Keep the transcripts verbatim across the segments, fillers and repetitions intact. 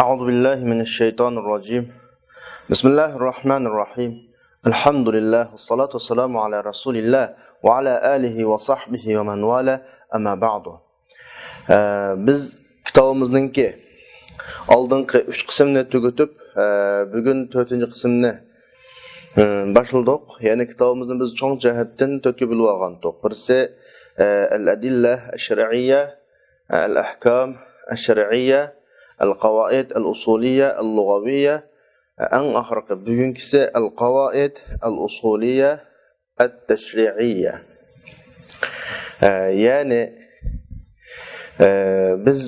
أعوذ بالله من الشيطان الرجيم. بسم الله الرحمن الرحيم. الحمد لله والصلاة والسلام على رسول الله وعلى آله وصحبه ومن والاه، أما بعد. ئە، بىز كىتابىمىزنىڭكى ئالدىنقى ئۈچ قىسىمنى تۈگىتىپ، ئە، بۈگۈن تۆتىنچى قىسىمنى، ئە، باشلىدۇق. يەنى كىتابىمىزنى بىز چوڭ جەھەتتىن تۆتكە بۆلۈپ ئالغانتۇق. بىرسى، ئە، الأدلة الشرعية، الأحكام الشرعية، القواعد الأصولية اللغوية، ئەڭ ئاخىرقى بۈگۈنكىسى القواعد الأصولية التشريعية. ئە، يەنى، ئە، بىز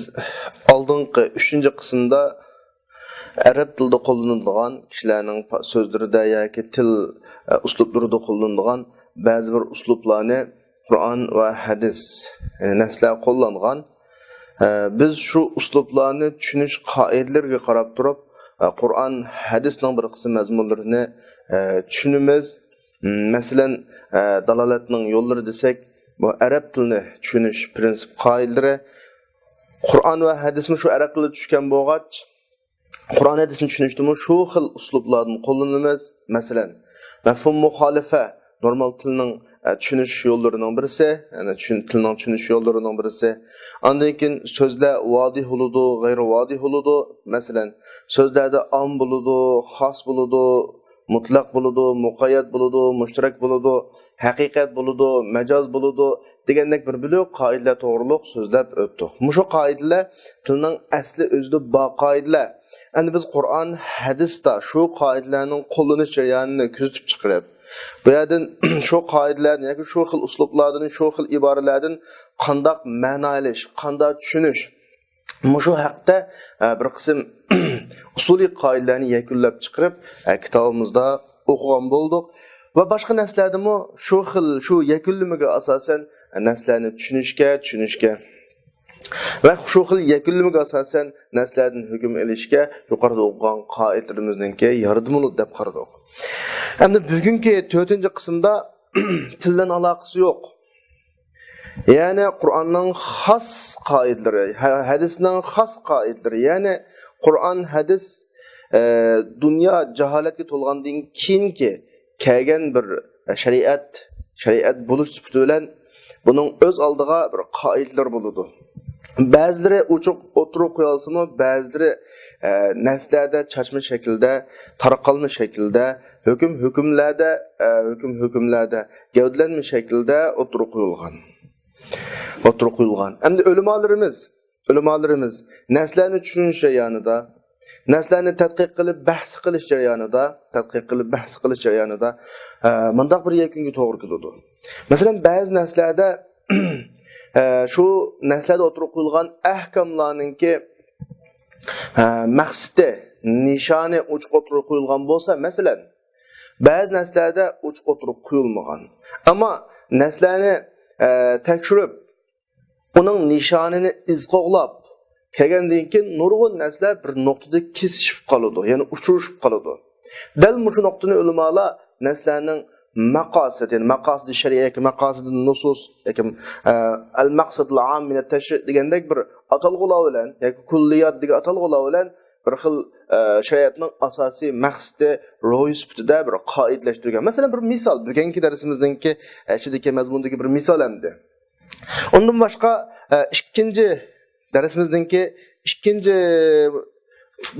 ئالدىنقى ئۈچىنچى قىسىمدا ئەرەب تىلىدا قوللىنىلىدىغان كىشىلەرنىڭ پا-، سۆزلىرىدە ياكى تىل، ئە، ئۇسلۇبلىرىدا قوللىنىلىدىغان بەزى بىر ئۇسلۇبلارنى قۇرئان ۋە ھەدىس، يەنى نەسلەر قوللانغان. ئە، بىز شۇ ئۇسلۇبلارنى چۈشىنىش قائىدىلىرىگە قاراپ تۇرۇپ، ئە، قۇرئان، ھەدىسنىڭ بىر قىسىم مەزمۇنلىرىنى، ئە، چۈشىنىمىز. مەسىلەن، ئە، دالالەتنىڭ يوللىرى دېسەك، بۇ ئەرەب تىلىنى چۈشىنىش پىرىنسىپ قائىدىلىرى. قۇرئان ۋە ھەدىسمۇ شۇ ئەرەب تىلىدا چۈشكەن بولغاچ، قۇرئان ھەدىسنى چۈشىنىشتىمۇ شۇ خىل ئۇسلۇبلاردىن قوللىنىمىز. مەسىلەن، مەفھۇم مۇخالىفە نورمال تىلنىڭ، ئە، چۈشىنىش يوللىرىنىڭ بىرسى، يەنى چۈشۈن-، تىلنىڭ چۈشىنىش يوللىرىنىڭ بىرسى. ئاندىن كېيىن سۆزلەر ۋادىھ بولىدۇ، غەيرىي ۋادىھ بولىدۇ. مەسىلەن، سۆزلەردە ئام بولىدۇ، خاس بولىدۇ، مۇتلەق بولىدۇ، مۇقەييەت بولىدۇ، مۇشتەرەك بولىدۇ، ھەقىقەت بولىدۇ، مەجاز بولىدۇ دېگەندەك بىر بۆلەك قائىدىلەر توغرۇلۇق سۆزلەپ ئۆتتۇق. مۇشۇ قائىدىلەر تىلنىڭ ئەسلى ئۆزىدە بار قائىدىلەر. ئەمدى بىز قۇرئان، ھەدىستە شۇ قائىدىلەرنىڭ قوللىنىش جەريانىنى كۆزىتىپ چىقىرىپ، بۇ يەردىن شۇ قائىدىلەردىن ياكى شۇ خىل ئۇسلۇبلاردىن، شۇ خىل ئىبارىلەردىن قانداق مەنا ئېلىش، قانداق چۈشىنىش، مۇشۇ ھەقتە، ئە، بىر قىسىم ئۇسۇلىي قائىدىلەرنى يەكۈنلەپ چىقىرىپ، ئە، كىتابىمىزدا ئوقۇغان بولدۇق. ۋە باشقا نەرسىلەردىمۇ شۇ خىل، شۇ يەكۈنلىمىگە ئاساسەن، ئە، نەرسىلەرنى چۈشىنىشكە، چۈشىنىشكە ۋە شۇ خىل يەكۈنلىمىگە ئاساسەن نەرسىلەردىن ھۆكۈم ئېلىشكە يۇقىرىدا ئوقۇغان قائىدىلىرىمىزنىڭكى ياردىمى بولىدۇ دەپ قارىدۇق. ئەمدى بۈگۈنكى تۆتىنچى قىسىمدا تىل بىلەن ئالاقىسى يوق، يەنى قۇرئاننىڭ خاس قائىدىلىرى، ھە-، ھەدىسنىڭ خاس قائىدىلىرى، يەنى قۇرئان، ھەدىس، ئە، دۇنيا جاھالەتكە تولغاندىن كېيىنكى كەلگەن بىر شەرىئەت، شەرىئەت بولۇش سۈپىتى بىلەن بۇنىڭ ئۆز ئالدىغا بىر قائىدىلىرى بولىدۇ. بەزىلىرى ئوچۇق ئوتتۇرىغا قويالسىمۇ، بەزىلىرى، ئە، نەرسىلەردە چاچما شەكىلدە، تارقالما شەكىلدە، ھۆكۈم ھۆكۈملەردە، ئە، ھۆكۈم ھۆكۈملەردە گەۋدىلەنمە شەكلىدە ئوتتۇرىغا قويۇلغان. ئوتتۇرىغا قويۇلغان. ئەمدى ئۆلىمالىرىمىز، ئۆلىمالىرىمىز نەرسىلەرنى چۈشىنىش جەريانىدا، نەرسىلەرنى تەتقىق قىلىپ بەھس قىلىش جەريانىدا، تەتقىق قىلىپ بەھس قىلىش جەريانىدا، ئە، مۇنداق بىر يەكۈنگە توغرا كېلىدۇ. مەسىلەن، بەزى نەرسىلەردە، ئە، شۇ نەرسىلەردە ئوتتۇرىغا قويۇلغان ئەھكاملارنىڭكى، ئە، مەقسىتى، نىشانى ئوچۇق ئوتتۇرىغا قويۇلغان بولسا، مەسىلەن، بەزى نەرسىلەردە ئوچۇق ئوتتۇرىغا قويۇلمىغان. ئەمما نەرسىلەرنى، ئە، تەكشۈرۈپ، ئۇنىڭ نىشانىنى ئىز قوغلاپ كەلگەندىن كېيىن، نۇرغۇن نەرسىلەر بىر نۇقتىدا كېسىشىپ قالىدۇ، يەنى ئۇچرىشىپ قالىدۇ. دەل مۇشۇ نۇقتىنى ئۆلىمالار نەرسىلەرنىڭ مەقاسىد، يەنى مەقاسىدى شەرئىي ياكى مەقاسىدى نۇسۇس ياكى، ئە، ئەل مەقسەدۇل ئام مىنەت تەشرىئ دېگەندەك بىر ئاتالغۇلار بىلەن ياكى كۇللىيات دېگەن ئاتالغۇلار بىلەن بىر خىل، ئە، شەرىئەتنىڭ ئاساسىي مەقسىتى، روھى سۈپىتىدە بىر قائىدىلەشتۈرگەن. مەسىلەن، بىر مىسال، بۈگۈنكى دەرسىمىزنىڭكى ئىچىدىكى مەزمۇندىكى بىر مىسال ئەمدى. ئۇندىن باشقا، ئە، ئىككىنچى دەرسىمىزنىڭكى ئىككىنچى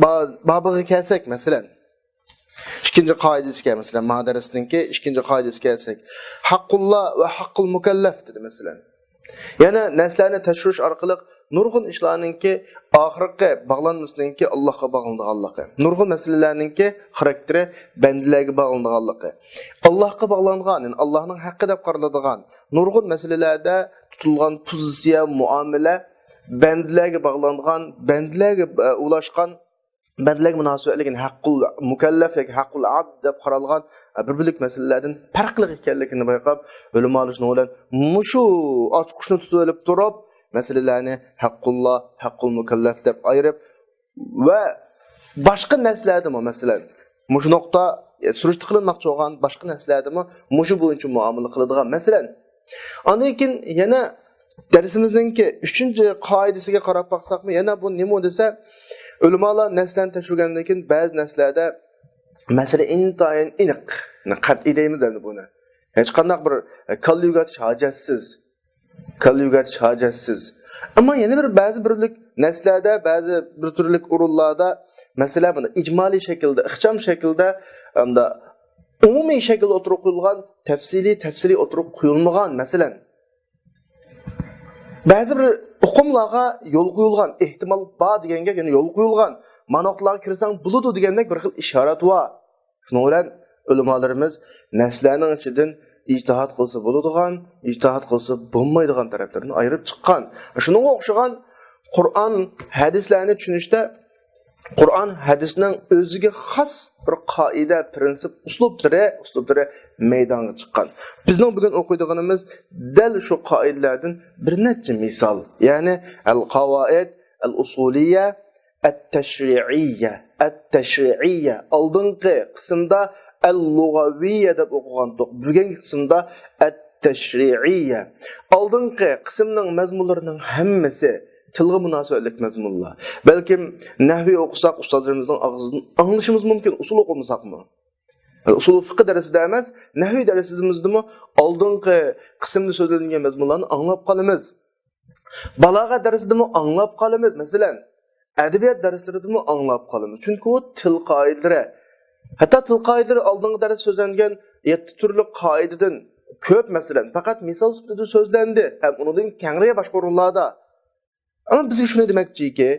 با-، بابىغا كەلسەك، مەسىلەن، ئىككىنچى قائىدىسىگە، مەسىلەن، ما دەرسنىڭكى ئىككىنچى قائىدىسىگە كەلسەك، ھەققۇللا ۋە ھەققۇل مۇكەللەف دېدى، مەسىلەن. يەنە نەرسىلەرنى تەكشۈرۈش ئارقىلىق نۇرغۇن ئىشلارنىڭكى ئاخىرقى باغلانمىسىنىڭكى ئاللاھقا باغلىنىدىغانلىقى، نۇرغۇن مەسىلىلەرنىڭكى خاراكتېرى بەندىلەرگە باغلىنىدىغانلىقى، ئاللاھقا باغلانغان، يەنى ئاللاھنىڭ ھەققى دەپ قارىلىدىغان نۇرغۇن مەسىلىلەردە تۇتۇلغان پوزىتسىيە، مۇئامىلە بەندىلەرگە باغلانغان، بەندىلەرگە، ئە، ئۇلاشقان، بەندىلەرگە مۇناسىۋەتلىك ھەققۇل مۇكەللەف ياكى ھەققۇل ئابد دەپ قارالغان، ئە، بىر بۆلەك مەسىلىلەردىن پەرقلىق ئىكەنلىكىنى بايقاپ، ئۆلىمالار شۇنىڭ بىلەن مۇشۇ ئاچقۇچنى تۇتۇۋېلىپ تۇرۇپ، مەسىلىلەرنى ھەققۇللا، ھەققۇل مۇكەللەف دەپ ئايرىپ، ۋە باشقا نەرسىلەردىمۇ، مەسىلەن، مۇشۇ نۇقتا، ئە، سۈرۈشتە قىلىنماقچى بولغان باشقا نەرسىلەردىمۇ مۇشۇ بويىچە مۇئامىلە قىلىدىغان. مەسىلەن، ئاندىن كېيىن يەنە دەرسىمىزنىڭكى ئۈچىنچى قائىدىسىگە قاراپ باقساقمۇ، يەنە بۇ نېمە دېسە، ئۆلىمالار نەسلەرنى تەكشۈرگەندىن كېيىن بەزى نەسلەردە مەسىلە ئىنتايىن ئېنىق، قەتئىي دەيمىز ئەمدى بۇنى. ھېچقانداق بىر، ئە، كاللا يوگاتىش ھاجەتسىز. كاللا يوگاتىش ھاجەتسىز. ئەمما يەنە بىر بەزى بىرلىك نەسلەردە، بەزى بىر تۈرلۈك ئورۇنلاردا، مەسىلەن، بۇنى ئىجمالىي شەكىلدە، ئىخچام شەكىلدە، ئەمدى ئومۇمىي شەكىلدە ئوتتۇرىغا قويۇلغان، تەپسىلىي، تەپسىلىي ئوتتۇرىغا قويۇلمىغان، مەسىلەن، بەزى بىر ئۇقۇملارغا يول قويۇلغان، ئېھتىمال بار دېگەنگە يەنە يول قويۇلغان، ماناقلارغا كىرسەڭ بولىدۇ دېگەندەك بىر خىل ئىشارەت بار. شۇنىڭ بىلەن ئۆلىمالىرىمىز نەسلەرنىڭ ئىچىدىن ئىجتىھات قىلسا بولىدىغان، ئىجتىھات قىلسا بولمايدىغان تەرەپلىرىنى ئايرىپ چىققان. شۇنىڭغا ئوخشىغان قۇرئان، ھەدىسلەرنى چۈشىنىشتە قۇرئان، ھەدىسنىڭ ئۆزىگە خاس بىر قائىدە، پىرىنسىپ، ئۇسلۇبلىرى، ئۇسلۇبلىرى مەيدانغا چىققان. بىزنىڭ بۈگۈن ئوقۇيدىغىنىمىز دەل شۇ قائىدىلەردىن بىر نەچچە مىسال. يەنى ئەل قاۋائىد ئەل ئۇسۇلىيە ئەت تەشرىئىيە، ئەت تەشرىئىيە. ئالدىنقى قىسىمدا ئەل لۇغەۋىيە دەپ ئوقۇغانتۇق. بۈگۈنكى قىسىمدا ئەت تەشرىئىيە. ئالدىنقى قىسىمنىڭ مەزمۇنلىرىنىڭ ھەممىسى تىلغا مۇناسىۋەتلىك مەزمۇنلار. بەلكىم نەھۋى ئوقۇساق، ئۇستازلىرىمىزنىڭ ئاغزىدىن ئاڭلىشىمىز مۇمكىن، ئۇسۇل ئوقۇمىساقمۇ. ئۇسۇل فىقھى دەرسىدە ئەمەس، نەھۋى دەرسىمىزدىمۇ ئالدىنقى قىسىمدا سۆزلەنگەن مەزمۇنلارنى ئاڭلاپ قالىمىز. بالاغەت دەرسىدىمۇ ئاڭلاپ قالىمىز. مەسىلەن، ئەدەبىيات دەرسلىرىدىمۇ ئاڭلاپ قالىمىز. چۈنكى ئۇ تىل قائىدىلىرى. ھەتتا تىل قائىدىلىرى ئالدىنقى دەرس سۆزلەنگەن يەتتە تۈرلۈك قائىدىدىن كۆپ، مەسىلەن، پەقەت مىسال سۈپىتىدە سۆزلەندى ھەم ئۇنىڭدىن كەڭرى باشقا ئورۇنلاردا. ئەمما بىزگە شۇنى دېمەكچىكى،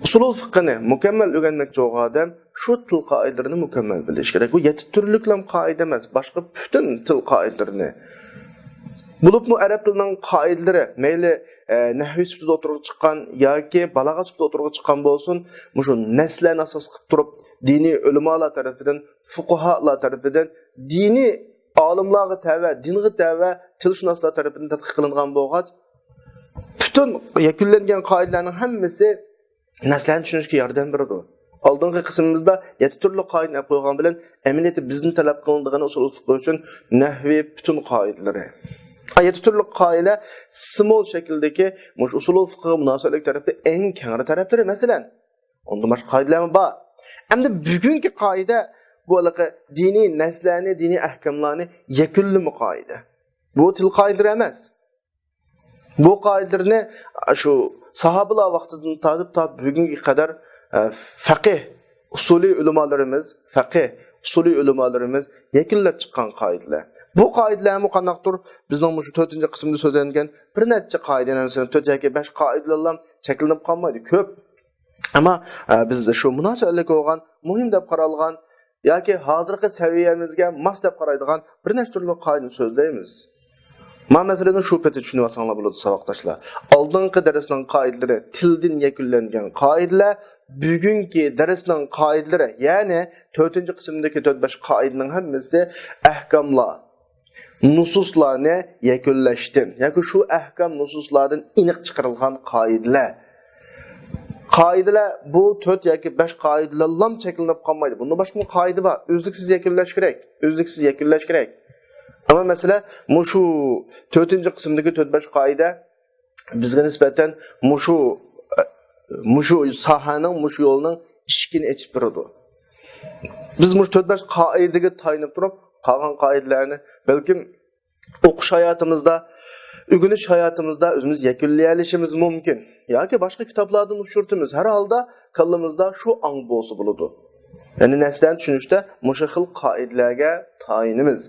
ئۇسۇلۇل فىقھىنى مۇكەممەل ئۆگەنمەكچى بولغان ئادەم شۇ تىل قائىدىلىرىنى مۇكەممەل بىلىشى كېرەك. بۇ يەتتە تۈرلۈكلەم قائىدە ئەمەس، باشقا پۈتۈن تىل قائىدىلىرىنى. بولۇپمۇ ئەرەب تىلىنىڭ قائىدىلىرى مەيلى، ئە، نەھۋى سۈپىتىدە ئوتتۇرىغا چىققان ياكى بالاغەت سۈپىتىدە ئوتتۇرىغا چىققان بولسۇن، مۇشۇ نەسلەرنى ئاساس قىلىپ تۇرۇپ، دىنىي ئۆلىمالار تەرىپىدىن، فۇقاھالار تەرىپىدىن، دىنىي ئالىملارغا تەۋە، دىنغا تەۋە تىلشۇناسلار تەرىپىدىن تەتقىق قىلىنغان بولغاچ، پۈتۈن يەكۈنلەنگەن قائىدىلەرنىڭ ھەممىسى نەسلەرنى چۈشىنىشكە ياردەم بېرىدۇ. ئالدىنقى قىسمىمىزدا يەتتە تۈرلۈك قائىدىنى ئېلىپ قويغان بىلەن، ئەمەلىيەتتە بىزدىن تەلەپ قىلىنىدىغىنى ئۇسۇلۇل فىقھى ئۈچۈن نەھۋى پۈتۈن قائىدىلىرى. يەتتە تۈرلۈك قائىدە سىمۋول شەكلىدىكى مۇشۇ ئۇسۇلۇل فىقھىغا مۇناسىۋەتلىك تەرىپى ئەڭ كەڭرى تەرەپلىرى. مەسىلەن، ئۇندىن باشقا قائىدىلەرمۇ بار. ئەمدى بۈگۈنكى قائىدە بۇ ھېلىقى دىنىي نەسلەرنى، دىنىي ئەھكاملارنى يەكۈنلىمە قائىدە. بۇ تىل قائىدىلىرى ئەمەس. بۇ قائىدىلىرىنى شۇ ساھابىلار ۋاقتىدىن تارتىپ تا بۈگۈنگە قەدەر، ئە، فەقىھ، ئۇسۇلىي ئۆلىمالىرىمىز، فەقىھ، ئۇسۇلىي ئۆلىمالىرىمىز يەكۈنلەپ چىققان قائىدىلەر. بۇ قائىدىلەرمۇ قانداقتۇر بىزنىڭ مۇشۇ تۆتىنچى قىسىمدا سۆزلەنگەن بىر نەچچە قائىدە، مەسىلەن، تۆت ياكى بەش قائىدىلەرلا چەكلىنىپ قالمايدۇ، كۆپ. ئەمما، ئە، بىز شۇ مۇناسىۋەتلىك بولغان، مۇھىم دەپ قارالغان ياكى ھازىرقى سەۋىيەمىزگە ماس دەپ قارايدىغان بىر نەچچە تۈرلۈك قائىدىنى سۆزلەيمىز. ما مەسىلىنى شۇ پېتى چۈشىنىۋالساڭلار بولىدۇ، ساۋاقداشلار. ئالدىنقى دەرسنىڭ قائىدىلىرى تىلدىن يەكۈنلەنگەن قائىدىلەر، بۈگۈنكى دەرسنىڭ قائىدىلىرى، يەنى تۆتىنچى قىسىمدىكى تۆت بەش قائىدىنىڭ ھەممىسى ئەھكاملار، نۇسۇسلارنى يەكۈنلەشتىن ياكى شۇ ئەھكام نۇسۇسلاردىن ئېنىق چىقىرىلغان قائىدىلەر. قائىدىلەر بۇ تۆت ياكى بەش قائىدىلەرلا چەكلىنىپ قالمايدۇ. بۇندىن باشقىمۇ قائىدە بار. ئۈزلۈكسىز يەكۈنلەش كېرەك. ئۈزلۈكسىز يەكۈنلەش كېرەك. ئەمما مەسىلە مۇشۇ تۆتىنچى قىسىمدىكى تۆت بەش قائىدە بىزگە نىسبەتەن مۇشۇ، مۇشۇ ساھەنىڭ، مۇشۇ يولنىڭ ئىشىكىنى ئېچىپ بېرىدۇ. بىز مۇشۇ تۆت بەش قائىدىگە تايىنىپ تۇرۇپ، قالغان قائىدىلەرنى بەلكىم ئوقۇش ھاياتىمىزدا، ئۆگىنىش ھاياتىمىزدا ئۆزىمىز يەكۈنلىيەلىشىمىز مۇمكىن. ياكى باشقا كىتابلاردىن ئۇچرىتىمىز. ھەر ھالدا كاللىمىزدا شۇ ئاڭ بولسا بولىدۇ. يەنى نەرسىلەرنى چۈشىنىشتە مۇشۇ خىل قائىدىلەرگە تايىنىمىز.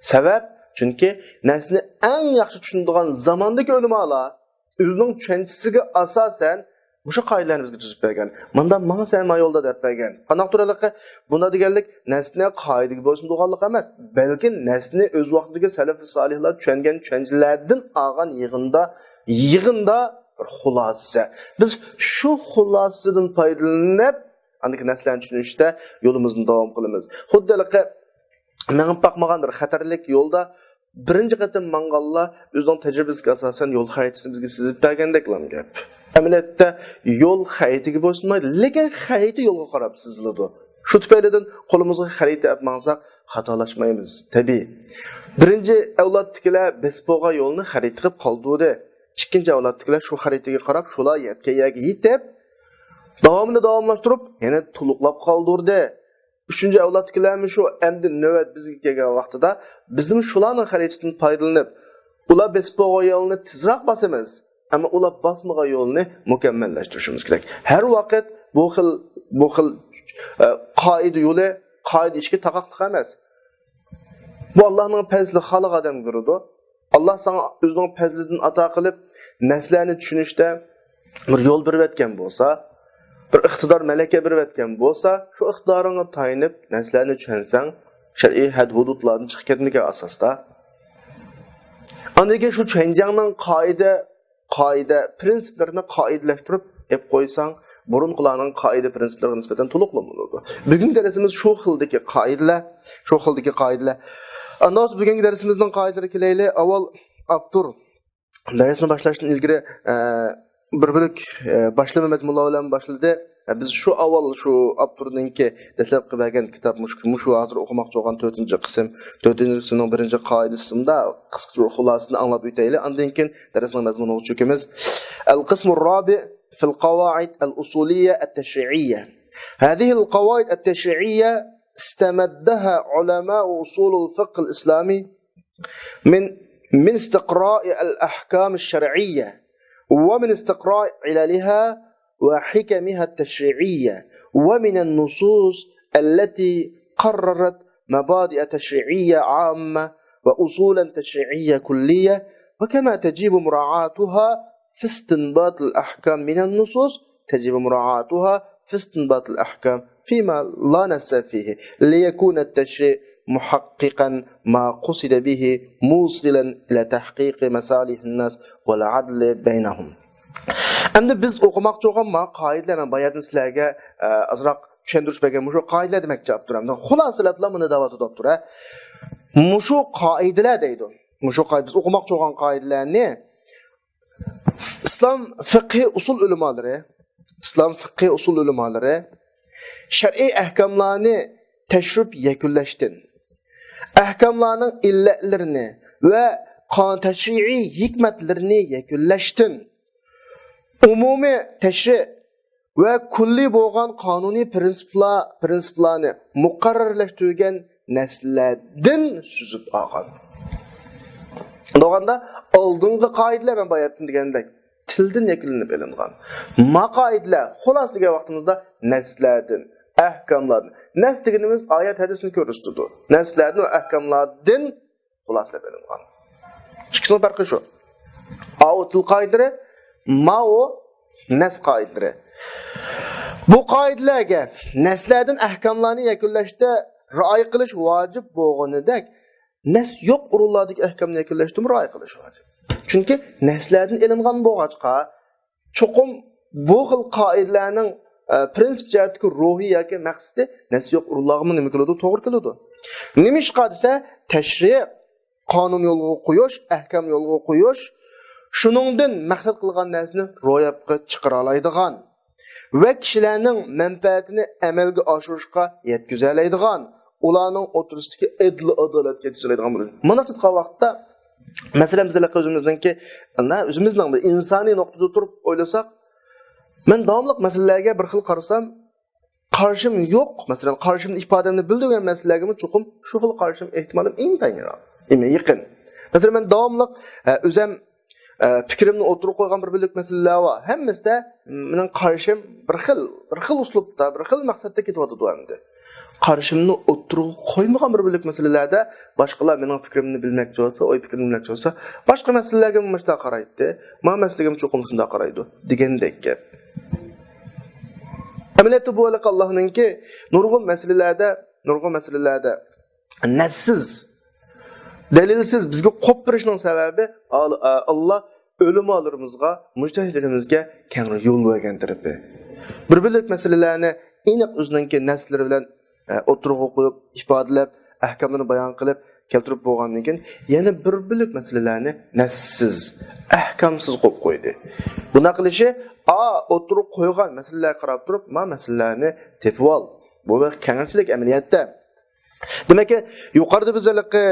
سەۋەب، چۈنكى نەرسىنى ئەڭ ياخشى چۈشىنىدىغان زاماندىكى ئۆلىمالار ئۆزىنىڭ چۈشەنچىسىگە ئاساسەن مۇشۇ قائىدىلەرنى بىزگە تۈزۈپ بەرگەن. مۇنداق ماڭسەن ما يولدا دەپ بەرگەن. قانداقتۇر ھېلىقى بۇنداق دېگەنلىك نەرسىنى قائىدىگە بويسۇندۇرغانلىق ئەمەس، بەلكى نەرسىنى ئۆز ۋاقتىدىكى سەلەفى سالىھلار چۈشەنگەن چۈشەنچىلەردىن ئالغان يىغىندا، يىغىندا بىر خۇلاسە. بىز شۇ خۇلاسىدىن پايدىلىنىپ، ئاندىكى نەرسىلەرنى چۈشىنىشتە يولىمىزنى داۋام قىلىمىز. خۇددى ھېلىقى مېڭىپ باقمىغان بىر خەتەرلىك يولدا بىرىنچى قېتىم ماڭغانلار ئۆزىنىڭ تەجرىبىسىگە ئاساسەن يول خەرىتىسىنى بىزگە سىزىپ بەرگەندەكلا گەپ. ئەمەلىيەتتە يول خەرىتىگە بويسۇنمايدۇ، لېكىن خەرىتە يولغا قاراپ سىزىلىدۇ. شۇ تۈپەيلىدىن قولىمىزغا خەرىتە ئەپ ماڭساق خاتالاشمايمىز، تەبىئىي. بىرىنچى ئەۋلادتىكىلەر بېسىپ بولغان يولنى خەرىتە قىلىپ قالدۇردى. ئىككىنچى ئەۋلادتىكىلەر شۇ خەرىتىگە قاراپ، شۇلار يەتكەن يەرگە يېتىپ، داۋامىنى داۋاملاشتۇرۇپ، يەنە تولۇقلاپ قالدۇردى. ئۈچىنچى ئەۋلادتىكىلەرمۇ شۇ، ئەمدى نۆۋەت بىزگە كەلگەن ۋاقتىدا بىزمۇ شۇلارنىڭ خەرىتىسىدىن پايدىلىنىپ، ئۇلار بېسىپ بولغان يولنى تېزراق باسىمىز، ئەمما ئۇلار باسمىغان يولنى مۇكەممەللەشتۈرۈشىمىز كېرەك. ھەر ۋاقىت بۇ خىل، بۇ خىل، ئە، قائىدە يولى، قائىدە ئىشىكى تاقاقلىق ئەمەس. بۇ ئاللانىڭ پەزلى، خالىغان ئادەمگە بېرىدۇ. ئاللا ساڭا ئۆزىنىڭ پەزلىدىن ئاتا قىلىپ، نەرسىلەرنى چۈشىنىشتە بىر يول بېرىۋەتكەن بولسا، بىر ئىقتىدار، مەلىكە بېرىۋەتكەن بولسا، شۇ ئىقتىدارىڭغا تايىنىپ نەرسىلەرنى چۈشەنسەڭ، شەرئىي ھەد-ھۇدۇدلاردىن چىقىپ كەتمىگەن ئاساستا. ئاندىن كېيىن شۇ چۈەنجياڭنىڭ قائىدە، قائىدە، پىرىنسىپلىرىنى قائىدىلەشتۈرۈپ ئېلىپ قويساڭ، بۇرۇنقىلارنىڭ قائىدە پىرىنسىپلىرىغا نىسبەتەن تولۇقلىما بولىدۇ. بۈگۈنكى دەرسىمىز شۇ خىلدىكى قائىدىلەر، شۇ خىلدىكى قائىدىلەر. ئاندىن بۈگۈنكى دەرسىمىزنىڭ قائىدىلىرىگە كېلەيلى. ئاۋۋال ئاپتور دەرسنى باشلاشتىن ئىلگىرى، ئە، بىر بۆلەك، ئە، باشلىما مەزمۇنلار بىلەن باشلىدى. ئە، بىز شۇ ئاۋۋال شۇ ئاپتورنىڭكى دەسلەپكى بەرگەن كىتاب، مۇشۇ، مۇشۇ ھازىر ئوقۇماقچى بولغان تۆتىنچى قىسىم، تۆتىنچى قىسىمنىڭ بىرىنچى قائىدىسىندا قىسقىچە بىر خۇلاسىسىنى ئاڭلاپ ئۆتەيلى. ئاندىن كېيىن دەرسنىڭ مەزمۇنىغا چۆكىمىز. القسم الرابع في القواعد الأصولية التشريعية. هذه القواعد التشريعية استمدها علماء أصول الفقه الإسلامي من، من استقراء الأحكام الشرعية، ومن استقراء عللها وحكمها التشريعية، ومن النصوص التي قررت مبادئ تشريعية عامة وأصولا تشريعية كلية، وكما تجب مراعاتها في استنباط الأحكام من النصوص، تجب مراعاتها في استنباط الأحكام فيما لا نص فيه، ليكون التشريع محققا ما قصد به، موصلا إلى تحقيق مصالح الناس والعدل بينهم. ئەمدى بىز ئوقۇماقچى بولغان ما قائىدىلەر، مەن باياتىن سىلەرگە، ئە، ئازراق چۈشەندۈرۈش بەرگەن مۇشۇ قائىدىلەر دېمەكچى ئاپتور. ئەمدى خۇلاسىلەپلا مۇنى دەۋاتىدۇ ئاپتور، ھە. مۇشۇ قائىدىلەر دەيدۇ. مۇشۇ قائىدە، بىز ئوقۇماقچى بولغان قائىدىلەرنى ئىسلام فىقھى ئۇسۇل ئۆلىمالىرى، ئىسلام فىقھى ئۇسۇل ئۆلىمالىرى شەرئىي ئەھكاملارنى تەكشۈرۈپ يەكۈنلەشتىن، ئەھكاملارنىڭ ئىللەتلىرىنى ۋە قان-، تەشرىئىي ھېكمەتلىرىنى يەكۈنلەشتىن، ئومۇمىي تەشرىئ ۋە كۈللىي بولغان قانۇنىي پىرىنسىپلار، پىرىنسىپلارنى مۇقەررەرلەشتۈرگەن نەسلەردىن سۈزۈپ ئالغان. دېگەندە، ئالدىنقى قائىدىلەر، مەن باياتىن دېگەندەك، تىلدىن يەكۈنلىنىپ ئېلىنغان. ما قائىدىلەر، خۇلاسە دېگەن ۋاقتىمىزدا نەسلەردىن، ئەھكاملاردىن. نەس دېگىنىمىز ئايەت ھەدىسنى كۆرسىتىدۇ. نەسلەردىن ۋە ئەھكاملاردىن خۇلاسىلەپ ئېلىنغان. ئىككىسىنىڭ پەرقى شۇ. ئاۋۇ تىل قائىدىلىرى، ماۋۇ نەس قائىدىلىرى. بۇ قائىدىلەرگە نەسلەردىن ئەھكاملارنى يەكۈنلەشتە رىئايە قىلىش ۋاجىپ بولغىنىدەك، نەس يوق ئورۇنلاردىكى ئەھكامنى يەكۈنلەشتىمۇ رىئايە قىلىش ۋاجىپ. چۈنكى نەسلەردىن ئېلىنغان بولغاچقا، چوقۇم بۇ خىل قائىدىلەرنىڭ، ئە، پىرىنسىپ جەھەتتىكى روھى ياكى مەقسىتى نەس يوق ئورۇنلارغىمۇ نېمە كېلىدۇ؟ توغرا كېلىدۇ. نېمىشقا دېسە، تەشرىئ، قانۇن يولغا قويۇش، ئەھكام يولغا قويۇش، شۇنىڭدىن مەقسەت قىلغان نەرسىنى روياپقا چىقىرالايدىغان ۋە كىشىلەرنىڭ مەنپەئەتىنى ئەمەلگە ئاشۇرۇشقا يەتكۈزەلەيدىغان، ئۇلارنىڭ ئوتتۇرىسىدىكى ئەدىل-ئادالەتكە يەتكۈزەلەيدىغان بولىدۇ. مانا تۇتقان ۋاقىتتا، مەسىلەن، بىز ھېلىقى ئۆزىمىزنىڭكى، ئەنە، ئۆزىمىزنىڭ بىر ئىنسانىي نۇقتىدا تۇرۇپ ئويلىساق، مەن داۋاملىق مەسىلىلەرگە بىر خىل قارىسام، قارشىم يوق، مەسىلەن، قارشىمنى ئىپادەمنى بىلدۈرگەن مەسىلىلەرگىمۇ چوقۇم شۇ خىل قارىشىم ئېھتىمالىم ئىنتايىن يىراق، يېقىن. مەسىلەن، مەن داۋاملىق، ئە، ئۆزەم، ئە، پىكرىمنى ئوتتۇرىغا قويغان بىر بۆلەك مەسىلىلەر بار. ھەممىسىدە مېنىڭ قارىشىم بىر خىل، بىر خىل ئۇسلۇبتا، بىر خىل مەقسەتتە كېتىۋاتىدۇ ئەمدى. قارىشىمنى ئوتتۇرىغا قويمىغان بىر بۆلەك مەسىلىلەردە باشقىلار مېنىڭ پىكرىمنى بىلمەكچى بولسا، ئوي پىكرىمنى بىلمەكچى بولسا، باشقا مەسىلىلەرگە مۇشۇنداق قارايتتى، ما مەسىلىگە چوقۇم شۇنداق قارايدۇ دېگەندەك گەپ. ئەمەلىيەتتە بۇ ھېلىقى ئاللاھنىڭكى نۇرغۇن مەسىلىلەردە، نۇرغۇن مەسىلىلەردە نەسسىز، دەلىلسىز بىزگە قوپ بېرىشنىڭ سەۋەبى ئال-، ئاللا ئۆلىمالىرىمىزغا، مۇجتەھىدلىرىمىزگە كەڭرى يول بەرگەن تەرىپى. بىر بۆلەك مەسىلىلەرنى ئېنىق ئۆزىنىڭكى نەسلىرى بىلەن، ئە، ئوتتۇرىغا قويۇپ، ئىپادىلەپ، ئەھكاملىرىنى بايان قىلىپ، كەلتۈرۈپ بولغاندىن كېيىن، يەنە بىر بۆلەك مەسىلىلەرنى نەسسىز، ئەھكامسىز قويۇپ قويدى. بۇنداق قىلىشى، ئا، ئوتتۇرىغا قويغان مەسىلىلەرگە قاراپ تۇرۇپ، ما مەسىلىلەرنى تېپىۋال. بۇ بەك كەڭچىلىك ئەمەلىيەتتە. دېمەك، يۇقىرىدا بىز ھېلىقى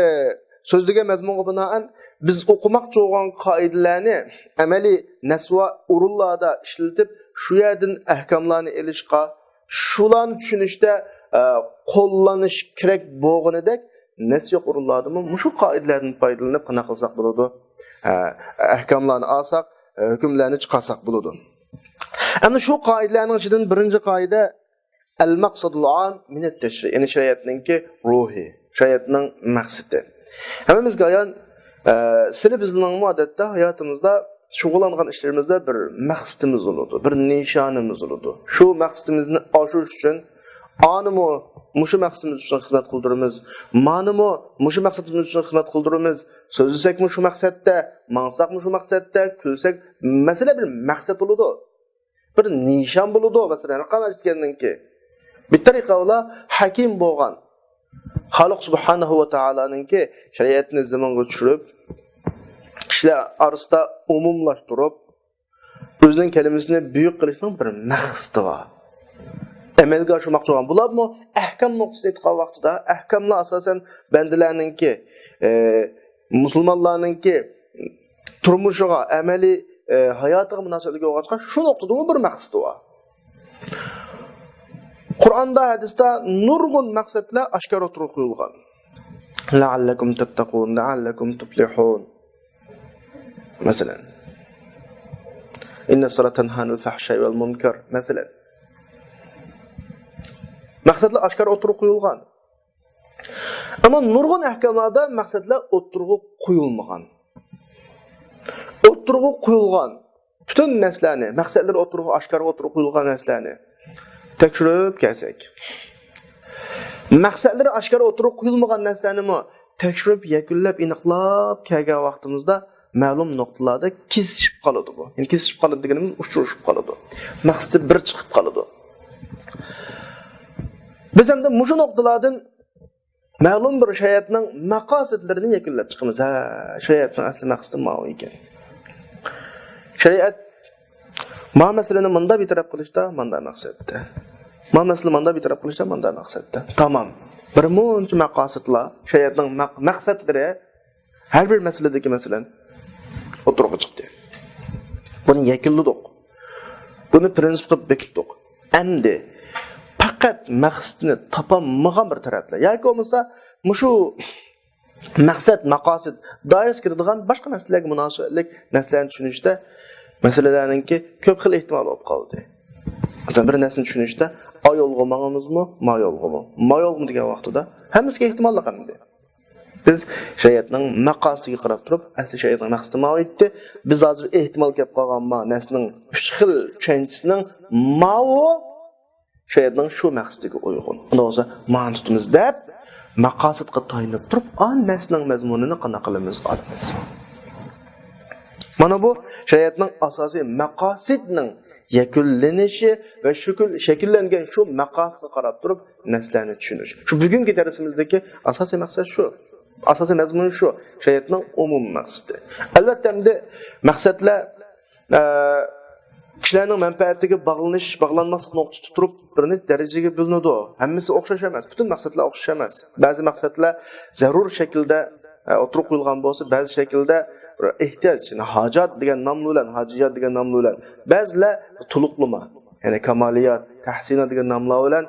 سۆزلىگەن مەزمۇنغا بىنائەن، بىز ئوقۇماقچى بولغان قائىدىلەرنى ئەمەلىي نەسۋا ئورۇنلاردا ئىشلىتىپ، شۇ يەردىن ئەھكاملارنى ئېلىشقا، شۇلارنى چۈشىنىشتە، ئە، قوللىنىش كېرەك بولغىنىدەك، نەسىيە ئورۇنلاردىمۇ مۇشۇ قائىدىلەردىن پايدىلىنىپ قانداق قىلساق بولىدۇ؟ ئە، ئەھكاملارنى ئالساق، ئە، ھۆكۈملەرنى چىقارساق بولىدۇ. ئەمدى شۇ قائىدىلەرنىڭ ئىچىدىن بىرىنچى قائىدە، ئەل مەقسەدۇل ئام مىنەت تەشرىئ، يەنى شەرىئەتنىڭكى روھى، شەرىئەتنىڭ مەقسىتى. ھەممىمىزگە ئايان، ئە، سىلى بىزنىڭمۇ ئادەتتە ھاياتىمىزدا، شۇغۇللانغان ئىشلىرىمىزدا بىر مەقسىتىمىز بولىدۇ، بىر نىشانىمىز بولىدۇ. شۇ مەقسىتىمىزنى ئاشۇرۇش ئۈچۈن ئانىمۇ مۇشۇ مەقسىتىمىز ئۈچۈن خىزمەت قىلدۇرىمىز، مانىمۇ مۇشۇ مەقسىتىمىز ئۈچۈن خىزمەت قىلدۇرىمىز، سۆزلىسەكمۇ شۇ مەقسەتتە، ماڭساقمۇ شۇ مەقسەتتە، كۈلسەك، مەسىلە، بىر مەقسەت بولىدۇ. بىر نىشان بولىدۇ، مەسىلەن، ھەر قانداق ئىش دېگەندىن كېيىن. بىتتەرىقە ئۇلار ھەكىم بولغان خالىق سۇبھانەھۇ ۋە تائالانىڭكى شەرىئەتنى زېمىنغا چۈشۈرۈپ، كىشىلەر ئارىسىدا ئومۇملاشتۇرۇپ، ئۆزىنىڭ كەلىمىسىنى بۈيۈك قىلىشنىڭ بىر مەقسىتى بار. ئەمەلگە ئاشۇرماقچى بولغان. بۇلارمۇ ئەھكام نۇقتىسىدىن ئېيتقان ۋاقتىدا، ئەھكاملار ئاساسەن بەندىلەرنىڭكى، ئە، مۇسۇلمانلارنىڭكى تۇرمۇشىغا، ئەمەلىي، ئە، ھاياتىغا مۇناسىۋەتلىك بولغاچقا، شۇ نۇقتىدىمۇ بىر مەقسىتى بار. قۇرئاندا، ھەدىستە نۇرغۇن مەقسەتلەر ئاشكارا ئوتتۇرىغا قويۇلغان. لەئەللەكۇم تەتتەقۇن، لەئەللەكۇم تۇپلىھۇن. مەسىلەن، ئىننەس سالاتە تەنھا ئەنىل فەھشاي ۋەل مۇنكەر. مەسىلەن، مەقسەتلەر ئاشكارا ئوتتۇرىغا قويۇلغان. ئەمما نۇرغۇن ئەھكاملاردا مەقسەتلەر ئوتتۇرىغا قويۇلمىغان. ئوتتۇرىغا قويۇلغان پۈتۈن نەرسىلەرنى، مەقسەتلىرى ئوتتۇرىغا، ئاشكارىغا ئوتتۇرىغا قويۇلغان نەرسىلەرنى تەكشۈرۈپ كەلسەك، مەقسەتلىرى ئاشكارا ئوتتۇرىغا قويۇلمىغان نەرسىلەرنىمۇ تەكشۈرۈپ، يەكۈنلەپ، ئېنىقلاپ كەلگەن ۋاقتىمىزدا مەلۇم نۇقتىلاردا كېسىشىپ قالىدۇ بۇ. يەنى كېسىشىپ قالىدۇ دېگىنىمىز ئۇچرىشىپ قالىدۇ. مەقسىتى بىر چىقىپ قالىدۇ. بىز ئەمدى مۇشۇ نۇقتىلاردىن مەلۇم بىر شەرىئەتنىڭ مەقاسىتلىرىنى يەكۈنلەپ چىقىمىز. ھە، شەرىئەتنىڭ ئەسلى مەقسىتى ماۋۇ ئىكەن. شەرىئەت ما مەسىلىنى مۇنداق بىر تەرەپ قىلىشتا، مۇنداق مەقسەتتە. ما مەسىلىنى مۇنداق بىر تەرەپ قىلىشتا، مۇنداق مەقسەتتە. تامام. بىر مۇنچە مەقاسىتلار، شەرىئەتنىڭ مەق-، مەقسەتلىرى ھەر بىر مەسىلىدىكى، مەسىلەن، ئوتتۇرىغا چىقتى. بۇنى يەكۈنلىدۇق. بۇنى پىرىنسىپ قىلىپ بېكىتتۇق. ئەمدى پەقەت مەقسىتىنى تاپالمىغان بىر تەرەپلەر ياكى بولمىسا مۇشۇ مەقسەت، مەقاسىت دائىرىسىگە كىرىدىغان باشقا نەرسىلەرگە مۇناسىۋەتلىك نەرسىلەرنى چۈشىنىشتە مەسىلىلەرنىڭكى كۆپ خىل ئېھتىمالى بولۇپ قالدى. مەسىلەن، بىر نەرسىنى چۈشىنىشتە، ئا يولغا ماڭىمىزمۇ، ما يولغىمۇ؟ ما يولغىمۇ دېگەن ۋاقتىدا ھەممىسىگە ئېھتىماللىق ئەمدى. بىز شەرىئەتنىڭ مەقاسىتىگە قاراپ تۇرۇپ، ئەسلى شەرىئەتنىڭ مەقسىتى ماۋۇ ئىدى. بىز ھازىر ئېھتىمال كەپ قالغان ما نەرسىنىڭ ئۈچ خىل چۈشەنچىسىنىڭ ماۋۇ شەرىئەتنىڭ شۇ مەقسىتىگە ئۇيغۇن. ئۇنداق بولسا، مانا تۇتىمىز دەپ، مەقاسىتقا تايىنىپ تۇرۇپ، ئا نەرسىنىڭ مەزمۇنىنى قانداق قىلىمىز؟ ئالىمىز. مانا بۇ شەرىئەتنىڭ ئاساسىي مەقاسىتنىڭ يەكۈنلىنىشى ۋە شۇ كۈن شەكىللەنگەن شۇ مەقاسىتقا قاراپ تۇرۇپ نەرسىلەرنى چۈشىنىش. شۇ بۈگۈنكى دەرسىمىزدىكى ئاساسىي مەقسەت شۇ. ئاساسىي مەزمۇن شۇ. شەرىئەتنىڭ ئومۇمىي مەقسىتى. ئەلۋەتتە، ئەمدى مەقسەتلەر ئە، كىشىلەرنىڭ مەنپەئەتىگە باغلىنىش، باغلانماسلىق نۇقتىسىدا تۇرۇپ، بىر نەچچە دەرىجىگە بۆلۈنىدۇ. ھەممىسى ئوخشاش ئەمەس. پۈتۈن مەقسەتلەر ئوخشاش ئەمەس. بەزى مەقسەتلەر زەرۇر شەكىلدە، ئە، ئوتتۇرىغا قويۇلغان بولسا، بەزى شەكىلدە بىر ئېھتىياج، يەنى ھاجات دېگەن ناملار بىلەن، ھاجىيات دېگەن ناملار بىلەن، بەزىلەر تولۇقلىما، يەنى كامالىيات، تەھسىنات دېگەن ناملار بىلەن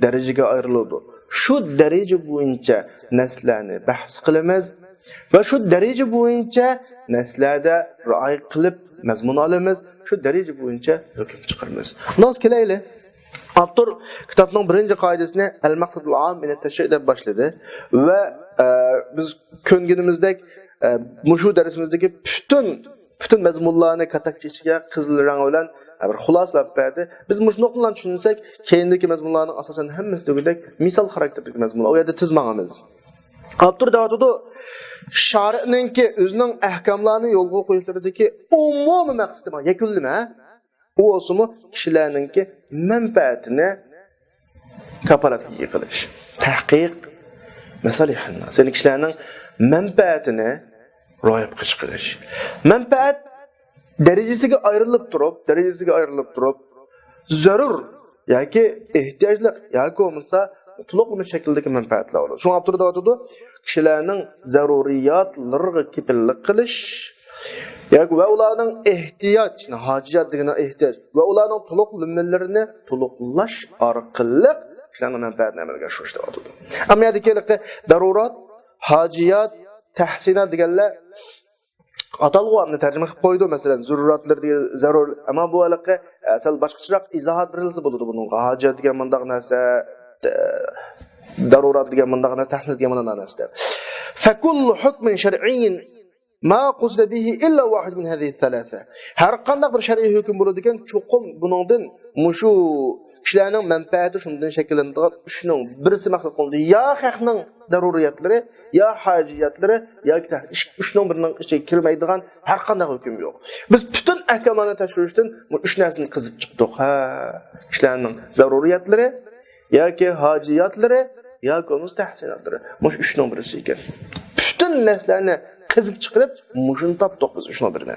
دەرىجىگە ئايرىلىدۇ. شۇ دەرىجە بويىچە نەرسىلەرنى بەھس قىلىمىز ۋە شۇ دەرىجە بويىچە نەرسىلەردە رىئايە قىلىپ مەزمۇن ئالىمىز، شۇ دەرىجە بويىچە ھۆكۈم چىقىرىمىز. مۇنداق كېلەيلى. ئاپتور كىتابنىڭ بىرىنچى قائىدىسىنى ئەل مەقسەدۇل ئام مىنەت تەشرىئ دەپ باشلىدى ۋە، ئە، بىز كۆنگىنىمىزدەك، ئە، مۇشۇ دەرسىمىزدىكى پۈتۈن پۈتۈن مەزمۇنلارنى كاتاكچە ئىچىگە قىزىل رەڭ بىلەن، ھە، بىر خۇلاسىلاپ بەردى. بىز مۇشۇ نۇقتىلارنى چۈشەنسەك، كېيىندىكى مەزمۇنلارنىڭ ئاساسەن ھەممىسى دېگۈدەك مىسال خاراكتېرلىك مەزمۇنلار. ئۇ يەردە تېز ماڭىمىز. ئاپتور دەۋاتىدۇ، شارىئنىڭكى ئۆزىنىڭ ئەھكاملارنى يولغا قويۇشلىرىدىكى ئومۇمىي مەقسىتى بار، يەكۈنلىمە. ئۇ بولسىمۇ كىشىلەرنىڭكى مەنپەئەتىنى كاپالەتكە ئىگە قىلىش. تەھقىق مەسالىھىنناس. يەنى كىشىلەرنىڭ مەنپەئەتىنى روياپقا چىقىرىش. مەنپەئەت دەرىجىسىگە ئايرىلىپ تۇرۇپ، دەرىجىسىگە ئايرىلىپ تۇرۇپ، زەرۇر ياكى ئېھتىياجلىق ياكى بولمىسا تولۇقلىما شەكلىدىكى مەنپەئەتلەر بولىدۇ. شۇڭا ئاپتور دەۋاتىدۇ، كىشىلەرنىڭ زەرۇرىياتلىرىغا كېپىللىك قىلىش، ياكى ۋە ئۇلارنىڭ ئېھتىياج، ھاجىيات دېگىنى ئېھتىياج، ۋە ئۇلارنىڭ تولۇقلىمىلىرىنى تولۇقلاش ئارقىلىق كىشىلەرنىڭ مەنپەئەتىنى ئەمەلگە ئاشۇرۇش دەۋاتىدۇ. ئەمما يەردىكى ھېلىقى دەرۇرات، ھاجىيات، تەھسىنات دېگەنلەر ئاتالغۇ ئەمدى تەرجىمە قىلىپ قويدى، مەسىلەن، زۇرۇراتلىرى دېگەن زەرۇر. ئەمما بۇ ھېلىقى، ئە، سەل باشقىچىراق ئىزاھات بېرىلسە بولىدۇ بۇنىڭغا. ھاجىيات دېگەن مۇنداق نەرسە، دە-، دەرۇرات دېگەن مۇنداق نەرسە، تەھسىنات دېگەن مۇنداق نەرسە دەپ. فكل حكم شرعي ما قصد به إلا واحد من هذه الثلاثة. ھەر قانداق بىر شەرئىي ھۆكۈم بولىدىكەن، چوقۇم بۇنىڭدىن مۇشۇ كىشىلەرنىڭ مەنپەئەتى شۇنىڭدىن شەكىللىنىدىغان ئۈچنىڭ بىرسى مەقسەت قىلىنىدۇ. يا خەقنىڭ دەرۇرىيەتلىرى، يا ھاجىيەتلىرى، ياكى تە-، ئىش-، ئۈچنىڭ بىرىنىڭ ئىچىگە كىرمەيدىغان ھەر قانداق ھۆكۈم يوق. بىز پۈتۈن ئەھكاملارنى تەكشۈرۈشتىن بۇ ئۈچ نەرسىنى قېزىپ چىقتۇق. ھە، كىشىلەرنىڭ زەرۇرىيەتلىرى، ياكى ھاجىياتلىرى، ياكى بولمىسا تەھسىناتلىرى. مۇشۇ ئۈچنىڭ بىرسى ئىكەن. پۈتۈن نەرسىلەرنى قېزىپ چىقىرىپ، مۇشۇنى تاپتۇق بىز ئۈچنىڭ بىرىنى.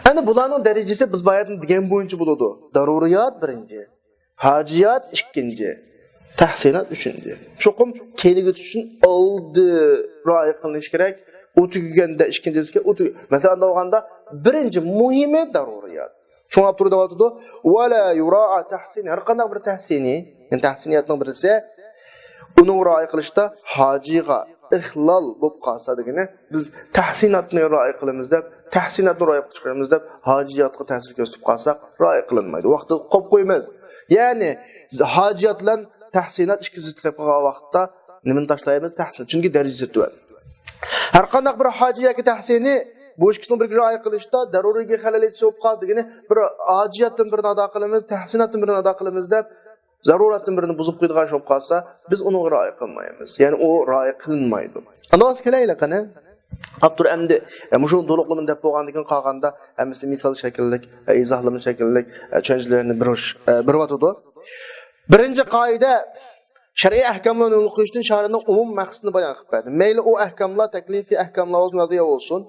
ئەنە بۇلارنىڭ دەرىجىسى بىز باياتىن دېگەن بويىچە بولىدۇ. دەرۇرىيات بىرىنچى، ھاجىيات ئىككىنچى، تەھسىنات ئۈچىنچى. چوقۇم كەلگۈسى ئۈچۈن ئالدى رىئايە قىلىنىشى كېرەك. ئۇ تۈگىگەندە ئىككىنچىسىگە، ئۇ تۈگە-، مەسىلەن، ئالغاندا بىرىنچى مۇھىمى دەرۇرىيات. شۇڭا ئاپتور دەۋاتىدۇ، «ولا يراعى تحسين»، ھەر قانداق بىر تەھسىنى، يەنى تەھسىنىياتنىڭ بىرسى، ئۇنىڭ رىئايە قىلىشتا ھاجىغا ئىخلال بولۇپ قالسا دېگىنى، بىز تەھسىناتنى رىئايە قىلىمىز دەپ، تەھسىناتنى رىئايە قىلىپ چىقىرىمىز دەپ، ھاجىياتقا تەسىر كۆرسىتىپ قالساق، رىئايە قىلىنمايدۇ. ۋاقتىدا قويۇپ قويىمىز. يەنى، ھاجىيات بىلەن تەھسىنات ئىككى زىت قېلىپ قالغان ۋاقىتتا نېمىنى تاشلايمىز؟ تەھسىنات. چۈنكى دەرىجىسى تۆۋەن. ھەر قانداق بىر ھاجى ياكى تەھسىنى بۇ ئىككىسىنىڭ بىرىگە رىئايە قىلىشتا دەرۇرىيگە خەلەل يېتىشى بولۇپ قالسا دېگىنى، بىر ھاجىياتتىن بىرىنى ئادا قىلىمىز، تەھسىناتتىن بىرىنى ئادا قىلىمىز دەپ، زەرۇراتتىن بىرىنى بۇزۇپ قويىدىغان ئىش بولۇپ قالسا، بىز ئۇنىڭغا رىئايە قىلمايمىز. يەنى ئۇ رىئايە قىلىنمايدۇ. ئاندىن كېلەيلى قېنى. ئاپتور ئەمدى، ئە، مۇشۇ تولۇقلىمىنى دەپ بولغاندىن كېيىن قالغاندا ھەممىسى مىسال شەكىللىك، ئە، ئىزاھلىما شەكىللىك، ئە، چۈشەنچىلەرنى بېرىش، ئە، بېرىۋاتىدۇ. بىرىنچى قائىدە، شەرئىي ئەھكاملارنى يولغا قويۇشتىن شارىئنىڭ ئومۇم مەقسىتىنى بايان قىلىپ بەردى. مەيلى ئۇ ئەھكاملار تەكلىپىي ئەھكاملار بولسۇن،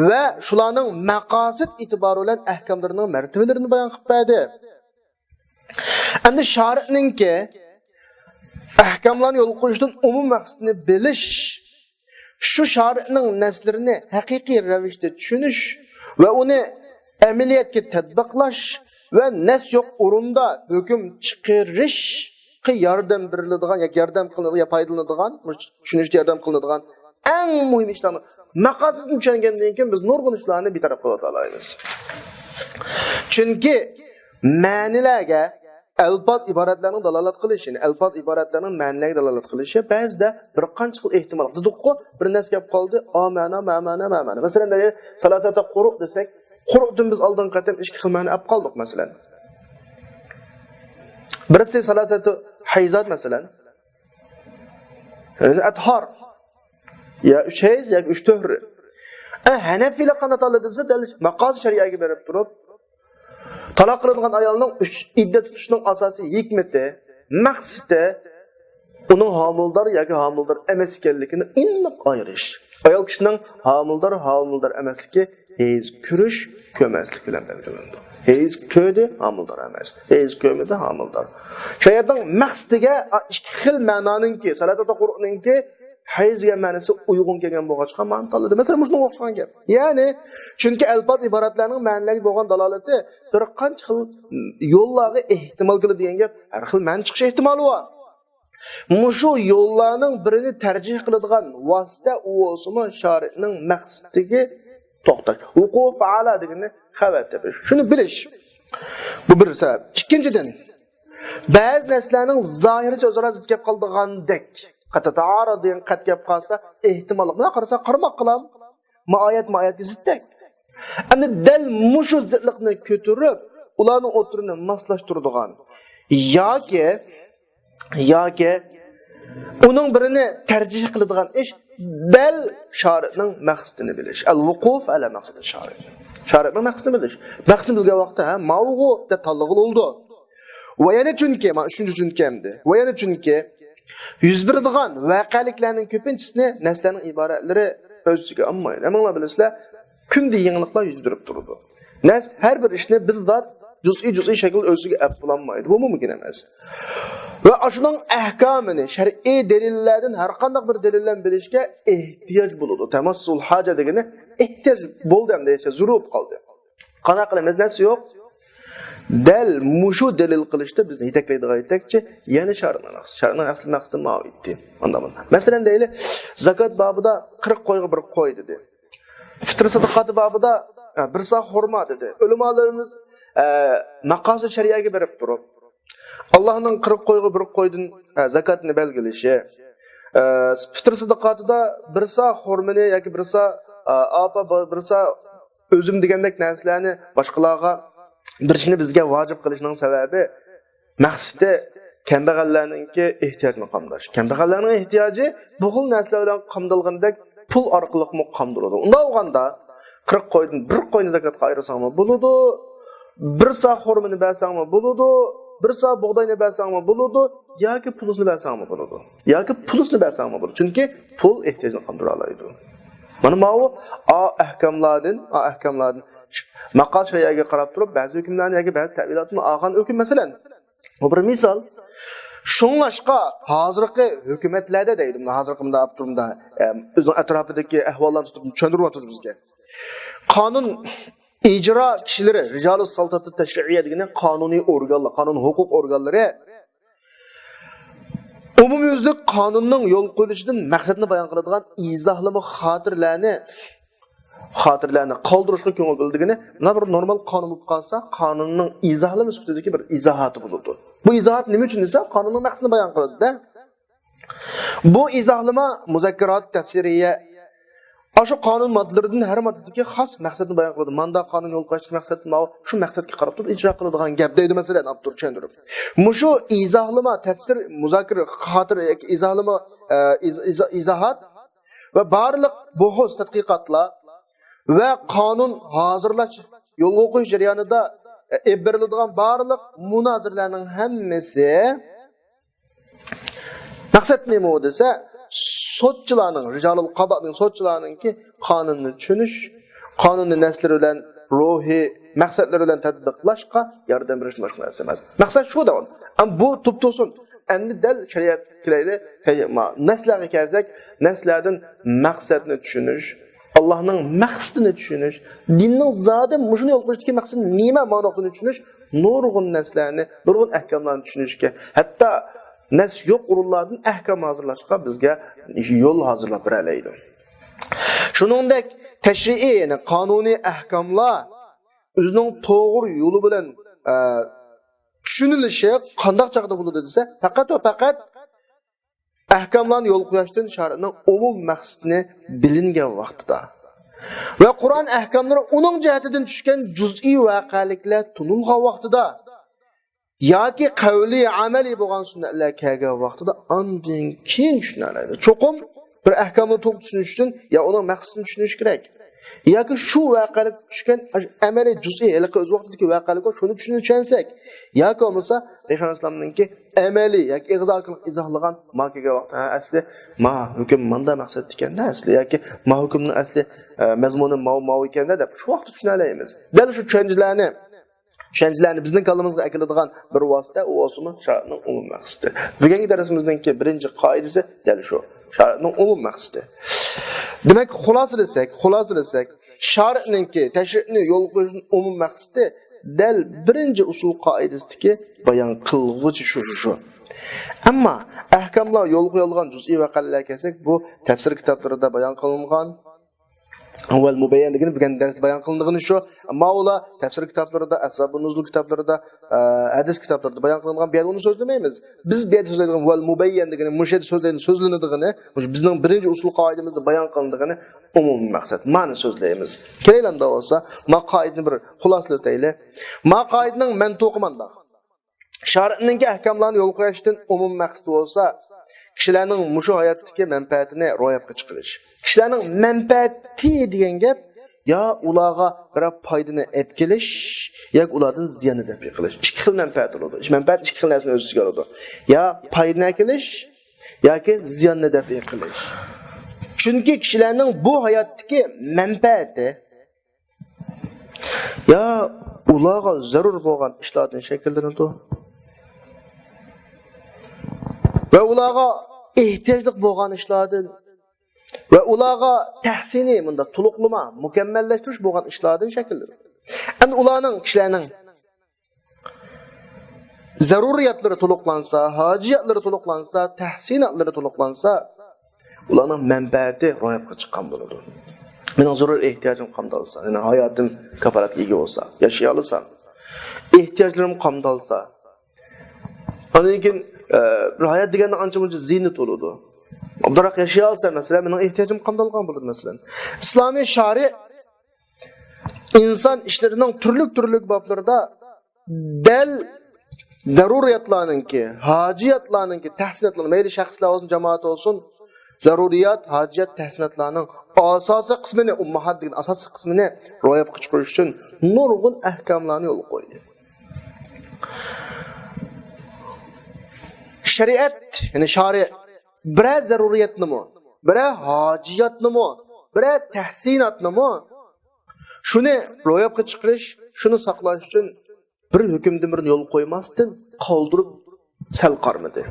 ۋە شۇلارنىڭ مەقاسىت ئېتىبارى بىلەن ئەھكاملىرىنىڭ مەرتىۋىلىرىنى بايان قىلىپ بەردى. ئەمدى شارىئنىڭكى ئەھكاملارنى يولغا قويۇشتىن ئومۇم مەقسىتىنى بىلىش، شۇ شارىئنىڭ نەسلىرىنى ھەقىقىي رەۋىشتە چۈشىنىش ۋە ئۇنى ئەمەلىيەتكە تەتبىقلاش ۋە نەس يوق ئورۇندا ھۆكۈم چىقىرىشقا ياردەم بېرىلىدىغان ياكى ياردەم قىلىنىدىغان يا پايدىلىنىدىغان، چۈشىنىشتە ياردەم قىلىنىدىغان ئەڭ مۇھىم ئىشلارنىڭ مەقسىتىنى چۈشەنگەندىن كېيىن بىز نۇرغۇن ئىشلارنى بىتەرەپ قىلىۋالالايمىز. چۈنكى مەنىلەرگە ئەلپاز ئىبارەتلەرنىڭ دالالەت قىلىشى، يەنى ئەلپاز ئىبارەتلەرنىڭ مەنىلەرگە دالالەت قىلىشى بەزىدە بىر قانچە خىل ئېھتىمال. دېدۇققۇ، بىر نەرسە گەپ قالدى، ئا مەنا، ما مەنا، ما مەنا. مەسىلەن، دەيلى، سالاسەتە قۇرۇ دېسەك، قۇرۇدىن بىز ئالدىنقى قېتىم ئىككى خىل مەنە ئەپ قالدۇق، مەسىلەن. بىرسى سالاسەتە ھەيزات، مەسىلەن. يەنى ئەتھار. يا ئۈچ ھەيز، ياكى ئۈچ تۆھرە. ئە، ھەنەفىيلەر قانداق تاللىدى دېسە، دەل مەقاسىد شەرئىيەگە بېرىپ تۇرۇپ، تالاق قىلىنغان ئايالنىڭ ئۈچ ئىددە تۇتۇشنىڭ ئاساسىي ھېكمىتى، مەقسىتى، ئۇنىڭ ھامىلىدار ياكى ھامىلىدار ئەمەس ئىكەنلىكىنى ئېنىق ئايرىش. ئايال كىشىنىڭ ھامىلىدار، ھامىلىدار ئەمەسلىكى ھەيز كۆرۈش، كۆرمەسلىك بىلەن بەلگىلىنىدۇ. ھەيز كۆردى، ھامىلىدار ئەمەس. ھەيز كۆرمىدى، ھامىلىدار. شەرىئەتنىڭ مەقسىتىگە ئىككى خىل مەنانىڭكى، سالاسەتە قۇرۇنىڭكى ھەيز دېگەن مەنىسى ئۇيغۇن كەلگەن بولغاچقا مانا تاللىدى. مەسىلەن، مۇشۇنىڭغا ئوخشىغان گەپ. يەنى، چۈنكى ئەلپاز ئىبارەتلەرنىڭ مەنىلەرگە بولغان دالالىتى بىر قانچە خىل يوللارغا ئېھتىمال كېلىدۇ دېگەن گەپ، ھەر خىل مەنە چىقىش ئېھتىمالى بار. مۇشۇ يوللارنىڭ بىرىنى تەرجىھ قىلىدىغان ۋاسىتە ئۇ بولسىمۇ شارىئنىڭ مەقسىتىگە توختاش. ۋۇقۇ فەئالە دېگىنى خەۋەر تېپىش. شۇنى بىلىش. بۇ بىر سەۋەب. ئىككىنچىدىن، بەزى نەرسىلەرنىڭ زاھىرىسى ئۆزئارا زىت كەپ قالىدىغاندەك. قەتئىي تائارۇد دېگەن قەت كەپ قالسا، ئېھتىماللىق. مانا قارىسا، قارىماق قىلام. ما ئايەت، ما ئايەتكە زىتتەك. ئەمدى دەل مۇشۇ زىتلىقنى كۆتۈرۈپ، ئۇلارنىڭ ئوتتۇرىنى ماسلاشتۇرىدىغان ياكى، ياكى ئۇنىڭ بىرىنى تەرجىھ قىلىدىغان ئىش دەل شارىئنىڭ مەقسىتىنى بىلىش. ئەل ۋۇقۇف ئەلە مەقسىدى شارىئ. شارىئنىڭ مەقسىتىنى بىلىش. مەقسىتىنى بىلگەن ۋاقىتتا، ھە، ماۋۇغۇ دەپ تاللىغىلى بولىدۇ. ۋە يەنە چۈنكى، مانا ئۈچىنچى چۈنكى ئەمدى. ۋە يەنە چۈنكى يۈز بېرىدىغان ۋەقەلىكلەرنىڭ كۆپىنچىسىنى نەسلەرنىڭ ئىبارەتلىرى ئۆز ئىچىگە ئالمايدۇ. ھەممىڭلار بىلىسىلەر، كۈندە يېڭىلىقلار يۈز بېرىپ تۇرىدۇ. نەس ھەر بىر ئىشنى بىززات جۇزئىي، جۇزئىي شەكىلدە ئۆز ئىچىگە ئەپ بولالمايدۇ. بۇ مۇمكىن ئەمەس. ۋە ئاشۇنىڭ ئەھكامىنى شەرئىي دەلىللەردىن ھەر قانداق بىر دەلىل بىلەن بىلىشكە ئېھتىياج بولىدۇ. تەمەسسۇل ھاجە دېگىنى ئېھتىياج بولدى ئەمدى، زۆرۈر بولۇپ قالدى. قانداق قىلىمىز؟ نەرسە يوق. دەل مۇشۇ دەلىل قىلىشتا بىزنى يېتەكلەيدىغان يېتەكچى يەنە شارىنىڭ مەقسىتى. شارىنىڭ ئەسلى مەقسىتى ماۋۇ ئىدى. ئاندىن مەسىلەن دەيلى، زاكات بابىدا قىرىق قويغا بىر قوي دېدى. پىتىر سەدىقاتى بابىدا، ئە، بىر سا خورما دېدى. ئۆلىمالىرىمىز، ئە، ماقاسىد شەرىئەگە بېرىپ تۇرۇپ، ئاللاھنىڭ قىرىق قويغا بىر قويدىن، ئە، زاكاتنى بەلگىلىشى، ئە، پىتىر سەدىقاتىدا بىر سا خورمىنى ياكى بىر سا، ئە، ئاپا، بىر سا ئۈزۈم دېگەندەك نەرسىلەرنى باشقىلارغا بېرىشنى بىزگە ۋاجىپ قىلىشنىڭ سەۋەبى، مەقسىتى كەمبەغەللەرنىڭكى ئېھتىياجىنى قامداش. كەمبەغەللەرنىڭ ئېھتىياجى بۇ خىل نەرسىلەر بىلەن قامدالغىنىدەك پۇل ئارقىلىقمۇ قامدىلىدۇ. ئۇنداق بولغاندا، قىرىق قويدىن بىر قوينى زاكاتقا ئايرىساڭمۇ بولىدۇ، بىر سا خورمىنى بەرسەڭمۇ بولىدۇ، بىر سا بۇغداينى بەرسەڭمۇ بولىدۇ، ياكى پۇلۇسنى بەرسەڭمۇ بولىدۇ. ياكى پۇلۇسنى بەرسەڭمۇ بولىدۇ. چۈنكى پۇل ئېھتىياجنى قامدىرالايدۇ. مانا ماۋۇ ئا ئەھكاملاردىن، ئا ئەھكاملاردىن، ماقال شەرىئەگە قاراپ تۇرۇپ، بەزى ھۆكۈملەرنى ياكى بەزى تەۋىلاتنى ئالغان ھۆكۈم، مەسىلەن، بۇ بىر مىسال. شۇڭلاشقا، ھازىرقى ھۆكۈمەتلەردە دەيدۇ، مانا ھازىرقى مۇنداق ئاپتورۇمدا، ئەم، ئۆزىنىڭ ئەتراپىدىكى ئەھۋاللارنى تۇتۇپ چۈشەندۈرۈۋاتىدۇ بىزگە. قانۇن ئىجرا كىشىلىرى، رىجالۇ سۇلتاتى تەشرىئىيە دېگىنى قانۇنىي ئورگانلار، قانۇن ھوقۇق ئورگانلىرى ئومۇميۈزلۈك قانۇننىڭ يول قويۇلۇشىدىن مەقسەتنى بايان قىلىدىغان ئىزاھلىما خاتىرىلەرنى، خاتىرىلەرنى قالدۇرۇشقا كۆڭۈل بۆلىدىغىنى، مانا بىر نورمال قانۇن بولۇپ قالسا، قانۇننىڭ ئىزاھلىما سۈپىتىدىكى بىر ئىزاھاتى بولىدۇ. بۇ ئىزاھات نېمە ئۈچۈن دېسە، قانۇننىڭ مەقسىتىنى بايان قىلىدۇ-دە. بۇ ئىزاھلىما مۇزەككىرات تەپسىرىيە، ئاشۇ قانۇن ماددىلىرىدىن ھەر ماددىدىكى خاس مەقسەتنى بايان قىلىدۇ. ماندا قانۇن يول قويۇشتىكى مەقسەت ماۋۇ، شۇ مەقسەتكە قاراپ تۇرۇپ ئىجرا قىلىدىغان گەپ دەيدۇ، مەسىلەن، ئاپتور چۈشەندۈرۈپ. مۇشۇ ئىزاھلىما، تەپسىر، مۇزاكىرە، خاتىرە ياكى ئىزاھلىما، ئە، ئىز-، ئىزا-، ئىزاھات ۋە بارلىق بۇھۇس، تەتقىقاتلار ۋە قانۇن ھازىرلاش، يولغا قويۇش جەريانىدا، ئە، ئېلىپ بېرىلىدىغان بارلىق مۇنازىرىلەرنىڭ ھەممىسى مەقسەت نېمە دېسە، سوتچىلارنىڭ، رىجالۇل قازا دېگەن سوتچىلارنىڭكى قانۇننى چۈشىنىش، قانۇننى نەسلىرى بىلەن، روھىي مەقسەتلىرى بىلەن تەتبىقلاشقا ياردەم بېرىش باشقا نەرسە ئەمەس. مەقسەت شۇ دەۋاتىمەن. ئەمما بۇ تۇپتۇسۇن. ئەمدى دەل شەرىئەتكە كېلەيلى. شەرىئەت، ما-، نەسلەرگە كەلسەك، نەسلەردىن مەقسەتنى چۈشىنىش، ئاللاھنىڭ مەقسىتىنى چۈشىنىش، دىننىڭ زادى مۇشۇنى يول قويۇشتىكى مەقسىتى نېمە، مانا نۇقتىنى چۈشىنىش، نۇرغۇن نەرسىلەرنى، نۇرغۇن ئەھكاملارنى چۈشىنىشكە، ھەتتا نەس يوق ئورۇنلاردىن ئەھكام ھازىرلاشقا بىزگە يول ھازىرلاپ بېرەلەيدۇ. شۇنىڭدەك تەشرىئىي، يەنى قانۇنىي ئەھكاملار ئۆزىنىڭ توغرا يولى بىلەن، ئە، چۈشىنىلىشى قانداق چاغدا بولىدۇ دېسە، پەقەت ۋە پەقەت ئەھكاملارنى يولغا قويۇشتىن شارىئنىڭ ئومۇم مەقسىتىنى بىلىنگەن ۋاقتىدا ۋە قۇرئان ئەھكاملىرى ئۇنىڭ جەھىتىدىن چۈشكەن جۈزئىي ۋەقەلىكلەر تونۇلغان ۋاقتىدا ياكى قەۋلىي، ئەمەلىي بولغان سۈننەتلەر كەلگەن ۋاقتىدا ئاندىن كېيىن چۈشىنەلەيدۇ. چوقۇم بىر ئەھكامنى توغرا چۈشىنىش ئۈچۈن يا ئۇنىڭ مەقسىتىنى چۈشىنىش كېرەك. ياكى شۇ ۋەقەلىك چۈشكەن ئەمەلىي جۈزئىي، ھېلىقى ئۆز ۋاقتىدىكى ۋەقەلىك، شۇنى چۈشىنىپ چۈشەنسەك، ياكى بولمىسا پەيغەمبەر ئەلەيھىسسالامنىڭكى ئەمەلىي ياكى ئېغىز ئارقىلىق ئىزاھلىغان ما كەلگەن ۋاقىتتا، ھە، ئەسلى ما ھۆكۈم ماندا مەقسەت ئىكەندە، ئەسلى ياكى ما ھۆكۈمنىڭ ئەسلى، ئە، مەزمۇنى ماۋۇ، ماۋۇ ئىكەندە دەپ شۇ ۋاقىتتا چۈشىنەلەيمىز. دەل شۇ چۈشەنچىلەرنى، چۈشەنچىلەرنى بىزنىڭ كاللىمىزغا ئەكېلىدىغان بىر ۋاسىتە، ئۇ بولسىمۇ شارىئەتنىڭ ئومۇم مەقسىتى. بۈگۈنكى دەرسىمىزنىڭكى بىرىنچى قائىدىسى دەل شۇ. شارىئەتنىڭ ئومۇم مەقسىتى. دېمەك، خۇلاسىلىسەك، خۇلاسىلىسەك، شارىئەتنىڭكى تەشرىئنى يولغا قويۇشنىڭ ئومۇم مەقسىتى دەل بىرىنچى ئۇسۇل قائىدىسىدىكى بايان قىلغۇچى شۇ، شۇ، شۇ. ئەمما ئەھكاملار يولغا قويۇلغان جۈزئىي ۋەقەلەرگە كەلسەك، بۇ تەپسىر كىتابلىرىدا بايان قىلىنغان. ۋەل مۇبەييەن دېگىنى بۈگۈن دەرستە بايان قىلىنىدىغىنى شۇ. ماۋۇلار تەپسىر كىتابلىرىدا، ئەسۋابۇن نۇزۇل كىتابلىرىدا، ئە، ھەدىس كىتابلىرىدا بايان قىلىنغان، بۇ يەردە ئۇنى سۆزلىمەيمىز. بىز بۇ يەردە سۆزلەيدىغان ۋەل مۇبەييەن دېگىنى، مۇشۇ يەردە سۆزلەيدىغان، سۆزلىنىدىغىنى، مۇشۇ بىزنىڭ بىرىنچى ئۇسۇل قائىدىمىزدە بايان قىلىنىدىغىنى ئومۇمىي مەقسەت. مانى سۆزلەيمىز. كېلەيلى ئۇنداق بولسا، ما قائىدىنى بىر خۇلاسىلىۋېتەيلى. ما قائىدىنىڭ مەنتۇقى مانداق. شارىئەتنىڭكى ئەھكاملارنى يولغا قويۇشتىن ئومۇم مەقسىتى بولسا، كىشىلەرنىڭ مۇشۇ ھاياتتىكى مەنپەئەتىنى روياپقا چىقىرىش. كىشىلەرنىڭ مەنپەئەتى دېگەن گەپ يا ئۇلارغا بىرەر پايدىنى ئېلىپ كېلىش، ياكى ئۇلاردىن زىياننى دەپئى قىلىش. ئىككى خىل مەنپەئەت بولىدۇ. مەنپەئەت ئىككى خىل نەرسىنى ئۆز ئىچىگە ئالىدۇ. يا پايدىنى ئەكېلىش، ياكى زىياننى دەپئى قىلىش. چۈنكى كىشىلەرنىڭ بۇ ھاياتتىكى مەنپەئەتى يا ئۇلارغا زەرۇر بولغان ئىشلاردىن شەكىللىنىدۇ، ۋە ئۇلارغا ئېھتىياجلىق بولغان ئىشلاردىن ۋە ئۇلارغا تەھسىنىي، مۇنداق تولۇقلىما، مۇكەممەللەشتۈرۈش بولغان ئىشلاردىن شەكىللىنىدۇ. ئەمدى ئۇلارنىڭ، كىشىلەرنىڭ زەرۇرىيەتلىرى تولۇقلانسا، ھاجىيەتلىرى تولۇقلانسا، تەھسىناتلىرى تولۇقلانسا، ئۇلارنىڭ مەنپەئەتى روياپقا چىققان بولىدۇ. مېنىڭ زۆرۈر ئېھتىياجىم قامدالسا، يەنى ھاياتىم كاپالەتكە ئىگە بولسا، ياشىيالىسام، ئېھتىياجلىرىم قامدالسا، ئاندىن كېيىن، ئە، بىر ھايات دېگەننىڭ ئانچە-مۇنچە زىينىتى بولىدۇ. ئوبدانراق ياشىيالىسام، مەسىلەن، مېنىڭ ئېھتىياجىم قامدالغان بولىدۇ، مەسىلەن. ئىسلامىي شارى ئىنسان ئىشلىرىنىڭ تۈرلۈك-تۈرلۈك بابلىرىدا دەل زەرۇرىيەتلەرنىڭكى، ھاجىيەتلەرنىڭكى، تەھسىناتلار، مەيلى شەخسلەر بولسۇن، جامائەت بولسۇن، زەرۇرىيەت، ھاجىيەت، تەھسىناتلارنىڭ ئاساسىي قىسمىنى، ئۇمماھات دېگەن ئاساسىي قىسمىنى روياپقا چىقىرىش ئۈچۈن نۇرغۇن ئەھكاملارنى يولغا قويدى. شەرىئەت، يەنى شارى، بىرەر زەرۇرىيەتنىمۇ، بىرەر ھاجىياتنىمۇ، بىرەر تەھسىناتنىمۇ، شۇنى روياپقا چىقىرىش، شۇنى ساقلاش ئۈچۈن بىر ھۆكۈمدىن بىرنى يولغا قويماستىن قالدۇرۇپ سەل قارىمىدى.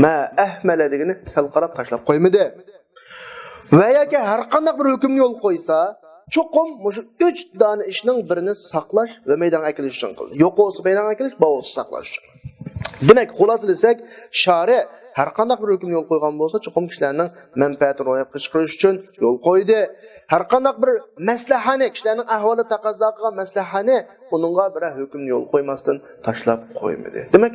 مە ئەھمەلە دېگىنى سەل قاراپ تاشلاپ قويمىدى. ۋە ياكى ھەر قانداق بىر ھۆكۈمنى يولغا قويسا، چوقۇم مۇشۇ ئۈچ دانە ئىشنىڭ بىرىنى ساقلاش ۋە مەيدانغا ئەكېلىش ئۈچۈن قىلدى. يوق بولسا مەيدانغا ئەكېلىش، بار بولسا ساقلاش ئۈچۈن. دېمەك، خۇلاسە دېسەك، شارى ھەر قانداق بىر ھۆكۈمنى يولغا قويغان بولسا، چوقۇم كىشىلەرنىڭ مەنپەئەتىنى روياپقا چىقىرىش ئۈچۈن يول قويدى. ھەر قانداق بىر مەسلىھەنى، كىشىلەرنىڭ ئەھۋالى تەقەززا قىلغان مەسلىھەنى ئۇنىڭغا بىرەر ھۆكۈمنى يولغا قويماستىن تاشلاپ قويمىدى. دېمەك،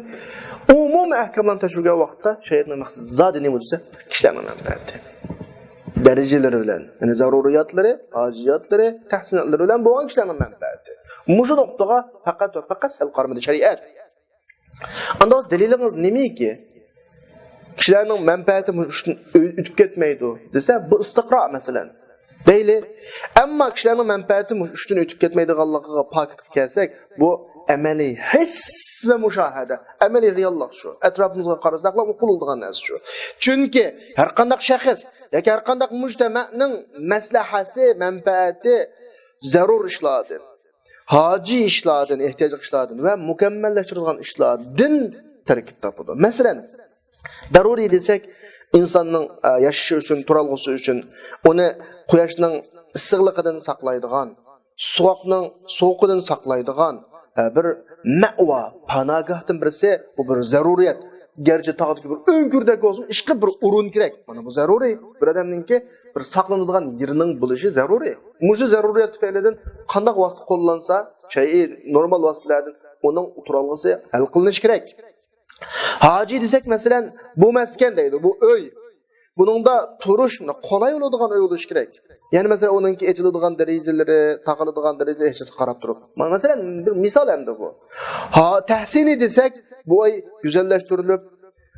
ئومۇمىي ئەھكاملارنى تەشرىپ قىلغان ۋاقىتتا شەرىئەتنىڭ مەقسىتى زادى نېمە دېسە، كىشىلەرنىڭ مەنپەئەتى. دەرىجىلىرى بىلەن، يەنى زەرۇرىياتلىرى، ھاجىياتلىرى، تەھسىناتلىرى بىلەن بولغان كىشىلەرنىڭ مەنپەئەتى. مۇشۇ نۇقتىغا پەقەت ۋە پەقەت سەل قارىمىدى شەرىئەت. ئاندىن دەلىلىڭىز نېمىكى؟ كىشىلەرنىڭ مەنپەئەتى مۇشۇ ئۈچتىن ئۆ-، ئۆتۈپ كەتمەيدۇ دېسە، بۇ ئىستىقرا مەسىلەن. دەيلى. ئەمما كىشىلەرنىڭ مەنپەئەتى مۇشۇ ئۈچتىن ئۆتۈپ كەتمەيدىغانلىقىغا پاكىتقا كەلسەك، بۇ ئەمەلىي ھېس ۋە مۇشاھەدە، ئەمەلىي رېئاللىق شۇ. ئەتراپىمىزغا قارىساقلا، ئۇقۇلىدىغان نەرسە شۇ. چۈنكى ھەر قانداق شەخس ياكى ھەر قانداق مۇجتەمەنىڭ مەسلىھەسى، مەنپەئەتى زەرۇر ئىشلاردىن، ھاجىي ئىشلاردىن، ئېھتىياجلىق ئىشلاردىن ۋە مۇكەممەللەشتۈرىدىغان ئىشلاردىن تەركىب تاپىدۇ. مەسىلەن، زەرۇرىي دېسەك، ئىنساننىڭ، ئە، ياشىشى ئۈچۈن، تۇرالغۇسى ئۈچۈن، ئۇنى قۇياشنىڭ ئىسسىقلىقىدىن ساقلايدىغان، سوغۇقنىڭ سوغۇقىدىن ساقلايدىغان، ئە، بىر مەئۋا، پاناگاھتىن بىرسى، بۇ بىر زەرۇرىيەت. گەرچە تاغدىكى بىر ئۆڭكۈردەك بولسىمۇ، ئىشقىلىپ بىر ئورۇن كېرەك. مانا بۇ زەرۇرىي. بىر ئادەمنىڭكى بىر ساقلىنىدىغان يېرىنىڭ بولۇشى زەرۇرىي. مۇشۇ زەرۇرىيەت تۈپەيلىدىن قانداق ۋاسىتە قوللانسا، شەرئىي نورمال ۋاسىتىلەردىن ئۇنىڭ تۇرالغۇسى ھەل قىلىنىشى كېرەك. ھاجىي دېسەك، مەسىلەن، بۇ مەسكەن دەيدۇ، بۇ ئۆي. بۇنىڭدا تۇرۇش مۇنداق قولاي بولىدىغان ئۆي بولۇشى كېرەك. يەنى، مەسىلەن، ئۇنىڭكى ئېچىلىدىغان دېرىزىلىرى، تاقىلىدىغان دېرىزىلىرى، ھېچ نەرسىگە قاراپ تۇرۇپ. مانا، مەسىلەن، بىر مىسال ئەمدى بۇ. ھا، تەھسىنىي دېسەك، بۇ ئۆي گۈزەللەشتۈرۈلۈپ،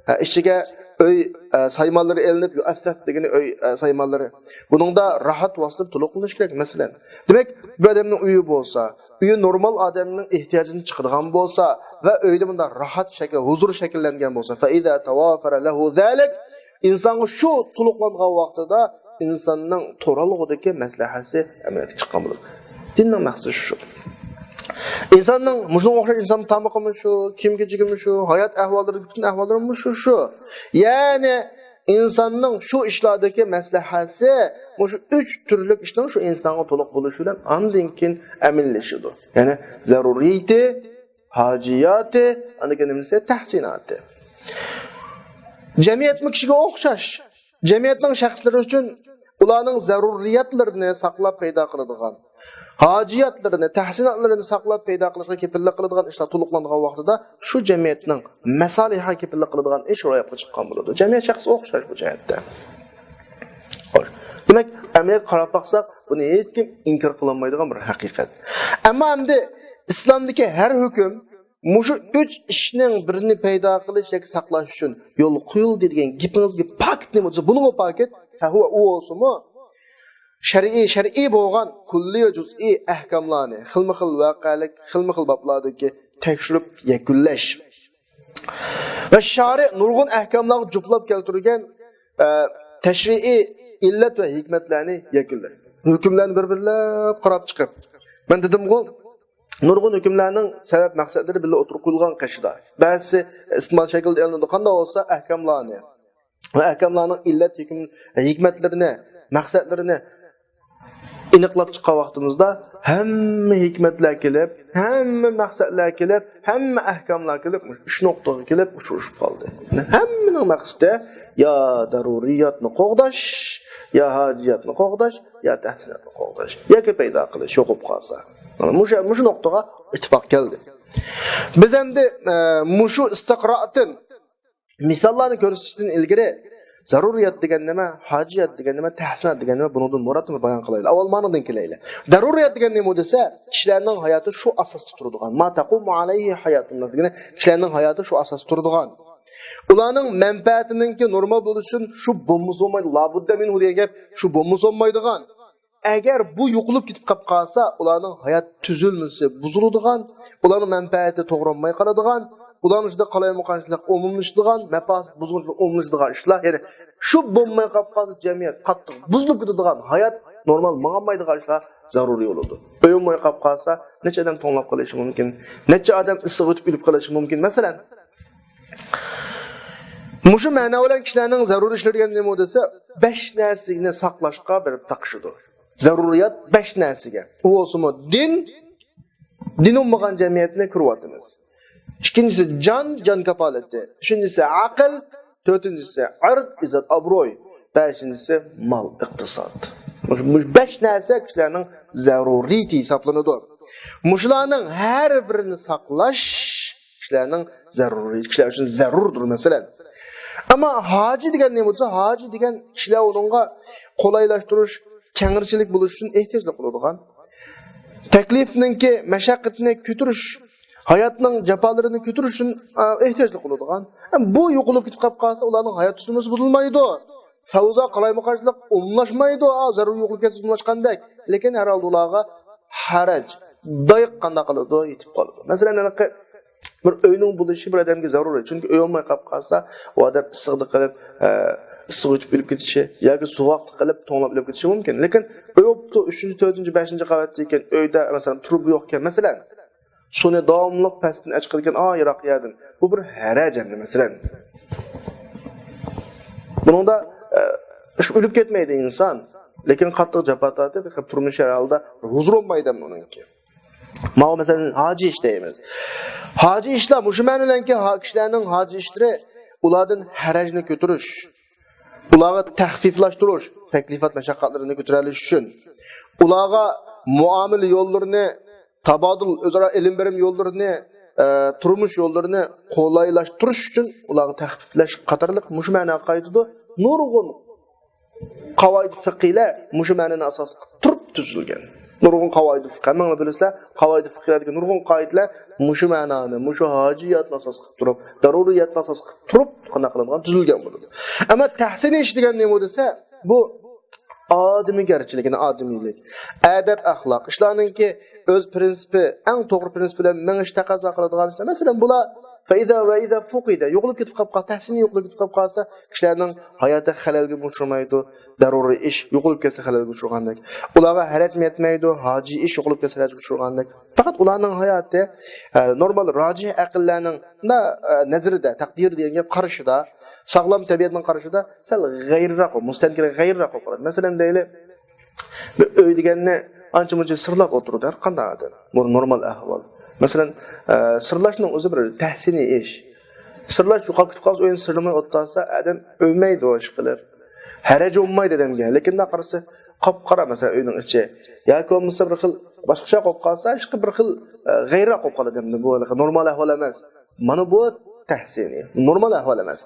ھە، ئىچىگە ئۆي، ئە، سايمانلىرى ئېلىنىپ، يۇئەسسەس دېگىنى ئۆي، ئە، سايمانلىرى. بۇنىڭدا راھەت ۋاسىتىلىرى تولۇقلىنىشى كېرەك، مەسىلەن. دېمەك، بىر ئادەمنىڭ ئۆيى بولسا، ئۆيى نورمال ئادەمنىڭ ئېھتىياجىنى چىقىدىغان بولسا ۋە ئۆيدە مۇنداق راھەت شەكىل، ھۇزۇر شەكىللەنگەن بولسا، فَإِذَا تَوَافَرَ لَهُ ذَلِكَ، ئىنسانغا شۇ تولۇقلانغان ۋاقتىدا ئىنساننىڭ تۇرالغۇدىكى مەسلىھەسى ئەمەلگە چىققان بولىدۇ. دىننىڭ مەقسىتى شۇ. ئىنساننىڭ مۇشۇنىڭغا ئوخشاش ئىنساننىڭ تامىقىمۇ شۇ، كىيىم-كېچىكىمۇ شۇ، ھايات ئەھۋاللىرى، پۈتۈن ئەھۋاللىرىمۇ شۇ، شۇ. يەنى ئىنساننىڭ شۇ ئىشلاردىكى مەسلىھەسى مۇشۇ ئۈچ تۈرلۈك ئىشنىڭ شۇ ئىنسانغا تولۇق بولۇشى بىلەن ئاندىن كېيىن ئەمەلىيلىشىدۇ. يەنى زەرۇرىيىتى، ھاجىياتى، ئاندىن كېيىن نېمىسى؟ تەھسىناتى. جەمئىيەتمۇ كىشىگە ئوخشاش. جەمئىيەتنىڭ شەخسلىرى ئۈچۈن ئۇلارنىڭ زەرۇرىيەتلىرىنى ساقلاپ پەيدا قىلىدىغان، ھاجىياتلىرىنى، تەھسىناتلىرىنى ساقلاپ پەيدا قىلىشقا كېپىللىك قىلىدىغان ئىشلار تولۇقلانغان ۋاقتىدا شۇ جەمئىيەتنىڭ مەسالىھىگە كېپىللىك قىلىدىغان ئىش روياپقا چىققان بولىدۇ. جەمئىيەت شەخس ئوخشاش بۇ جەھەتتە. خوش. دېمەك، ئەمەلىيەتكە قاراپ باقساق، بۇنى ھېچكىم ئىنكار قىلالمايدىغان بىر ھەقىقەت. ئەمما ئەمدى ئىسلامدىكى ھەر ھۆكۈم مۇشۇ ئۈچ ئىشنىڭ بىرىنى پەيدا قىلىش ياكى ساقلاش ئۈچۈن يولغا قويۇلدى دېگەن گېپىڭىزگە پاكىت نېمە بولسا، بۇنىڭغا پاكىت، فەھۇۋە، ئۇ بولسىمۇ، شەرئىي، شەرئىي بولغان كۈللىي ۋە جۈزئىي ئەھكاملارنى، خىلمۇ خىل ۋەقەلىك، خىلمۇ خىل بابلاردىكى تەكشۈرۈپ يەكۈنلەش. ۋە شارى نۇرغۇن ئەھكاملارغا جۈپلاپ كەلتۈرگەن، ئە، تەشرىئىي ئىللەت ۋە ھېكمەتلەرنى يەكۈنلەش. ھۆكۈملەرنى بىر-بىرلەپ قاراپ چىقىپ. مەن دېدىمغۇ، نۇرغۇن ھۆكۈملەرنىڭ سەۋەب مەقسەتلىرى بىللە ئوتتۇرىغا قويۇلغان قېشىدا، بەزىسى ئىستېمال شەكلىدە ئېلىنىدۇ. قانداق بولسا، ئەھكاملارنى ۋە ئەھكاملارنىڭ ئىللەت ھۆكۈم، ھېكمەتلىرىنى، مەقسەتلىرىنى ئېنىقلاپ چىققان ۋاقتىمىزدا، ھەممە ھېكمەتلەر كېلىپ، ھەممە مەقسەتلەر كېلىپ، ھەممە ئەھكاملار كېلىپ، ئۈچ نۇقتىغا كېلىپ ئۇچرىشىپ قالدى. ھەممىنىڭ مەقسىتى يا زەرۇرىياتنى قوغداش، يا ھاجىياتنى قوغداش، يا تەھسىناتنى قوغداش ياكى پەيدا قىلىش، يوقىلىپ قالسا. مۇشۇ، مۇشۇ نۇقتىغا ئىتتىپاق كەلدى. بىز ئەمدى، ئە، مۇشۇ ئىستىقراتىن مىساللارنى كۆرسىتىشتىن ئىلگىرى، زەرۇرىيەت دېگەن نېمە، ھاجىيەت دېگەن نېمە، تەھسىنات دېگەن نېمە، بۇنىڭدىن مۇرەتتەپ بايان قىلايلى. ئاۋۋال مانىدىن كېلەيلى. زەرۇرىيەت دېگەن نېمە دېسە، كىشىلەرنىڭ ھاياتى شۇ ئاساستا تۇرىدىغان. ما تەقۇمۇ ئەلەيھى ھاياتۇنناس دېگىنى كىشىلەرنىڭ ھاياتى شۇ ئاساستا تۇرىدىغان. ئۇلارنىڭ مەنپەئەتىنىڭكى نورمال بولۇشى ئۈچۈن شۇ بولمىسا بولمايدۇ، لابۇددە مىنھۇ دېگەن گەپ، شۇ بولمىسا بولمايدىغان. ئەگەر بۇ يوقىلىپ كېتىپ قاپ قالسا، ئۇلارنىڭ ھايات تۈزۈلمىسى بۇزۇلىدىغان، ئۇلارنىڭ مەنپەئەتى توغرا بولماي قالىدىغان، ئۇلارنىڭ ئىچىدە قالايمىقانچىلىق ئومۇملىشىدىغان، مەپاسىت بۇزغۇنچىلىق ئومۇملىشىدىغان ئىشلار، يەنى شۇ بولماي قاپ قالسا، جەمئىيەت قاتتىق بۇزۇلۇپ كېتىدىغان، ھايات نورمال ماڭالمايدىغان ئىشلار زەرۇرىي بولىدۇ. ئۆي بولماي قاپ قالسا، نەچچە ئادەم توڭلاپ قېلىشى مۇمكىن، نەچچە ئادەم ئىسسىق ئۆتۈپ ئۆلۈپ قېلىشى مۇمكىن. مەسىلەن، مۇشۇ مەنا بىلەن كىشىلەرنىڭ زەرۇرىي ئىشلىرى دېگەن نېمە دېسە، بەش نەرسىنى ساقلاشقا بېرىپ تاقىشىدۇ. زەرۇرىيات بەش نەرسىگە. ئۇ بولسىمۇ دىن، دىن بولمىغان جەمئىيەتنى كۆرۈۋاتىمىز. ئىككىنچىسى جان، جان كاپالىتى. ئۈچىنچىسى ئەقىل، تۆتىنچىسى ئىرد، ئىززەت، ئابرۇي. بەشىنچىسى مال، ئىقتىساد. مۇشۇ، مۇشۇ بەش نەرسە كىشىلەرنىڭ زەرۇرىيىتى ھېسابلىنىدۇ. مۇشۇلارنىڭ ھەر بىرىنى ساقلاش كىشىلەرنىڭ زەرۇرىي، كىشىلەر ئۈچۈن زەرۇردۇر، مەسىلەن. ئەمما ھاجى دېگەن نېمە بولسا، ھاجى دېگەن كىشىلەر ئۇنىڭغا قولايلاشتۇرۇش، كەڭرىچىلىك بولۇش ئۈچۈن ئېھتىياجلىق بولىدىغان. تەكلىفنىڭكى، مەشەققىتىنى كۆتۈرۈش، ھاياتنىڭ جاپالىرىنى كۆتۈرۈش ئۈچۈن، ئا، ئېھتىياجلىق بولىدىغان. بۇ يوقىلىپ كېتىپ قاپ قالسا، ئۇلارنىڭ ھايات تۈزۈلمىسى بۇزۇلمايدۇ. فەۋزا، قالايمىقانچىلىق ئومۇملاشمايدۇ. ئا، زەرۇر يوقىلىپ كەتسە ئومۇملاشقاندەك. لېكىن ھەر ھالدا ئۇلارغا ھەرەج، دايىق قانداق قىلىدۇ؟ يېتىپ قالىدۇ. مەسىلەن، ھېلىقى بىر ئۆينىڭ بولۇشى بىر ئادەمگە زەرۇرىي. چۈنكى ئۆي بولماي قاپ قالسا، ئۇ ئادەم ئىسسىقتا قېلىپ، ئە، ئىسسىق ئۆتۈپ ئۆلۈپ كېتىشى ياكى سوغۇقتا قېلىپ توڭلاپ ئۆلۈپ كېتىشى مۇمكىن. لېكىن ئۆي بوپتۇ، ئۈچىنچى، تۆتىنچى، بەشىنچى قەۋەتتە ئىكەن، ئۆيدە، مەسىلەن، تۇرۇبا يوق ئىكەن، مەسىلەن، سۇنى داۋاملىق پەستىن ئەچىقىدىكەن، ئا، يىراق يەردىن. بۇ بىر ھەرەج ئەمدى، مەسىلەن. بۇنىڭدا، ئە، ئۆلۈپ كەتمەيدۇ ئىنسان. لېكىن قاتتىق جاپا تارتىپ، تۇرمۇش ھەر ھالدا ھۇزۇر بولمايدۇ ئۇنىڭكى. ماۋۇ، مەسىلەن، ھاجى ئىش دەيمىز. ھاجى ئىشلار، مۇشۇ مەنىلەنكى ھا-، كىشىلەرنىڭ ھاجى ئىشلىرى ئۇلاردىن ھەرەجنى كۆتۈرۈش، ئۇلارغا تەخفىفلاشتۇرۇش، تەكلىپات مەشەققەتلىرىنى كۆتۈرەلىشىش ئۈچۈن، ئۇلارغا مۇئامىلە يوللىرىنى، تابادۇل، ئۆزئارا ئېلىم بېرىم يوللىرىنى، ئە، تۇرمۇش يوللىرىنى قولايلاشتۇرۇش ئۈچۈن ئۇلارغا تەخپىپلەش قاتارلىق مۇشۇ مەناغا قايتىدۇ. نۇرغۇن قاۋايىدى فىقھىيلەر مۇشۇ مەنىنى ئاساس قىلىپ تۇرۇپ تۈزۈلگەن. نۇرغۇن قاۋايىدى فىقھىي، ھەممىڭلار بىلىسىلەر، قاۋايىدى فىقھىيلەردىكى نۇرغۇن قائىدىلەر مۇشۇ مەنانى، مۇشۇ ھاجىياتنى ئاساس قىلىپ تۇرۇپ، زەرۇرىيەتنى ئاساس قىلىپ تۇرۇپ قانداق قىلىنغان، تۈزۈلگەن بولىدۇ. ئەمما تەھسىنىي ئىش دېگەن نېمە دېسە، بۇ ئادىمىيگەرچىلىك، يەنى ئادىمىيلىك، ئەدەپ، ئەخلاق، ئىشلارنىڭكى ئۆز پرىنسىپى، ئەڭ توغرا پرىنسىپ بىلەن مېڭىش تەقەززا قىلىدىغان ئىشلار. مەسىلەن، بۇلار فەئىزا ۋە ئىزا فۇقىدە، يوقىلىپ كېتىپ قاپقان، تەھسىنى يوقىلىپ كېتىپ قاپقالسا، كىشىلەرنىڭ ھاياتى خەلەلگە ئۇچرىمايدۇ، زەرۇرىي ئىش يوقىلىپ كەتسە خەلەلگە ئۇچرىغاندەك، ئۇلارغا ھەرەجمۇ يەتمەيدۇ، ھاجىي ئىش يوقىلىپ كەتسە خەلەلگە ئۇچرىغاندەك. پەقەت ئۇلارنىڭ ھاياتى، ئە، نورمال راجىھ ئەقىللەرنىڭ، ئە، نەزىرىدە، تەقدىر دېگەن گەپ قارىشىدا، ساغلام تەبىئەتنىڭ قارىشىدا سەل غەيرىيراق، مۇستەنكىر، غەيرىيراق بولۇپ قالىدۇ. مەسىلەن، دەيلى، بىر ئۆي دېگەننى ئانچە-مۇنچە سىرلاپ ئولتۇرىدۇ ھەر قانداق ئادەم. بۇ نورمال ئەھۋال. مەسىلەن، ئە، سىرلاشنىڭ ئۆزى بىر تەھسىنىي ئىش. سىرلاش يوقاپ كېتىپ قالسا، ئۆينى سىرلىماي ئولتۇرسا، ئادەم ئۆلمەيدۇ ئىشقىلىپ. ھەرەج بولمايدۇ ئادەمگە. لېكىن قارىسا، قاپقارا، مەسىلەن، ئۆينىڭ ئىچى. ياكى بولمىسا بىر خىل باشقىچە قوپ قالسا، ئىشقىلىپ بىر خىل، ئە، غەيرىيراق قوپ قالىدۇ ئەمدى. بۇ نورمال ئەھۋال ئەمەس. مانا بۇ تەھسىنىي، نورمال ئەھۋال ئەمەس.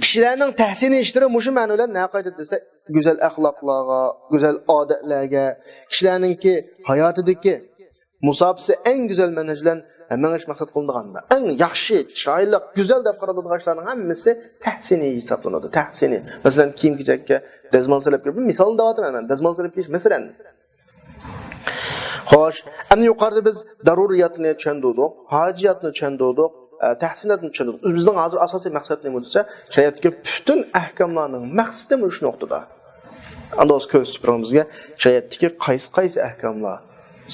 كىشىلەرنىڭ تەھسىنىي ئىشلىرى مۇشۇ مەنە بىلەن نەقەيدە دېسە، گۈزەل ئەخلاقلارغا، گۈزەل ئادەتلەرگە، كىشىلەرنىڭكى ھاياتىدىكى مۇساپىسى ئەڭ گۈزەل مەنھەج بىلەن مېڭىش مەقسەت قىلىنىدىغاندا، ئەڭ ياخشى، چىرايلىق، گۈزەل دەپ قارىلىدىغان ئىشلارنىڭ ھەممىسى تەھسىنىي ھېسابلىنىدۇ. تەھسىنىي. مەسىلەن، كىيىم-كېچەككە، دەزمال سېلىپ كىيىش، مىسالنى دەۋاتىمەن مەن، دەزمال سېلىپ كىيىش، مەسىلەن. خوش، ئەمدى يۇقىرىدا بىز زەرۇرىياتنى چۈشەندۈردۇق، ھاجىياتنى چۈشەندۈردۇق، ئە، تەھسىناتنى چۈشەندۈردۇق. بىزنىڭ ھازىر ئاساسىي مەقسەت نېمە دېسە، شەرىئەتتىكى پۈتۈن ئەھكاملارنىڭ مەقسىتى مۇشۇ نۇقتىدا. ئەمدى ھازىر كۆرسىتىپ بېرىڭ بىزگە، شەرىئەتتىكى قايسى، قايسى ئەھكاملار؟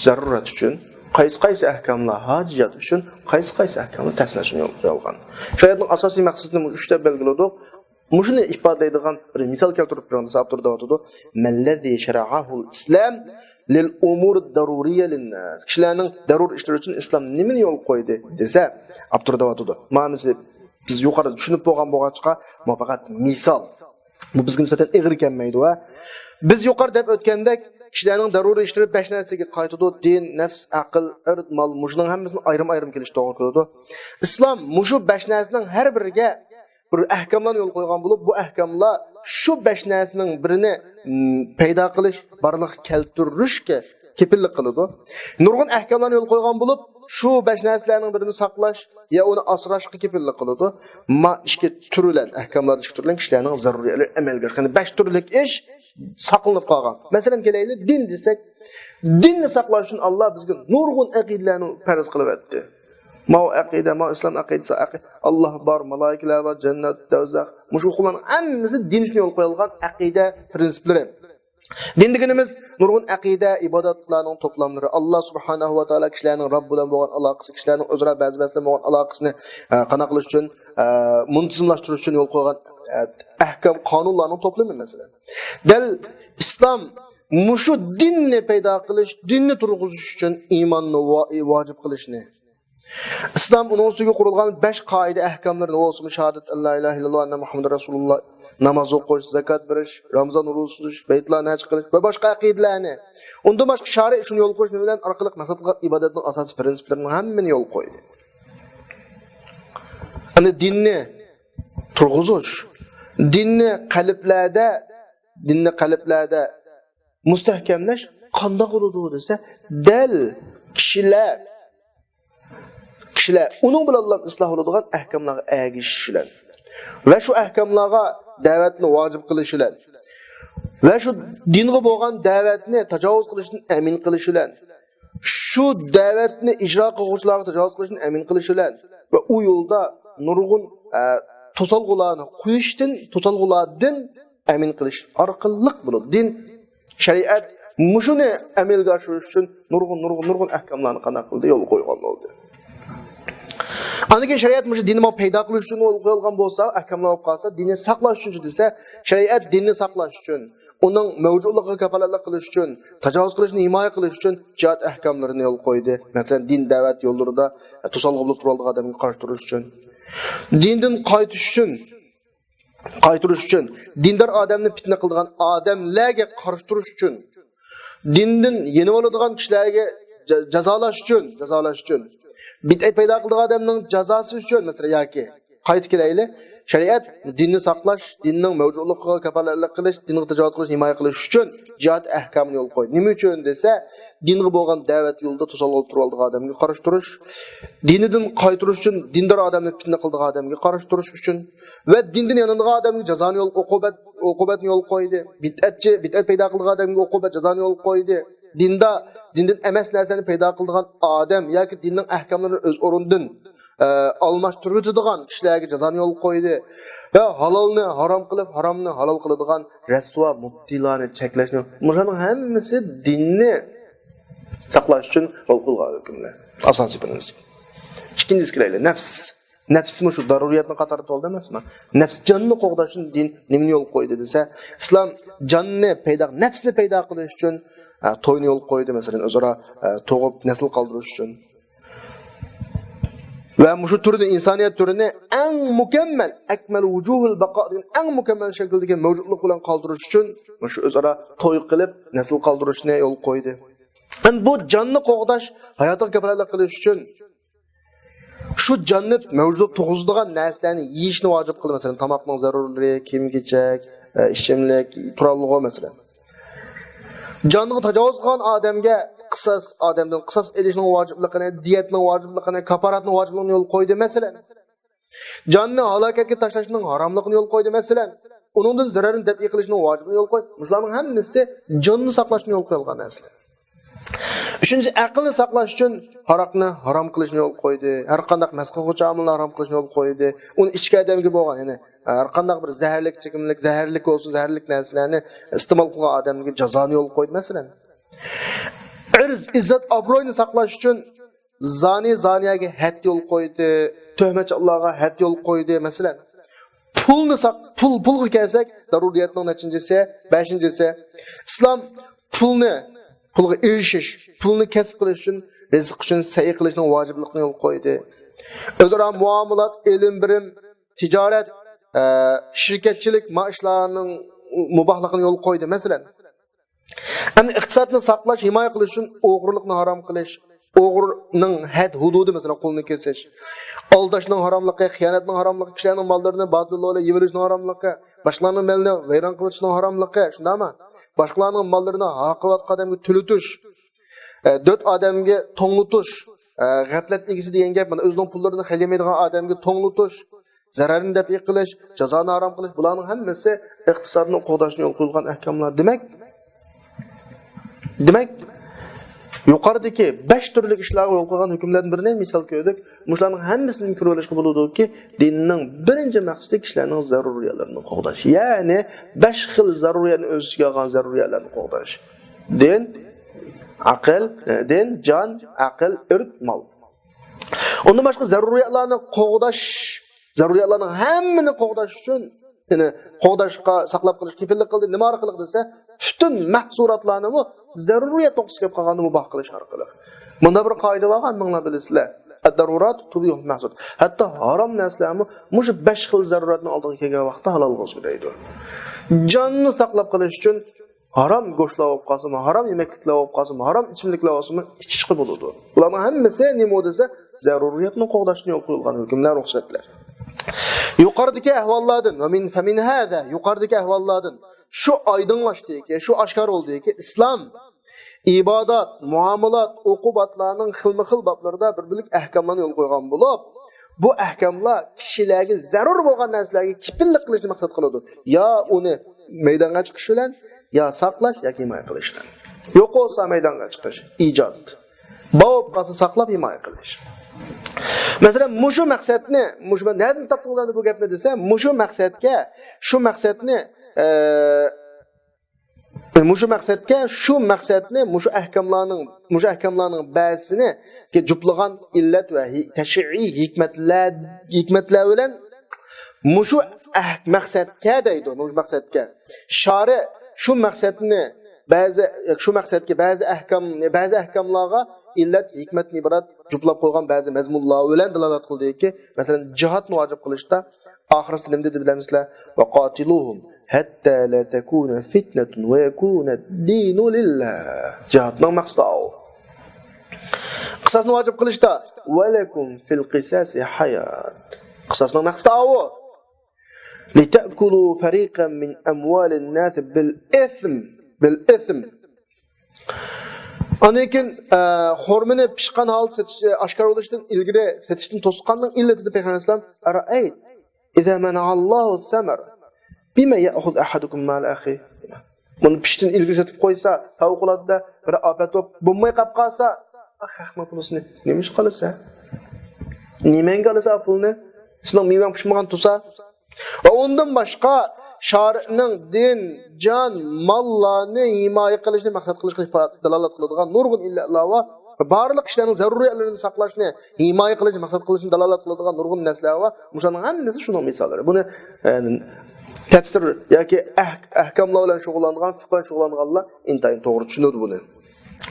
زەرۇرەت ئۈچۈن قايسى-قايسى ئەھكاملار، ھاجىيەت ئۈچۈن قايسى-قايسى ئەھكاملار تەسنىسىنى يولغا قويۇلغان. شەرىئەتنىڭ ئاساسىي مەقسىتىنى مۇشۇ ئۈچ دەپ بەلگىلىدۇق. مۇشۇنى ئىپادىلەيدىغان بىر مىسال كەلتۈرۈپ بېرىڭ دېسە، ئاپتور دەۋاتىدۇ، مەللەزى شەرەئەھۇل ئىسلام لىل ئۇمۇر دەرۇرىيە لىنناس. كىشىلەرنىڭ دەرۇر ئىشلىرى ئۈچۈن ئىسلام نېمىنى يولغا قويدى دېسە، ئاپتور دەۋاتىدۇ، مانا مىسال، بىز يۇقىرىدا چۈشىنىپ بولغان بولغاچقا، بۇ پەقەت مىسال. بۇ بىزگە نىسبەتەن ئېغىر كەلمەيدۇ ۋە بىز يۇقىرىدا دەپ ئۆتكەندەك، كىشىلەرنىڭ دەرۇرىي ئىشلىرى بەش نەرسىگە قايتىدۇ: دىن، نەپس، ئەقىل، ئىرد، مال. مۇشۇنىڭ ھەممىسىنى ئايرىم-ئايرىم كېلىشى توغرا كېلىدۇ. ئىسلام مۇشۇ بەش نەرسىنىڭ ھەر بىرىگە بىر ئەھكاملارنى يولغا قويغان بولۇپ، بۇ ئەھكاملار شۇ بەش نەرسىنىڭ بىرىنى، م، پەيدا قىلىش، بارلىققا كەلتۈرۈشكە كېپىللىك قىلىدۇ. نۇرغۇن ئەھكاملارنى يولغا قويغان بولۇپ، شۇ بەش نەرسىلەرنىڭ بىرىنى ساقلاش يا ئۇنى ئاسراشقا كېپىللىك قىلىدۇ. ما ئىككى تۈر بىلەن، ئەھكاملار ئىككى تۈر بىلەن كىشىلەرنىڭ زەرۇرىيەتلىرى ئەمەلگە ئاشقان بەش تۈرلۈك ئىش ساقلىنىپ قالغان. مەسىلەن، كېلەيلى، دىن دېسەك، دىننى ساقلاش ئۈچۈن ئاللا بىزگە نۇرغۇن ئەقىدىلەرنى پەرز قىلىۋەتتى. ماۋۇ ئەقىدە، ماۋۇ ئىسلام ئەقىدىسى، ئەقىدە، ئاللا بار، مالايىكىلەر بار، جەننەت، دوزاخ. مۇشۇ ئۇقۇملارنىڭ ھەممىسى دىن ئۈچۈن يولغا قويۇلغان ئەقىدە پىرىنسىپلىرى. دىن دېگىنىمىز نۇرغۇن ئەقىدە، ئىبادەتلەرنىڭ توپلاملىرى. ئاللا سۇبھانەھۇ ۋە تائالا كىشىلەرنىڭ رەب بىلەن بولغان ئالاقىسى، كىشىلەرنىڭ ئۆزئارا بەزى بىرسى بىلەن بولغان ئالاقىسىنى، ئە، قانداق قىلىش ئۈچۈن، ئە، مۇنتىزىملاشتۇرۇش ئۈچۈن يولغا قويغان، ئە، ئەھكام، قانۇنلارنىڭ توپلىمى، مەسىلەن. دەل ئىسلام مۇشۇ دىننى پەيدا قىلىش، دىننى تۇرغۇزۇش ئۈچۈن ئىماننى ۋا-، ۋاجىپ قىلىشنى، ئىسلام ئۇنىڭ ئۈستىگە قۇرۇلغان بەش قائىدە ئەھكاملىرىنى، بولسىمۇ شاھادەت، ئەللا ئىلاھە ئىللاللا ئەننە مۇھەممەدۇر رەسۇلۇللا، ناماز ئوقۇش، زاكات بېرىش، رامىزان روزىسى تۇتۇش، بەيتۇللانى ھەج قىلىش ۋە باشقا ئەقىدىلەرنى، ئۇندىن باشقا شارىئەت شۇنى يولغا قويۇش نېمە بىلەن ئارقىلىق مەقسەت قىلغان ئىبادەتنىڭ ئاساسىي پىرىنسىپلىرىنىڭ ھەممىنى يولغا قويدى. ئەمدى دىننى تۇرغۇزۇش، دىننى قەلبلەردە، دىننى قەلبلەردە مۇستەھكەملەش قانداق بولىدۇ دېسە، دەل كىشىلەر، كىشىلەر ئۇنىڭ بىلەنلا ئىسلاھ بولىدىغان ئەھكاملارغا ئەگىشىش بىلەن ۋە شۇ ئەھكاملارغا دەۋەتنى ۋاجىپ قىلىش بىلەن ۋە شۇ دىنغا بولغان دەۋەتنى تاجاۋۇز قىلىشتىن ئەمىن قىلىش بىلەن، شۇ دەۋەتنى ئىجرا قىلغۇچىلارغا تاجاۋۇز قىلىشتىن ئەمىن قىلىش بىلەن ۋە ئۇ يولدا نۇرغۇن، ئە، توسالغۇلارنى قويۇشتىن، توسالغۇلاردىن ئەمىن قىلىش ئارقىلىق بولىدۇ. دىن، شەرىئەت مۇشۇنى ئەمەلگە ئاشۇرۇش ئۈچۈن نۇرغۇن، نۇرغۇن، نۇرغۇن ئەھكاملارنى قانداق قىلدى؟ يولغا قويغان بولدى. ئاندىن كېيىن شەرىئەت مۇشۇ دىننى پەيدا قىلىش ئۈچۈن يولغا قويۇلغان بولسا، ئەھكاملار بولۇپ قالسا، دىننى ساقلاش ئۈچۈن دېسە، شەرىئەت دىننى ساقلاش ئۈچۈن، ئۇنىڭ مەۋجۇتلۇقىغا كاپالەتلىك قىلىش ئۈچۈن، تاجاۋۇز قىلىشنى ھىمايە قىلىش ئۈچۈن جىھاد ئەھكاملىرىنى يولغا قويدى. مەسىلەن، دىن دەۋەت يوللىرىدا توسالغۇ بولۇپ تۇرۇۋالىدىغان ئادەمگە قارشى تۇرۇش ئۈچۈن، دىندىن قايتىش ئۈچۈن، قايتۇرۇش ئۈچۈن، دىندار ئادەمنى پىتنە قىلىدىغان ئادەملەرگە قارشى تۇرۇش ئۈچۈن، دىندىن يېنىۋالىدىغان كىشىلەرگە جا-، جازالاش ئۈچۈن، جازالاش ئۈچۈن، بىدئەت پەيدا قىلىدىغان ئادەمنىڭ جازاسى ئۈچۈن، مەسىلەن، ياكى قايتا كېلەيلى، شەرىئەت دىننى ساقلاش، دىننىڭ مەۋجۇتلۇقىغا كاپالەتلىك قىلىش، دىنغا تاجاۋۇز قىلىش، ھىمايە قىلىش ئۈچۈن جىھاد ئەھكامىنى يولغا قويدى. نېمە ئۈچۈن دېسە، دىنغا بولغان دەۋەت يولىدا توسالغۇ بولۇپ تۇرۇۋالىدىغان ئادەمگە قارشى تۇرۇش، دىنىدىن قايتۇرۇش ئۈچۈن، دىندار ئادەمنى پىتنە قىلىدىغان ئادەمگە قارشى تۇرۇش ئۈچۈن ۋە دىندىن يانىدىغان ئادەمگە جازانى يول، ئوقۇبەت، ئوقۇبەتنى يولغا قويدى. بىدئەتچى، بىدئەت پەيدا قىلىدىغان ئادەمگە ئوقۇبەت، جازانى يولغا قويدى. دىندا، دىندىن ئەمەس نەرسىلەرنى پەيدا قىلىدىغان ئادەم ياكى دىننىڭ ئەھكاملىرىنى ئۆز ئورنىدىن، ئە، ئالماشتۇرۇۋېتىدىغان كىشىلەرگە جازانى يولغا قويدى. ۋە ھالالنى ھارام قىلىپ، ھارامنى ھالال قىلىدىغان رەسۋا مۇپتىلارنى چەكلەشنى، مۇشۇلارنىڭ ھەممىسى دىننى ساقلاش ئۈچۈن يولغا قويۇلغان ھۆكۈملەر. ئاساسىي پىرىنسىپ. ئىككىنچىسى كېلەيلى، نەپس. نەپسمۇ شۇ دەرۇرىيەتنىڭ قاتارىدا تولدى ئەمەسمۇ؟ نەپس جاننى قوغداش ئۈچۈن دىن نېمىنى يولغا قويدى دېسە، ئىسلام جاننى پەيدا، نەپسنى پەيدا قىلىش ئۈچۈن، ئە، توينى يولغا قويدى، مەسىلەن، ئۆزئارا، ئە، تۇغۇپ نەسىل قالدۇرۇش ئۈچۈن. ۋە مۇشۇ تۈرنى، ئىنسانىيەت تۈرىنى ئەڭ مۇكەممەل، ئەكمەل ۋۇجۇھىل باقا دېگەن ئەڭ مۇكەممەل شەكىلدىكى مەۋجۇتلۇق بىلەن قالدۇرۇش ئۈچۈن مۇشۇ ئۆزئارا توي قىلىپ نەسىل قالدۇرۇشنى يولغا قويدى. ئەمدى بۇ جاننى قوغداش، ھاياتىغا كاپالەتلىك قىلىش ئۈچۈن شۇ جاننى مەۋجۇت تۇرغۇزىدىغان نەرسىلەرنى يېيىشنى ۋاجىپ قىلدى. مەسىلەن، تاماقنىڭ زەرۇرلىرى، كىيىم-كېچەك، ئە، ئىچىملىك، تۇرالغۇ، مەسىلەن. جانغا تاجاۋۇز قىلغان ئادەمگە قىساس، ئادەمدىن قىساس ئېلىشنىڭ ۋاجىپلىقىنى، دىيەتنىڭ ۋاجىپلىقىنى، كاپاراتنىڭ ۋاجىپلىقىنى يولغا قويدى، مەسىلەن. جاننى ھالاكەتكە تاشلاشنىڭ ھاراملىقىنى يولغا قويدى، مەسىلەن. ئۇنىڭدىن زەرەرنى دەپئى قىلىشنىڭ ۋاجىپلىقىنى يولغا قويدى. مۇشۇلارنىڭ ھەممىسى جاننى ساقلاشنى يولغا قويۇلغان نەرسىلەر. ئۈچىنچى، ئەقىلنى ساقلاش ئۈچۈن ھاراقنى ھارام قىلىشنى يولغا قويدى. ھەر قانداق مەست قىلغۇچى ئامىلنى ھارام قىلىشنى يولغا قويدى. ئۇنى ئىچكەن ئادەمگە بولغان، يەنى ھەر قانداق بىر زەھەرلىك چېكىملىك، زەھەرلىك بولسۇن، زەھەرلىك نەرسىلەرنى ئىستېمال قىلغان ئادەمگە جازانى يولغا قويدى، مەسىلەن. ئىرز، ئىززەت، ئابرۇينى ساقلاش ئۈچۈن زانى، زانىيەگە ھەد يول قويدى، تۆھمەتچىلارغا ھەد يول قويدى. مەسىلەن، پۇلنى ساق-، پۇل، پۇلغا كەلسەك، زەرۇرىيەتنىڭ نەچچىنچىسى؟ بەشىنچىسى. ئىسلام پۇلنى، پۇلغا ئېرىشىش، پۇلنى كەسىپ قىلىش ئۈچۈن، رىزىق ئۈچۈن سەي قىلىشنىڭ ۋاجىپلىقىنى يول قويدى. ئۆزئارا مۇئامىلات، ئېلىم بېرىم، تىجارەت، ئە، شىركەتچىلىك، ما ئىشلارنىڭ مۇباھلىقىنى يول قويدى. مەسىلەن، ئەمدى ئىقتىسادنى ساقلاش، ھىمايە قىلىش ئۈچۈن ئوغرىلىقنى ھارام قىلىش، ئوغرىنىڭ ھەد ھۇدۇدى، مەسىلەن، قولنى كېسىش، ئالداشنىڭ ھاراملىقى، خىيانەتنىڭ ھاراملىقى، كىشىلەرنىڭ ماللىرىنى باتىل يولى يېۋېلىشنىڭ ھاراملىقى، باشقىلارنىڭ مېلىنى ۋەيران قىلىشنىڭ ھاراملىقى، شۇنداقمۇ؟ باشقىلارنىڭ ماللىرىنى ھەققى بار ئادەمگە تۆلىتىش، ئە، دۆت ئادەمگە توڭلىتىش، ئە، غەپلەت ئىگىسى دېگەن گەپ، مانا، ئۆزىنىڭ پۇللىرىنى خەجلىمەيدىغان ئادەمگە توڭلىتىش، زەرەرنى دەپئى قىلىش، جازانى ھارام قىلىش، بۇلارنىڭ ھەممىسى ئىقتىسادنى قوغداشنى يول قويۇلغان ئەھكاملار. دېمەك، دېمەك، يۇقىرىدىكى بەش تۈرلۈك ئىشلارغا يول قويغان ھۆكۈملەردىن بىرىنى مىسال كۆردۇك. مۇشۇلارنىڭ ھەممىسىدىن كۆرۈۋېلىشقا بولىدۇكى، دىننىڭ بىرىنچى مەقسىتى كىشىلەرنىڭ زەرۇرىيەتلىرىنى قوغداش. يەنى بەش خىل زەرۇرىيەتنى ئۆز ئىچىگە ئالغان زەرۇرىيەتلەرنى قوغداش. دىن، ئەقىل، دىن، جان، ئەقىل، ئىرد، مال. ئۇندىن باشقا زەرۇرىيەتلەرنى قوغداش، زەرۇرىيەتلەرنىڭ ھەممىنى قوغداش ئۈچۈن، يەنى قوغداشقا، ساقلاپ قېلىش كېپىللىك قىلدى. نېمە ئارقىلىق دېسە، پۈتۈن مەھسۇلاتلارنىمۇ زەرۇرىيەت توغرىسىدا گەپ قىلغاندا مۇباھ قىلىش ئارقىلىق. مۇنداق بىر قائىدە بارغان، ھەممىڭلار بىلىسىلەر. ئەد-دەرۇرات تۇبىھۇل مەھزۇرات. ھەتتا ھارام نەرسىلەرمۇ مۇشۇ بەش خىل زەرۇرەتنىڭ ئالدىغا كەلگەن ۋاقىتتا ھالال بولسۇن دەيدۇ. جاننى ساقلاپ قېلىش ئۈچۈن ھارام گۆشلەر بولۇپ قالسىمۇ، ھارام يېمەكلىكلەر بولۇپ قالسىمۇ، ھارام ئىچىملىكلەر بولسىمۇ ئىچىشقا بولىدۇ. بۇلارنىڭ ھەممىسى نېمە دېسە، زەرۇرىيەتنى قوغداشتىن يول قويۇلغان ھۆكۈملەر، رۇخسەتلەر. يۇقىرىدىكى ئەھۋاللاردىن، ۋە مىن، فە مىن ھازا، يۇقىرىدىكى ئەھۋاللاردىن شۇ ئايدىڭلاشتىكى، شۇ ئاشكارا بولدىكى، ئىسلام ئىبادەت، مۇئامىلات، ئوقۇباتلارنىڭ خىلمۇ خىل بابلىرىدا بىر بىرلىك ئەھكاملارنى يول قويغان بولۇپ، بۇ ئەھكاملار كىشىلەرگە زەرۇر بولغان نەرسىلەرگە كېپىللىك قىلىشنى مەقسەت قىلىدۇ. يا ئۇنى مەيدانغا چىقىش بىلەن، يا ساقلاش ياكى ھىمايە قىلىش بىلەن. يوق بولسا مەيدانغا چىقىش، ئىجاد. بار بولۇپ قالسا ساقلاپ ھىمايە قىلىش. مەسىلەن، مۇشۇ مەقسەتنى، مۇشۇ، نەدىن تاپتىڭىز ئەمدى بۇ گەپنى دېسە، مۇشۇ مەقسەتكە، شۇ مەقسەتنى، ئە، مۇشۇ مەقسەتكە، شۇ مەقسەتنى، مۇشۇ ئەھكاملارنىڭ، مۇشۇ ئەھكاملارنىڭ بەزىسىنى جۇپلىغان ئىللەت ۋە ھى-، تەشرىئىي ھېكمەتلەر، ھېكمەتلەر بىلەن مۇشۇ ئەھ-، مەقسەتكە دەيدۇ، مۇشۇ مەقسەتكە. شارى شۇ مەقسەتنى بەزى، شۇ مەقسەتكە بەزى ئەھكام، بەزى ئەھكاملارغا ئىللەت، ھېكمەتنى ئىبارەت جۇپلاپ قويغان بەزى مەزمۇنلار بىلەن دالالەت قىلدىكى، مەسىلەن، جىھادنى ۋاجىپ قىلىشتا ئاخىرسى نېمە دېدى بىلەمسىلەر؟ ۋە قاتىلۇھۇم ھەتتا لا تەكۇنە فىتنەتۇن ۋە يەكۇنەددىنۇ لىللا. جىھادنىڭ مەقسىتى ئاۋۇ. قىساسنى ۋاجىپ قىلىشتا، ۋە لەكۇم فىل قىساسى ھايات. قىساسنىڭ مەقسىتى ئاۋۇ. لىتەئكۇلۇ فەرىقەن مىن ئەمۋالىن ناسى بىل ئىسم. بىل ئىسم. ئاندىن كېيىن، ئە، خورمىنى پىشقان ھالدا سېتىش، ئاشكارا بولۇشتىن ئىلگىرى سېتىشتىن توسقاننىڭ ئىللىتىدە پەيغەمبەر ئەلەيھىسسالام، ئەرەئەيت ئىزا مەنەئەللاھۇ سەمەر بىمە يەئخۇز ئەھەدۇكۇم مال ئەخى. بۇنى پىشتىن ئىلگىرى سېتىپ قويسا، پەۋقۇلئاددە بىر ئاپەت بولۇپ، بولماي قاپ قالسا، خەقنىڭ پۇلىسىنى نېمە ئىش قىلىسەن؟ نېمەڭگە ئالىسەن پۇلنى؟ سېنىڭ مېۋەڭ پىشمىغان تۇرسا. ۋە ئۇندىن باشقا شارىئنىڭ دىن، جان، ماللارنى ھىمايە قىلىشنى مەقسەت قىلىشقا ئىپادە، دالالەت قىلىدىغان نۇرغۇن ئىللەتلەر بار. بارلىق كىشىلەرنىڭ زەرۇرىيەتلىرىنى ساقلاشنى، ھىمايە قىلىشنى مەقسەت قىلىشنى دالالەت قىلىدىغان نۇرغۇن نەرسىلەر بار. مۇشۇلارنىڭ ھەممىسى شۇنىڭ مىساللىرى. بۇنى، ئە، تەپسىر ياكى ئەھ-، ئەھكاملار بىلەن شۇغۇللانغان، فىقھ بىلەن شۇغۇللانغانلار ئىنتايىن توغرا چۈشىنىدۇ بۇنى.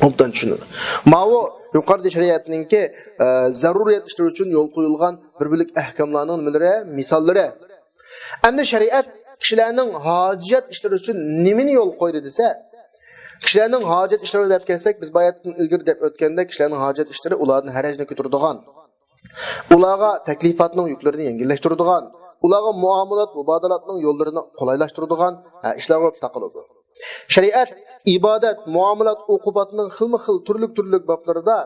ئوبدان چۈشىنىدۇ. ماۋۇ يۇقىرىدا شەرىئەتنىڭكى، ئە، زەرۇرىيەت ئىشلىرى ئۈچۈن يول قويۇلغان بىر بىرلىك ئەھكاملارنىڭ نېمىلىرى؟ مىساللىرى. ئەمدى شەرىئەت كىشىلەرنىڭ ھاجەت ئىشلىرى ئۈچۈن نېمىنى يول قويدى دېسە، كىشىلەرنىڭ ھاجەت ئىشلىرى دەپ كەلسەك، بىز باياتتىن ئىلگىرى دەپ ئۆتكەندەك، كىشىلەرنىڭ ھاجەت ئىشلىرى ئۇلاردىن ھەرەجنى كۆتۈرىدىغان، ئۇلارغا تەكلىپاتنىڭ يۈكلىرىنى يەڭگىللەشتۈرىدىغان، ئۇلارغا مۇئامىلات، مۇبادىلاتنىڭ يوللىرىنى قولايلاشتۇرىدىغان، ھە، ئىشلار بولۇپ تاقىلىدۇ. شەرىئەت، ئىبادەت، مۇئامىلات، ئوقۇباتنىڭ خىلمۇ خىل، تۈرلۈك تۈرلۈك بابلىرىدا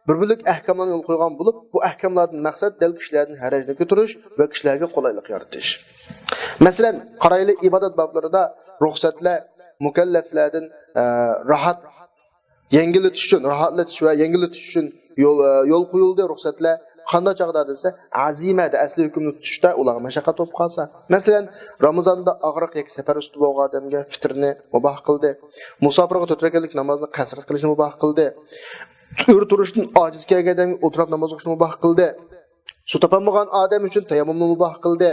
بىر بىرلىك ئەھكاملارنى يول قويغان بولۇپ، بۇ ئەھكاملاردىن مەقسەت دەل كىشىلەردىن ھەرەجنى كۆتۈرۈش ۋە كىشىلەرگە قولايلىق يارىتىش. مەسىلەن، قارايلى، ئىبادەت بابلىرىدا رۇخسەتلەر مۇكەللەپلەردىن، ئە، راھەت يەڭگىللىتىش ئۈچۈن، راھەتلىتىش ۋە يەڭگىللىتىش ئۈچۈن يول، يول قويۇلدى، رۇخسەتلەر. قانداق چاغدا دېسە، ئەزىمەدە ئەسلى ھۆكۈمنى تۇتۇشتا ئۇلارغا مەشەققەت بولۇپ قالسا. مەسىلەن، رامىزاندا ئاغرىق ياكى سەپەر ئۈستىدە بولغان ئادەمگە فىتىرنى مۇباھ قىلدى. مۇساپىرغا تۆت رەكەتلىك نامازنى قەسر قىلىشنى مۇباھ قىلدى. ئۆرە تۇرۇشتىن ئاجىز كەلگەن ئادەمگە ئولتۇراپ ناماز ئوقۇشنى مۇباھ قىلدى. سۇ تاپالمىغان ئادەم ئۈچۈن تەيەممۇمنى مۇباھ قىلدى.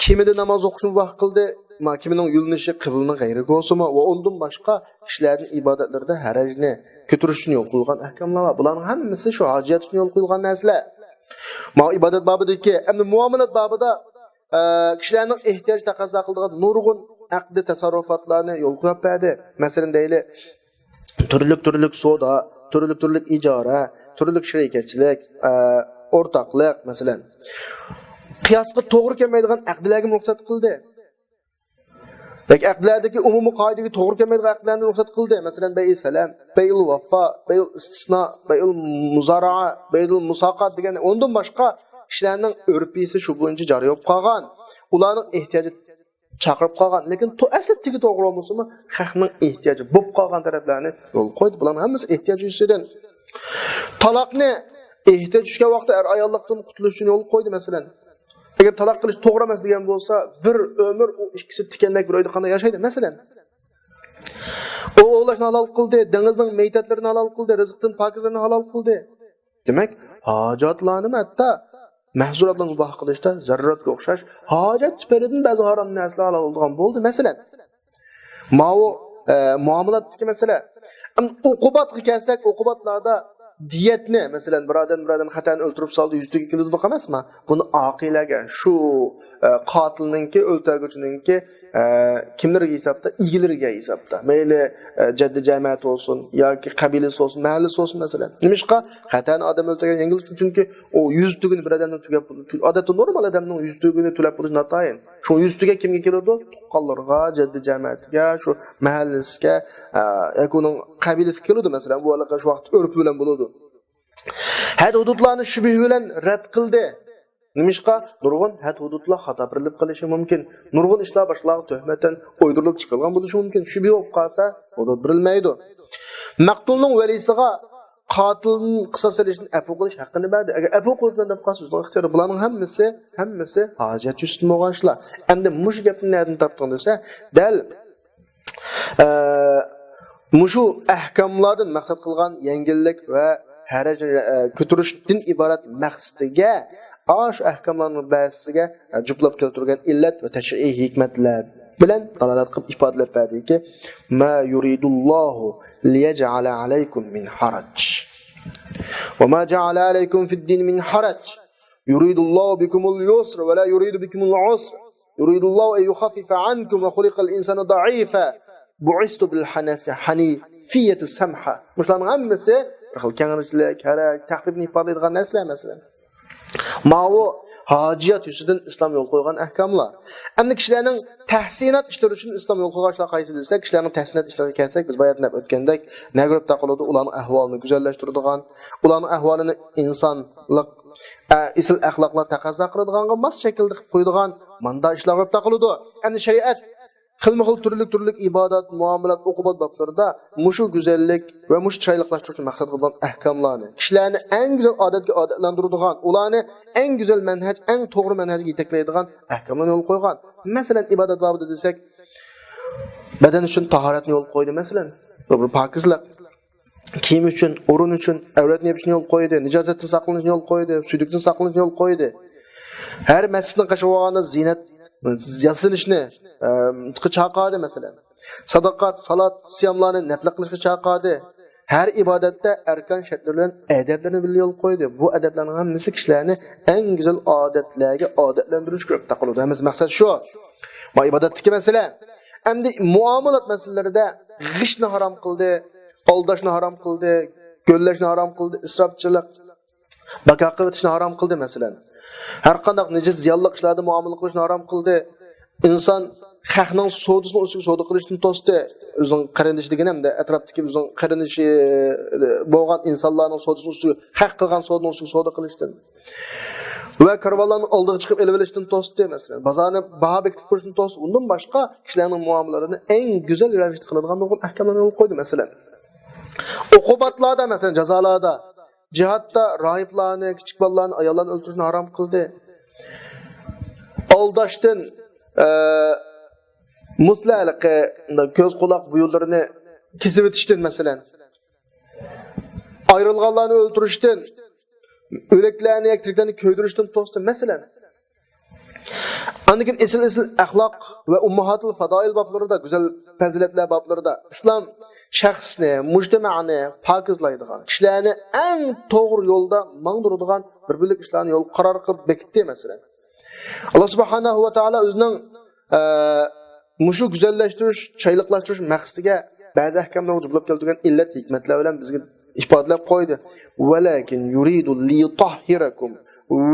كېمىدە ناماز ئوقۇشنى مۇباھ قىلدى. ما كېمىنىڭ يۆنىلىشى قىبلىنىڭ غەيرىگە بولسىمۇ ۋە ئۇندىن باشقا كىشىلەرنىڭ ئىبادەتلىرىدە ھەرەجنى كۆتۈرۈش ئۈچۈن يول قويۇلغان ئەھكاملار بار. بۇلارنىڭ ھەممىسى شۇ ھاجەت ئۈچۈن يول قويۇلغان نەرسىلەر. ما ئىبادەت بابىدىكى، ئەمدى مۇئامىلات بابىدا، ئە، كىشىلەرنىڭ ئېھتىياجى تەقەززا قىلىدىغان نۇرغۇن ئەقدى تەسەررۇپاتلارنى يول قويۇپ بەردى. مەسىلەن، دەيلى، تۈرلۈك تۈرلۈك سودا، تۈرلۈك تۈرلۈك ئىجارە، تۈرلۈك شىركەتچىلىك، ئە، ئورتاقلىق، مەسىلەن. قىياسقا توغرا كەلمەيدىغان ئەقدىلەرگىمۇ رۇخسەت قىلدى. ياكى ئەقدىلەردىكى ئومۇمىي قائىدىگە توغرا كەلمەيدىغان ئەقدىلەرنى رۇخسەت قىلدى. مەسىلەن، بەيئى سەلەم، بەيئۇل ۋەفا، بەيئۇل ئىستىسنا، بەيئۇل مۇزارەئە، بەيئۇل مۇساقات دېگەن ئۇندىن باشقا كىشىلەرنىڭ ئۆرپىسى شۇ بويىچە جارى بولۇپ قالغان. ئۇلارنىڭ ئېھتىياجى چاقىرىپ قالغان، لېكىن تو-، ئەسلى تېگى توغرا بولمىسىمۇ، خەقنىڭ ئېھتىياجى بولۇپ قالغان تەرەپلەرنى يولغا قويدى. بۇلارنىڭ ھەممىسى ئېھتىياج يۈزىسىدىن. تالاقنى ئېھتىياج چۈشكەن ۋاقىتتا ئەر ئاياللىقتىن قۇتۇلۇش ئۈچۈن يولغا قويدى، مەسىلەن. ئەگەر تالاق قىلىش توغرا ئەمەس دېگەن بولسا، بىر ئۆمۈر ئۇ ئىككىسى تىكەندەك بىر ئۆيدە قانداق ياشايدۇ، مەسىلەن. ئوۋ ئوۋلاشنى ھالال قىلدى، دېڭىزنىڭ مەيتەتلىرىنى ھالال قىلدى، رىزىقتىن پاكىزلىرىنى ھالال قىلدى. دېمەك، ھاجەتلەرنىمۇ ھەتتا مەھسۇلاتلارنى مۇباھ قىلىشتا زەرۇرەتكە ئوخشاش ھاجەت تۈپەيلىدىن بەزى ھارام نەرسىلەر ھالال بولىدىغان بولدى. مەسىلەن، ماۋۇ، ئە، مۇئامىلاتتىكى مەسىلە. ئەمدى ئوقۇباتقا كەلسەك، ئوقۇباتلاردا دىيەتنى، مەسىلەن، بىر ئادەم بىر ئادەم خەتەن ئۆلتۈرۈپ سالدى، يۈز تۆگە كېلىدۇق ئەمەسما؟ بۇنى ئاقىلەگە، شۇ، ئە، قاتىلنىڭكى، ئۆلتۈرگۈچىنىڭكى، ئە، كىملىرىگە ھېسابتا؟ ئىگىلىرىگە ھېسابتا. مەيلى، ئە، جەددى جەمەتى بولسۇن ياكى قەبىلىسى بولسۇن، مەھەللىسى بولسۇن، مەسىلەن. نېمىشقا؟ خەتەن ئادەم ئۆلتۈرگەن يەڭگىل ئۈچۈن، چۈنكى ئۇ يۈز تۆگىنى بىر ئادەمنىڭ تۈگەپ، ئادەتتە نورمال ئادەمنىڭ يۈز تۆگىنى تۆلەپ بولۇش ناتايىن. شۇ يۈز تۆگە كىمگە كېلىدۇ؟ تۇغقانلىرىغا، جەددى جەمەتىگە، شۇ مەھەللىسىگە، ئە، ياكى ئۇنىڭ قەبىلىسىگە كېلىدۇ، مەسىلەن. بۇ ھالقا شۇ ۋاقىت ئۆرپى بىلەن بولىدۇ. ھەد ھۇدۇدلارنى شۈبھە بىلەن رەت قىلدى. نېمىشقا؟ نۇرغۇن ھەد ھۇدۇدلار خاتا بېرىلىپ قېلىشى مۇمكىن. نۇرغۇن ئىشلار باشقىلارغا تۆھمەتتىن ئويدۇرۇلۇپ چىقىرىلغان بولۇشى مۇمكىن. شۈبھە بولۇپ قالسا، ھۇدۇد بېرىلمەيدۇ. مەقتۇلنىڭ ۋەلىسىغا قاتىلدىن قىساس ئېلىشتىن ئەپۇ قىلىش ھەققىنى بەردى. ئەگەر ئەپۇ قىلىمەن دەپ قالسا، ئۆزىنىڭ ئىختىيارى. بۇلارنىڭ ھەممىسى، ھەممىسى ھاجەت يۈزىسىدىن بولغان ئىشلار. ئەمدى مۇشۇ گەپنى نەدىن تاپتىڭ دېسە، دەل، ئە، مۇشۇ ئەھكاملاردىن مەقسەت قىلغان يەڭگىللىك ۋە ھەرەجنى، ئە، كۆتۈرۈشتىن ئىبارەت مەقسىتىگە، ئاشۇ ئەھكاملارنىڭ بەزىسىگە، ئە، جۈپلەپ كەلتۈرگەن ئىللەت ۋە تەشرىئىي ھېكمەتلەر بىلەن دالالەت قىلىپ ئىپادىلەپ بەردىكى، ما يۇرىدۇللاھۇ لىيەجئەلە ئەلەيكۇم مىن ھەرەج. ۋە ما جەئەلە ئەلەيكۇم فىددىنى مىن ھەرەج. يۇرىدۇللاھۇ بىكۇمۇل يۇسرە ۋە لا يۇرىدۇ بىكۇمۇل ئۇسرە. يۇرىدۇللاھۇ ئەن يۇخەففىفە ئەنكۇم ۋە خۇلىقەل ئىنسانۇ دەئىفە. بۇئىستۇ بىل ھەنەفە-، ھەنىفىيەتى سەمھە. مۇشۇلارنىڭ ھەممىسى بىر خىل كەڭرىچىلىك، ھەرەج، تەخپىپنى ئىپادىلەيدىغان نەرسىلەر، مەسىلەن. ماۋۇ ھاجىيەت يۈزىسىدىن ئىسلام يول قويغان ئەھكاملار. ئەمدى كىشىلەرنىڭ تەھسىنات ئىشلىرى ئۈچۈن ئىسلام يول قويغان ئىشلار قايسى دېسەك، كىشىلەرنىڭ تەھسىنات ئىشلىرىغا كەلسەك، بىز بايا دەپ ئۆتكەندەك، نەگە رۆپتە قىلىدۇ؟ ئۇلارنىڭ ئەھۋالىنى گۈزەللەشتۈرىدىغان، ئۇلارنىڭ ئەھۋالىنى ئىنسانلىق، ئە، ئېسىل ئەخلاقلار تەقەززا قىلىدىغانغا ماس شەكىلدە قىلىپ قويىدىغان ماندا ئىشلار رۆپتە قىلىدۇ. ئەمدى شەرىئەت خىلمۇ خىل تۈرلۈك تۈرلۈك ئىبادەت، مۇئامىلەت، ئوقۇبەت بابلىرىدا مۇشۇ گۈزەللىك ۋە مۇشۇ چىرايلىقلاشتۇرۇشنى مەقسەت قىلغان ئەھكاملارنى، كىشىلەرنى ئەڭ گۈزەل ئادەتكە ئادەتلەندۈرىدىغان، ئۇلارنى ئەڭ گۈزەل مەنھەج، ئەڭ توغرا مەنھەجگە يېتەكلەيدىغان ئەھكاملارنى يولغا قويغان. مەسىلەن، ئىبادەت بابىدا دېسەك، بەدەن ئۈچۈن تاھارەتنى يولغا قويدى، مەسىلەن، بۇ بىر پاكىزلىق. كىيىم ئۈچۈن، ئورۇن ئۈچۈن ئەۋرەتنى يېپىشنى يولغا قويدى، نىجاسەتتىن ساقلىنىشنى يولغا قويدى، سۈيدۈكتىن ساقلىنىشنى يولغا قويدى. ھەر مەسچىتنىڭ قېشىغا بارغاندا زىننەت ياسىنىشنى، ئە، چاقىردى، مەسىلەن. ساداقات، سالات، سىياملارنى نەپلە قىلىشقا چاقىردى. ھەر ئىبادەتتە ئەركان شەرتلىرى بىلەن ئەدەپلىرىنى بىللە يولغا قويدى. بۇ ئەدەپلەرنىڭ ھەممىسى كىشىلەرنى ئەڭ گۈزەل ئادەتلەرگە ئادەتلەندۈرۈشكە رۆپتە قىلىدۇ. ھەممىسى مەقسەت شۇ. ما ئىبادەتتىكى مەسىلە. ئەمدى مۇئامىلات مەسىلىلىرىدە غىشنى ھارام قىلدى، ئالداشنى ھارام قىلدى، گۆرلەشنى ھارام قىلدى، ئىسراپچىلىق، باكا قىلىۋېتىشنى ھارام قىلدى، مەسىلەن. ھەر قانداق نىجىس، زىيانلىق ئىشلاردا مۇئامىلە قىلىشنى ھارام قىلدى. ئىنسان خەقنىڭ سودىسىنىڭ ئۈستىگە سودا قىلىشتىن توستى. ئۆزىنىڭ قېرىندىشى دېگىنى ھەمدە ئەتراپتىكى ئۆزىنىڭ قېرىندىشى، ئە، بولغان ئىنسانلارنىڭ سودىسىنىڭ ئۈستىگە، خەق قىلغان سودىنىڭ ئۈستىگە سودا قىلىشتىن. ۋە كارۋانلارنىڭ ئالدىغا چىقىپ ئېلىۋېلىشتىن توستى، مەسىلەن. بازارنى باھا بېكىتىپ قويۇشتىن توستى. ئۇندىن باشقا كىشىلەرنىڭ مۇئامىلىلىرىنى ئەڭ گۈزەل رەۋىشتە قىلىدىغان نۇرغۇن ئەھكاملارنى يولغا قويدى، مەسىلەن. ئوقۇباتلاردا، مەسىلەن، جازالاردا جىھادتا راھىبلارنى، كىچىك بالىلارنى، ئاياللارنى ئۆلتۈرۈشنى ھارام قىلدى. ئالداشتىن، ئە، مۇسلەلىقى، كۆز، قۇلاق بۇيۇملىرىنى كېسىۋېتىشتىن، مەسىلەن، ئايرىلغانلارنى ئۆلتۈرۈشتىن، ئۆلۈكلەرنى ياكى تىرىكلەرنى كۆيدۈرۈشتىن توستى، مەسىلەن. ئاندىن كېيىن ئېسىل-ئېسىل ئەخلاق ۋە ئۇمماھاتۇل فادائىل بابلىرىدا، گۈزەل پەزىلەتلەر بابلىرىدا ئىسلام شەخسنى، مۇجتەمەنى پاكىزلايدىغان، كىشىلەرنى ئەڭ توغرا يولدا ماڭدۇرىدىغان بىر بۆلەك ئىشلارنى يول قارار قىلىپ بېكىتتى، مەسىلەن. ئاللا سۇبھانەھۇ ۋە تائالا ئۆزىنىڭ، ئە، مۇشۇ گۈزەللەشتۈرۈش، چىرايلىقلاشتۇرۇش مەقسىتىگە بەزى ئەھكاملارنى جۇملاپ كەلتۈرگەن ئىللەت، ھېكمەتلەر بىلەن بىزگە ئىپادىلەپ قويدى. ۋەلەكىن يۇرىدۇ لىيۇتاھھىرەكۇم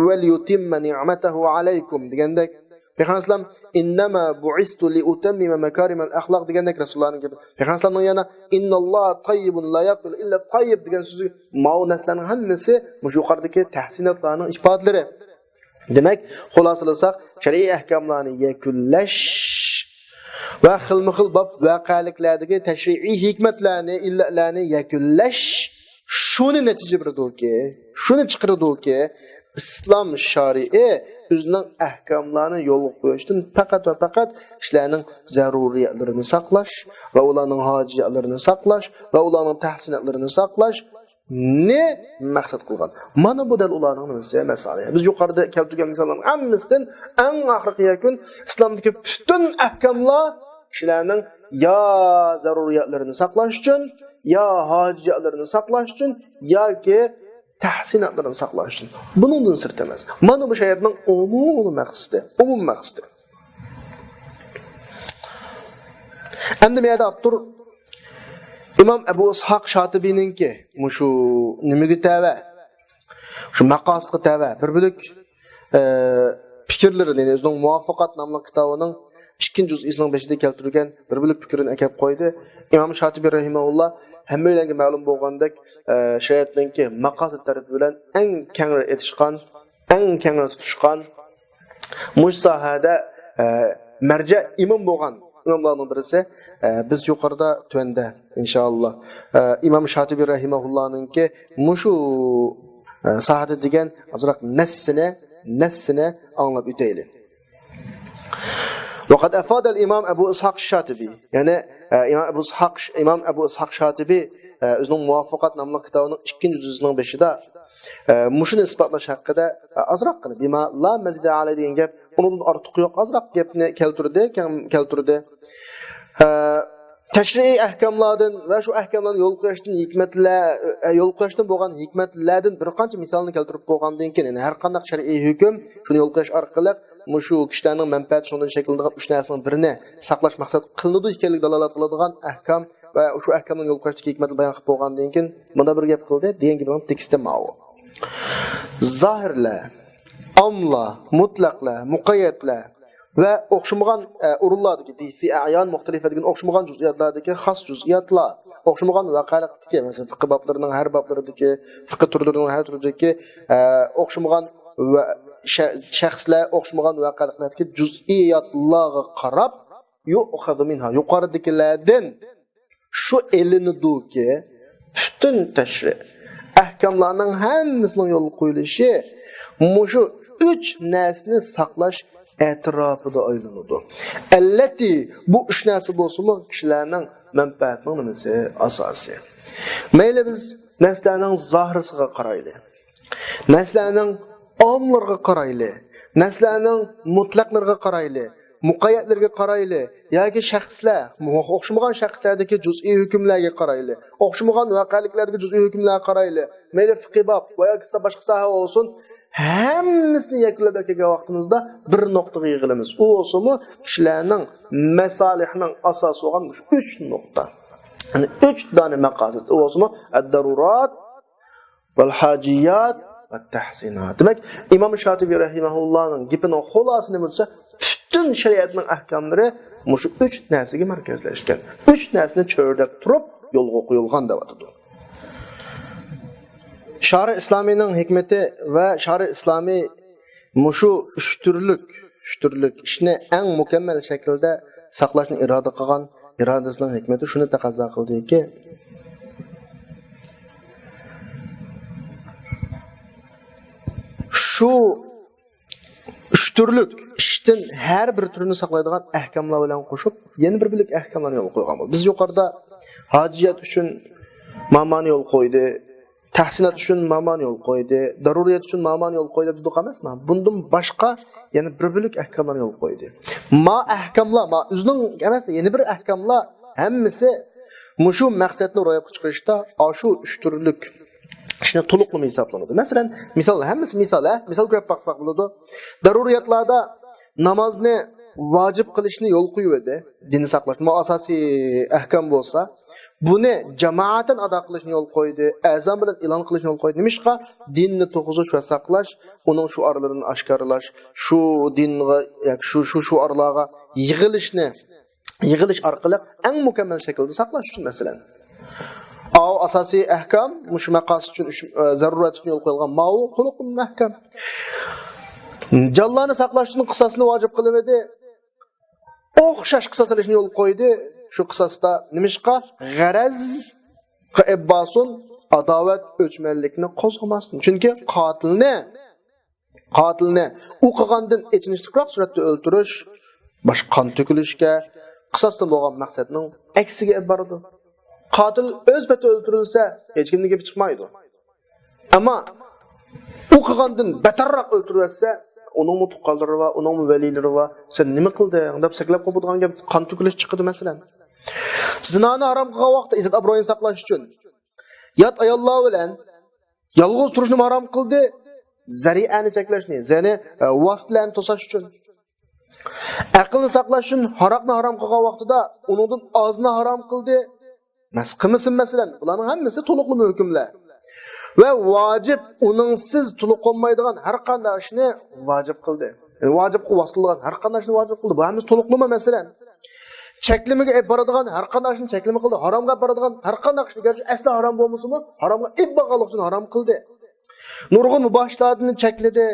ۋەلىيۇتىممە نىئمەتەھۇ ئەلەيكۇم دېگەندەك، پەيغەمبەر ئەلەيھىسسالام، ئىننەما بۇئىستۇ لىئۇتەممىمە مەكارىمەل ئەخلاق دېگەندەك، رەسۇلۇللانىڭ گېپى. پەيغەمبەر ئەلەيھىسسالامنىڭ يەنە، ئىنناللاھە تەييىبۇن لا يەقبەلۇ ئىللا تەييىب دېگەن سۆزى، ماۋۇ نەرسىلەرنىڭ ھەممىسى مۇشۇ يۇقىرىدىكى تەھسىناتلارنىڭ ئىپادىلىرى. دېمەك، خۇلاسىلىساق، شەرئىي ئەھكاملارنى يەكۈنلەش ۋە خىلمۇ خىل باب ۋەقەلىكلەردىكى تەشرىئىي ھېكمەتلەرنى، ئىللەتلەرنى يەكۈنلەش شۇنى نەتىجە بېرىدۇكى، شۇنى چىقىرىدۇكى، ئىسلام شارىئى ئۆزىنىڭ ئەھكاملارنى يولغا قويۇشتىن پەقەت ۋە پەقەت كىشىلەرنىڭ زەرۇرىيەتلىرىنى ساقلاش ۋە ئۇلارنىڭ ھاجىيەتلىرىنى ساقلاش ۋە ئۇلارنىڭ تەھسىناتلىرىنى ساقلاش نى مەقسەت قىلغان. مانا بۇ دەل ئۇلارنىڭ نېمىسى، مەسالىھى. بىز يۇقىرىدا كەلتۈرگەن مىساللارنىڭ ھەممىسىدىن ئەڭ ئاخىرقى يەكۈن، ئىسلامدىكى پۈتۈن ئەھكاملار كىشىلەرنىڭ يا زەرۇرىيەتلىرىنى ساقلاش ئۈچۈن، يا ھاجىيەتلىرىنى ساقلاش ئۈچۈن، ياكى تەھسىناتلىرىنى ساقلاش ئۈچۈن. بۇنىڭدىن سىرت ئەمەس. مانا بۇ شەرىئەتنىڭ ئومۇمىي مەقسىتى، ئومۇم مەقسىتى. ئەمدى بۇ يەردە ئاپتور ئىمام ئەبۇ ئىسھاق شاتىبىنىڭكى مۇشۇ نېمىگە تەۋە، شۇ مەقاسىتقا تەۋە بىر بۆلەك، ئە، پىكىرلىرىنى، يەنى ئۆزىنىڭ مۇۋەففەقات ناملىق كىتابىنىڭ ئىككىنچى جۇزئىسىنىڭ بېشىدا كەلتۈرگەن بىر بۆلەك پىكرىنى ئەكەپ قويدى. ئىمام شاتىبى رەھىمەھۇللا ھەممەيلەنگە مەلۇم بولغاندەك، ئە، شەرىئەتنىڭكى مەقاسىت تەرىپى بىلەن ئەڭ كەڭرى ئېتىشقان، ئەڭ كەڭرى تۇتۇشقان، مۇشۇ ساھەدە، ئە، مەرجە ئىمام بولغان ئىماملارنىڭ بىرسى، ئە، بىز يۇقىرىدا تۆۋەندە، ئىنشائاللا، ئە، ئىمام شاتىبى رەھىمەھۇللانىڭكى مۇشۇ، ئە، ساھەدە دېگەن ئازراق نەسسىنى، نەسسىنى ئاڭلاپ ئۆتەيلى. ۋەقەد ئەفادەل ئىمام ئەبۇ ئىسھاق شاتىبى. يەنى، ئە، ئىمام ئەبۇ ئىسھاق، ئىمام ئەبۇ ئىسھاق شاتىبى، ئە، ئۆزىنىڭ مۇۋەففەقات ناملىق كىتابىنىڭ ئىككىنچى جۇزىسىنىڭ بېشىدا، ئە، مۇشۇنى ئىسپاتلاش ھەققىدە، ئە، ئازراققىنە، بىما لا مەزىدە ئەلەي دېگەن گەپ، ئۇنىڭدىن ئارتۇق يوق، ئازراق گەپنى كەلتۈردى، كەڭ كەلتۈردى. ئە، تەشرىئىي ئەھكاملاردىن ۋە شۇ ئەھكاملارنى يولغا قويۇشتىن ھېكمەتلەر، ئە، يولغا قويۇشتىن بولغان ھېكمەتلەردىن بىر قانچە مىسالنى كەلتۈرۈپ بولغاندىن كېيىن، يەنى ھەر قانداق شەرئىي ھۆكۈم، شۇنى يولغا قويۇش ئارقىلىق مۇشۇ كىشىلەرنىڭ مەنپەئەتى شۇنىڭدىن شەكىللىنىدىغان ئۈچ نەرسىنىڭ بىرىنى ساقلاش مەقسەت قىلىنىدۇ ئىكەنلىكىگە دالالەت قىلىدىغان ئەھكام ۋە شۇ ئەھكامنىڭ يولغا قويۇشتىكى ھېكمەتنى بايان قىلىپ بولغاندىن كېيىن، مۇنداق بىر گەپ قىلدى، دېگەن گېپىنىڭ تېكىستى ماۋۇ. زاھىرلار، ئاملا، مۇتلەقلەر، مۇقەييەتلەر ۋە ئوخشىمىغان، ئە، ئورۇنلاردىكى، بى، فى ئەيان مۇختەلىفە دېگەن ئوخشىمىغان جۇزئىياتلاردىكى خاس جۇزئىياتلار، ئوخشىمىغان ۋەقەلىكتىكى، مەسىلەن، فىقھى بابلىرىنىڭ ھەر بابلىرىدىكى، فىقھى تۈرلىرىنىڭ ھەر تۈرىدىكى، ئە، ئوخشىمىغان ۋە شە-، شەخسلەر، ئوخشىمىغان ۋەقەلىكلەردىكى جۇزئىياتلارغا قاراپ، يۇئخەزۇ مىنھا، يۇقىرىدىكىلەردىن شۇ ئېلىنىدۇكى، پۈتۈن تەشرىئىي ئەھكاملارنىڭ ھەممىسىنىڭ يولغا قويۇلۇشى مۇشۇ ئۈچ نەرسىنى ساقلاش ئەتراپىدا ئايلىنىدۇ. ئەللەتى، بۇ ئۈچ نەرسە بولسىمۇ كىشىلەرنىڭ مەنپەئەتىنىڭ نېمىسى، ئاساسى. مەيلى بىز نەرسىلەرنىڭ زاھىرىسىغا قارايلى. نەرسىلەرنىڭ ئاملىرىغا قارايلى، نەرسىلەرنىڭ مۇتلەقلىرىغا قارايلى، مۇقەييەتلىرىگە قارايلى، ياكى شەخسلەر، ئوخشىمىغان شەخسلەردىكى جۇزئىي ھۆكۈملەرگە قارايلى، ئوخشىمىغان ۋەقەلىكلەردىكى جۇزئىي ھۆكۈملەرگە قارايلى، مەيلى فىقھىي باب ۋە ياكى باشقا ساھە بولسۇن، ھەممىسىنى يەكۈنلەپ كەلگەن ۋاقتىمىزدا بىر نۇقتىغا يىغىلىمىز. ئۇ بولسىمۇ كىشىلەرنىڭ مەسالىھنىڭ ئاساسى بولغان مۇشۇ ئۈچ نۇقتا. يەنى ئۈچ دانە مەقاسىت. ئۇ بولسىمۇ ئەددەرۇرات، ۋەل ھاجىيات ۋە تەھسىنات. دېمەك، ئىمام شاتىبى رەھىمەھۇللانىڭ گېپىنىڭ خۇلاسىسى نېمە دېسە، پۈتۈن شەرىئەتنىڭ ئەھكاملىرى مۇشۇ ئۈچ نەرسىگە مەركەزلەشكەن. ئۈچ نەرسىنى چۆرىدەپ تۇرۇپ يولغا قويۇلغان دەۋاتىدۇ. شارى ئىسلامىينىڭ ھېكمىتى ۋە شارى ئىسلامىي مۇشۇ ئۈچ تۈرلۈك، ئۈچ تۈرلۈك ئىشنى ئەڭ مۇكەممەل شەكىلدە ساقلاشنى ئىرادە قىلغان، ئىرادىسىنىڭ ھېكمىتى شۇنى تەقەززا قىلدىكى، شۇ ئۈچ تۈرلۈك ئىشتىن ھەر بىر تۈرىنى ساقلايدىغان ئەھكاملار بىلەن قوشۇپ، يەنە بىر بۆلەك ئەھكاملارنى يولغا قويغان بولدى. بىز يۇقىرىدا ھاجىيەت ئۈچۈن مامانى يولغا قويدى، تەھسىنات ئۈچۈن مامانى يولغا قويدى، دەرۇرىيەت ئۈچۈن مامانى يولغا قويدى دېدۇق ئەمەسمۇ؟ بۇندىن باشقا يەنە بىر بۆلەك ئەھكاملارنى يولغا قويدى. ما ئەھكاملار، ما ئۆزىنىڭ ئەمەس، يەنە بىر ئەھكاملار ھەممىسى مۇشۇ مەقسەتنى روياپقا چىقىرىشتا ئاشۇ ئۈچ تۈرلۈك ئىشنى تولۇقلىما ھېسابلىنىدۇ. مەسىلەن، مىسال، ھەممىسى مىسال، ھە؟ مىسال كۆرۈپ باقساق بولىدۇ. دەرۇرىيەتلەردە نامازنى ۋاجىپ قىلىشنى يول قويۇۋەردى. دىننى ساقلاش، بۇ ئاساسىي ئەھكام بولسا، بۇنى جامائەتەن ئادا قىلىشنى يول قويدى، ئەزان بىلەن ئېلان قىلىشنى يول قويدى. نېمىشقا؟ دىننى تۇرغۇزۇش ۋە ساقلاش، ئۇنىڭ شوئارلىرىنى ئاشكارىلاش، شۇ دىنغا، ياكى شۇ، شۇ شوئارلارغا يىغىلىشنى، يىغىلىش ئارقىلىق ئەڭ مۇكەممەل شەكىلدە ساقلاش ئۈچۈن، مەسىلەن. ئاۋۇ ئاساسىي ئەھكام، مۇشۇ مەقسەت ئۈچۈن، ئۈچ، ئە، زەرۇرىيەت ئۈچۈن يول قويۇلغان ماۋۇ تولۇقلىما ئەھكام. جانلارنى ساقلاش ئۈچۈن قىساسنى ۋاجىپ قىلىۋىدى. ئوخشاش قىساس ئېلىشنى يول قويدى. شۇ قىساستا نېمىشقا؟ غەرەزگە ئېلىپ بارسۇن، ئاداۋەت، ئۆچمەنلىكنى قوزغىماستىن. چۈنكى قاتىلنى، قاتىلنى ئۇ قىلغاندىن ئېچىنىشلىقراق سۈرەتتە ئۆلتۈرۈش، باشقا قان تۆكۈلۈشكە، قىساستىن بولغان مەقسەتنىڭ ئەكسىگە ئېلىپ بارىدۇ. قاتىل ئۆز پېتى ئۆلتۈرۈلسە، ھېچكىمنىڭ گېپى چىقمايدۇ. ئەمما ئۇ قىلغاندىن بەتەرراق ئۆلتۈرۈۋەتسە، ئۇنىڭمۇ تۇغقانلىرى بار، ئۇنىڭمۇ ۋەلىيلىرى بار. سەن نېمە قىلدىڭ دەپ سەكلەپ قوپىدىغان گەپ، قان تۆكۈلۈش چىقىدۇ، مەسىلەن. زىنانى ھارام قىلغان ۋاقىتتا ئىززەت ئابرۇيىنى ساقلاش ئۈچۈن، يات ئاياللار بىلەن يالغۇز تۇرۇشنى ھارام قىلدى، زەرىئەنى چەكلەشنى، يەنى، ئە، ۋاسىتىلەرنى توساش ئۈچۈن. ئەقىلنى ساقلاش ئۈچۈن ھاراقنى ھارام قىلغان ۋاقتىدا ئۇنىڭدىن ئازنى ھارام قىلدى. مەس قىلمىسۇن، مەسىلەن، بۇلارنىڭ ھەممىسى تولۇقلىما ھۆكۈملەر. ۋە ۋاجىپ، ئۇنىڭسىز تولۇق بولمايدىغان ھەر قانداق ئىشنى ۋاجىپ قىلدى. يەنى ۋاجىپقا ۋاسىتە قىلىدىغان ھەر قانداق ئىشنى ۋاجىپ قىلدى. بۇ ھەممىسى تولۇقلىما، مەسىلەن. چەكلىمىگە ئېلىپ بارىدىغان ھەر قانداق ئىشنى چەكلىمە قىلدى. ھارامغا ئېلىپ بارىدىغان ھەر قانداق ئىشنى، گەرچە ئەسلى ھارام بولمىسىمۇ، ھارامغا ئېلىپ بارغانلىقى ئۈچۈن ھارام قىلدى. نۇرغۇن مۇباھ ئىشلاردىن چەكلىدى،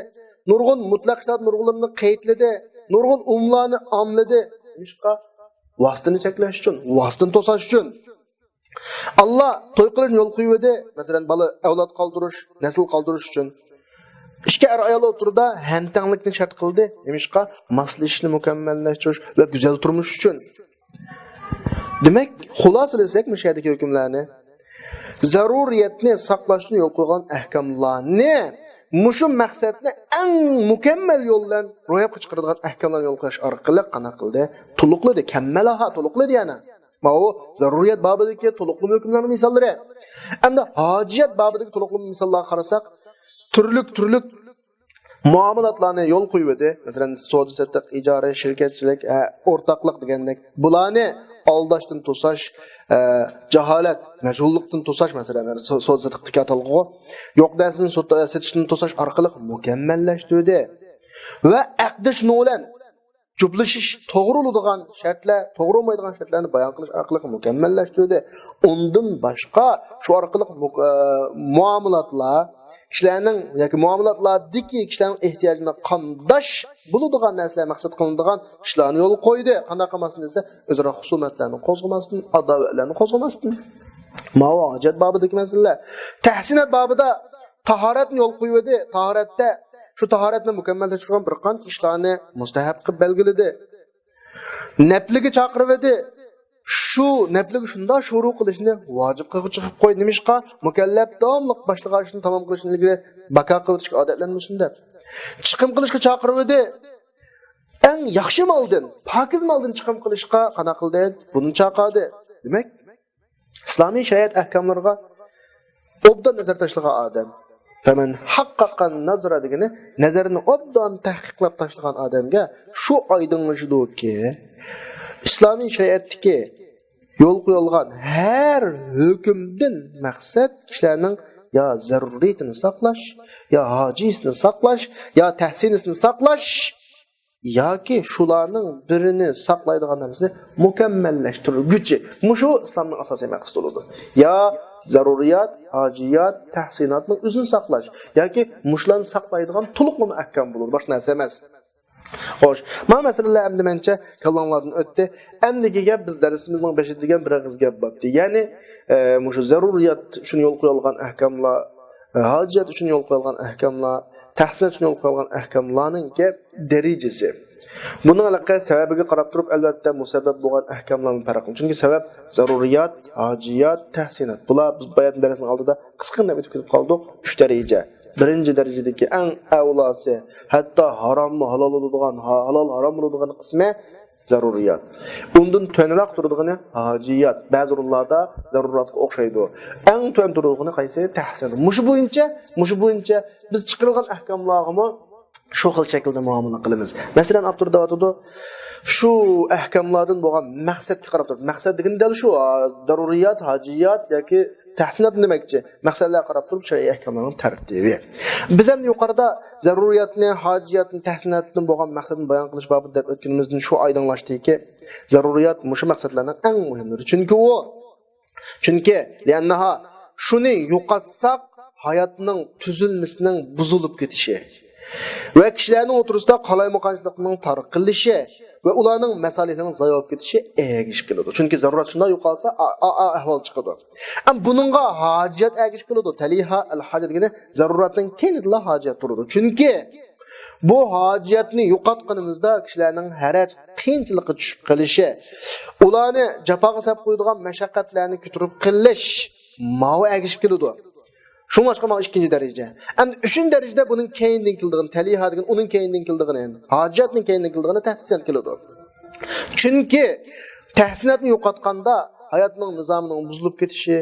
نۇرغۇن مۇتلەق ئىشلاردىن نۇرغۇنلىرىنى قەيتلىدى، نۇرغۇن ئومۇملارنى ئاملىدى. نېمىشقا؟ ۋاسىتىنى چەكلەش ئۈچۈن، ۋاسىتىنى توساش ئۈچۈن. ئاللا توي قىلىشنى يول قويۇۋىدى، مەسىلەن، بالا، ئەۋلاد قالدۇرۇش، نەسىل قالدۇرۇش ئۈچۈن. ئىككى ئەر-ئايال ئوتتۇرىدا ھەمتەڭلىكنى شەرت قىلدى. نېمىشقا؟ ماسلىشىشنى مۇكەممەللەشتۈرۈش ۋە گۈزەل تۇرمۇش ئۈچۈن. دېمەك، خۇلاسىلىسەك مۇشۇ يەردىكى ھۆكۈملەرنى، زەرۇرىيەتنى ساقلاش ئۈچۈن يول قويغان ئەھكاملارنى، مۇشۇ مەقسەتنى ئەڭ مۇكەممەل يول بىلەن روياپقا چىقىرىدىغان ئەھكاملارنى يول قويۇش ئارقىلىق قانداق قىلدى؟ تولۇقلىدى، كەممەلەھا، تولۇقلىدى يەنە. ماۋۇ زەرۇرىيەت بابىدىكى تولۇقلىما ھۆكۈملەرنىڭ مىساللىرى. ئەمدى ھاجىيەت بابىدىكى تولۇقلىما مىساللارغا قارىساق، تۈرلۈك، تۈرلۈك مۇئامىلاتلارنى يول قويۇۋىدى. مەسىلەن، سودا سېتىق، ئىجارە، شىركەتچىلىك، ئە، ئورتاقلىق دېگەندەك. بۇلارنى ئالداشتىن توساش، ئە، جاھالەت، مەجھۇللۇقتىن توساش، مەسىلەن، سو-، سودا سېتىقتىكى ئاتالغۇ. يوق نەرسىنى سوت-، سېتىشتىن توساش ئارقىلىق مۇكەممەللەشتۈردى. ۋە ئەقدى شۇنىڭ بىلەن جۈپلىشىش توغرا بولىدىغان شەرتلەر، توغرا بولمايدىغان شەرتلەرنى بايان قىلىش ئارقىلىق مۇكەممەللەشتۈردى. ئۇندىن باشقا شۇ ئارقىلىق مۇ-، ئە، مۇئامىلاتلار، كىشىلەرنىڭ ياكى مۇئامىلاتلاردىكى كىشىلەرنىڭ ئېھتىياجىنى قامداش بولىدىغان نەرسىلەر، مەقسەت قىلىنىدىغان ئىشلارنى يولغا قويدى. قانداق قىلماستىن دېسە، ئۆزئارا خۇسۇمەتلەرنى قوزغىماستىن، ئاداۋەتلەرنى قوزغىماستىن. ماۋۇ ھاجەت بابىدىكى مەسىلىلەر. تەھسىنات بابىدا تاھارەتنى يول قويۇۋىدى. تاھارەتتە شۇ تاھارەتنى مۇكەممەللەشتۈرگەن بىر قانچە ئىشلارنى مۇستەھەب قىلىپ بەلگىلىدى. نەپلىگە چاقىرىۋىدى. شۇ نەپلىگە شۇنداق شورۇ قىلىشنى ۋاجىپ قىلغۇچى قىلىپ قويدى. نېمىشقا؟ مۇكەللەپ داۋاملىق باشلىغان ئىشنى تامام قىلىشتىن ئىلگىرى باكا قىلىۋېتىشكە ئادەتلەنمىسۇن دەپ. چىقىم قىلىشقا چاقىرىۋىدى. ئەڭ ياخشى مالدىن، پاكىز مالدىن چىقىم قىلىشقا قانداق قىلدى؟ بۇنى چاقىردى. دېمەك، ئىسلامىي شەرىئەت ئەھكاملىرىغا ئوبدان نەزەر تاشلىغان ئادەم. فەمەن ھەققەقەن نەزرە دېگىنى، نەزەرنى ئوبدان تەھقىقلەپ تاشلىغان ئادەمگە شۇ ئايدىڭلىشىدۇكى، ئىسلامىي شەرىئەتتىكى يول قويۇلغان ھەر ھۆكۈمدىن مەقسەت كىشىلەرنىڭ يا زەرۇرىيىتىنى ساقلاش، يا ھاجىسىنى ساقلاش، يا تەھسىنىسىنى ساقلاش، ياكى شۇلارنىڭ بىرىنى ساقلايدىغان نەرسىنى مۇكەممەللەشتۈرگۈچى. مۇشۇ ئىسلامنىڭ ئاساسىي مەقسىتى بولىدۇ. يا زەرۇرىيات، ھاجىيات، تەھسىناتنىڭ ئۆزىنى ساقلاش، ياكى مۇشۇلارنى ساقلايدىغان تولۇقلىما ئەھكام بولىدۇ، باشقا نەرسە ئەمەس. خوش، مانا مەسىلىلەر ئەمدى مەنچە كاللاڭلاردىن ئۆتتى. ئەمدىكى گەپ بىز دەرسىمىزنىڭ بېشىدا دېگەن بىر ئېغىز گەپ بار ئىدى. يەنى، ئە، مۇشۇ زەرۇرىيات ئۈچۈن يول قويۇلغان ئەھكاملار، ئە، ھاجىيات ئۈچۈن يول قويۇلغان ئەھكاملار، تەھسىنات ئۈچۈن يولغا قويۇلغان ئەھكاملارنىڭكى دەرىجىسى. بۇنىڭ ھېلىقى سەۋەبىگە قاراپ تۇرۇپ، ئەلۋەتتە، مۇسەببەب بولغان ئەھكاملارمۇ پەرقلىنىدۇ. چۈنكى سەۋەب زەرۇرىيات، ھاجىيات، تەھسىنات. بۇلار بىز باياتىن دەرسنىڭ ئالدىدا قىسقىدىن ئۆتۈپ كېتىپ قالدۇق. ئۈچ دەرىجە. بىرىنچى دەرىجىدىكى ئەڭ ئەۋلاسى، ھەتتا ھاراممۇ ھالال بولىدىغان، ھا-، ھالال ھارام بولىدىغان قىسمى زەرۇرىيات. ئۇندىن تۆۋەنرەك تۇرىدىغىنى ھاجىيات. بەزى ئورۇنلاردا زەرۇراتقا ئوخشايدۇ. ئەڭ تۆۋەن تۇرىدىغىنى قايسى؟ تەھسىن. مۇشۇ بويىچە، مۇشۇ بويىچە بىز چىقىرىلغان ئەھكاملارغىمۇ شۇ خىل شەكىلدە مۇئامىلە قىلىمىز. مەسىلەن، ئاپتور دەۋاتىدۇ، شۇ ئەھكاملاردىن بولغان مەقسەتكە قاراپ تۇرۇپ، مەقسەت دېگىنى دەل شۇ، ھا، زەرۇرىيات، ھاجىيات ياكى تەھسىنات دېمەكچى. مەقسەتلەرگە قاراپ تۇرۇپ شەرئىي ئەھكاملارنىڭ تەرتىپى. بىز ئەمدى يۇقىرىدا زەرۇرىياتنى، ھاجىياتنى، تەھسىناتتىن بولغان مەقسەتنى بايان قىلىش بابىدا دەپ ئۆتكىنىمىزدىن شۇ ئايدىڭلاشتىكى، زەرۇرىيات مۇشۇ مەقسەتلەرنىڭ ئەڭ مۇھىملىرى. چۈنكى ئۇ، چۈنكى، لىئەننەھا، شۇنى يوقاتساق، ھاياتنىڭ تۈزۈلمىسىنىڭ بۇزۇلۇپ كېتىشى ۋە كىشىلەرنىڭ ئوتتۇرىسىدا قالايمىقانچىلىقنىڭ تارقىلىشى ۋە ئۇلارنىڭ مەسالىھىنىڭ زايە بولۇپ كېتىشى ئەگىشىپ كېلىدۇ. چۈنكى زەرۇرەت شۇنداق يوقالسا، ئا، ئا، ئا ئەھۋال چىقىدۇ. ئەم بۇنىڭغا ھاجەت ئەگىشىپ كېلىدۇ. تەلىھا ئەل ھاجە دېگىنى زەرۇرەتنىڭ كەينىدىلا ھاجەت تۇرىدۇ. چۈنكى بۇ ھاجەتنى يوقاتقىنىمىزدا كىشىلەرنىڭ ھەرەج، قىيىنچىلىققا چۈشۈپ قېلىشى، ئۇلارنى جاپاغا سەپ قويىدىغان مەشەققەتلەرنى كۆتۈرۈپ قېلىش ماۋۇ ئەگىشىپ كېلىدۇ. شۇڭلاشقا ماڭا ئىككىنچى دەرىجە. ئەمدى ئۈچىنچى دەرىجىدە بۇنىڭ كەينىدىن كېلىدىغىنى، تەلىھا دېگەن ئۇنىڭ كەينىدىن كېلىدىغىنى، ھاجەتنىڭ كەينىدىن كېلىدىغىنى تەھسىنات كېلىدۇ. چۈنكى تەھسىناتنى يوقاتقاندا ھاياتنىڭ نىزامىنىڭ بۇزۇلۇپ كېتىشى،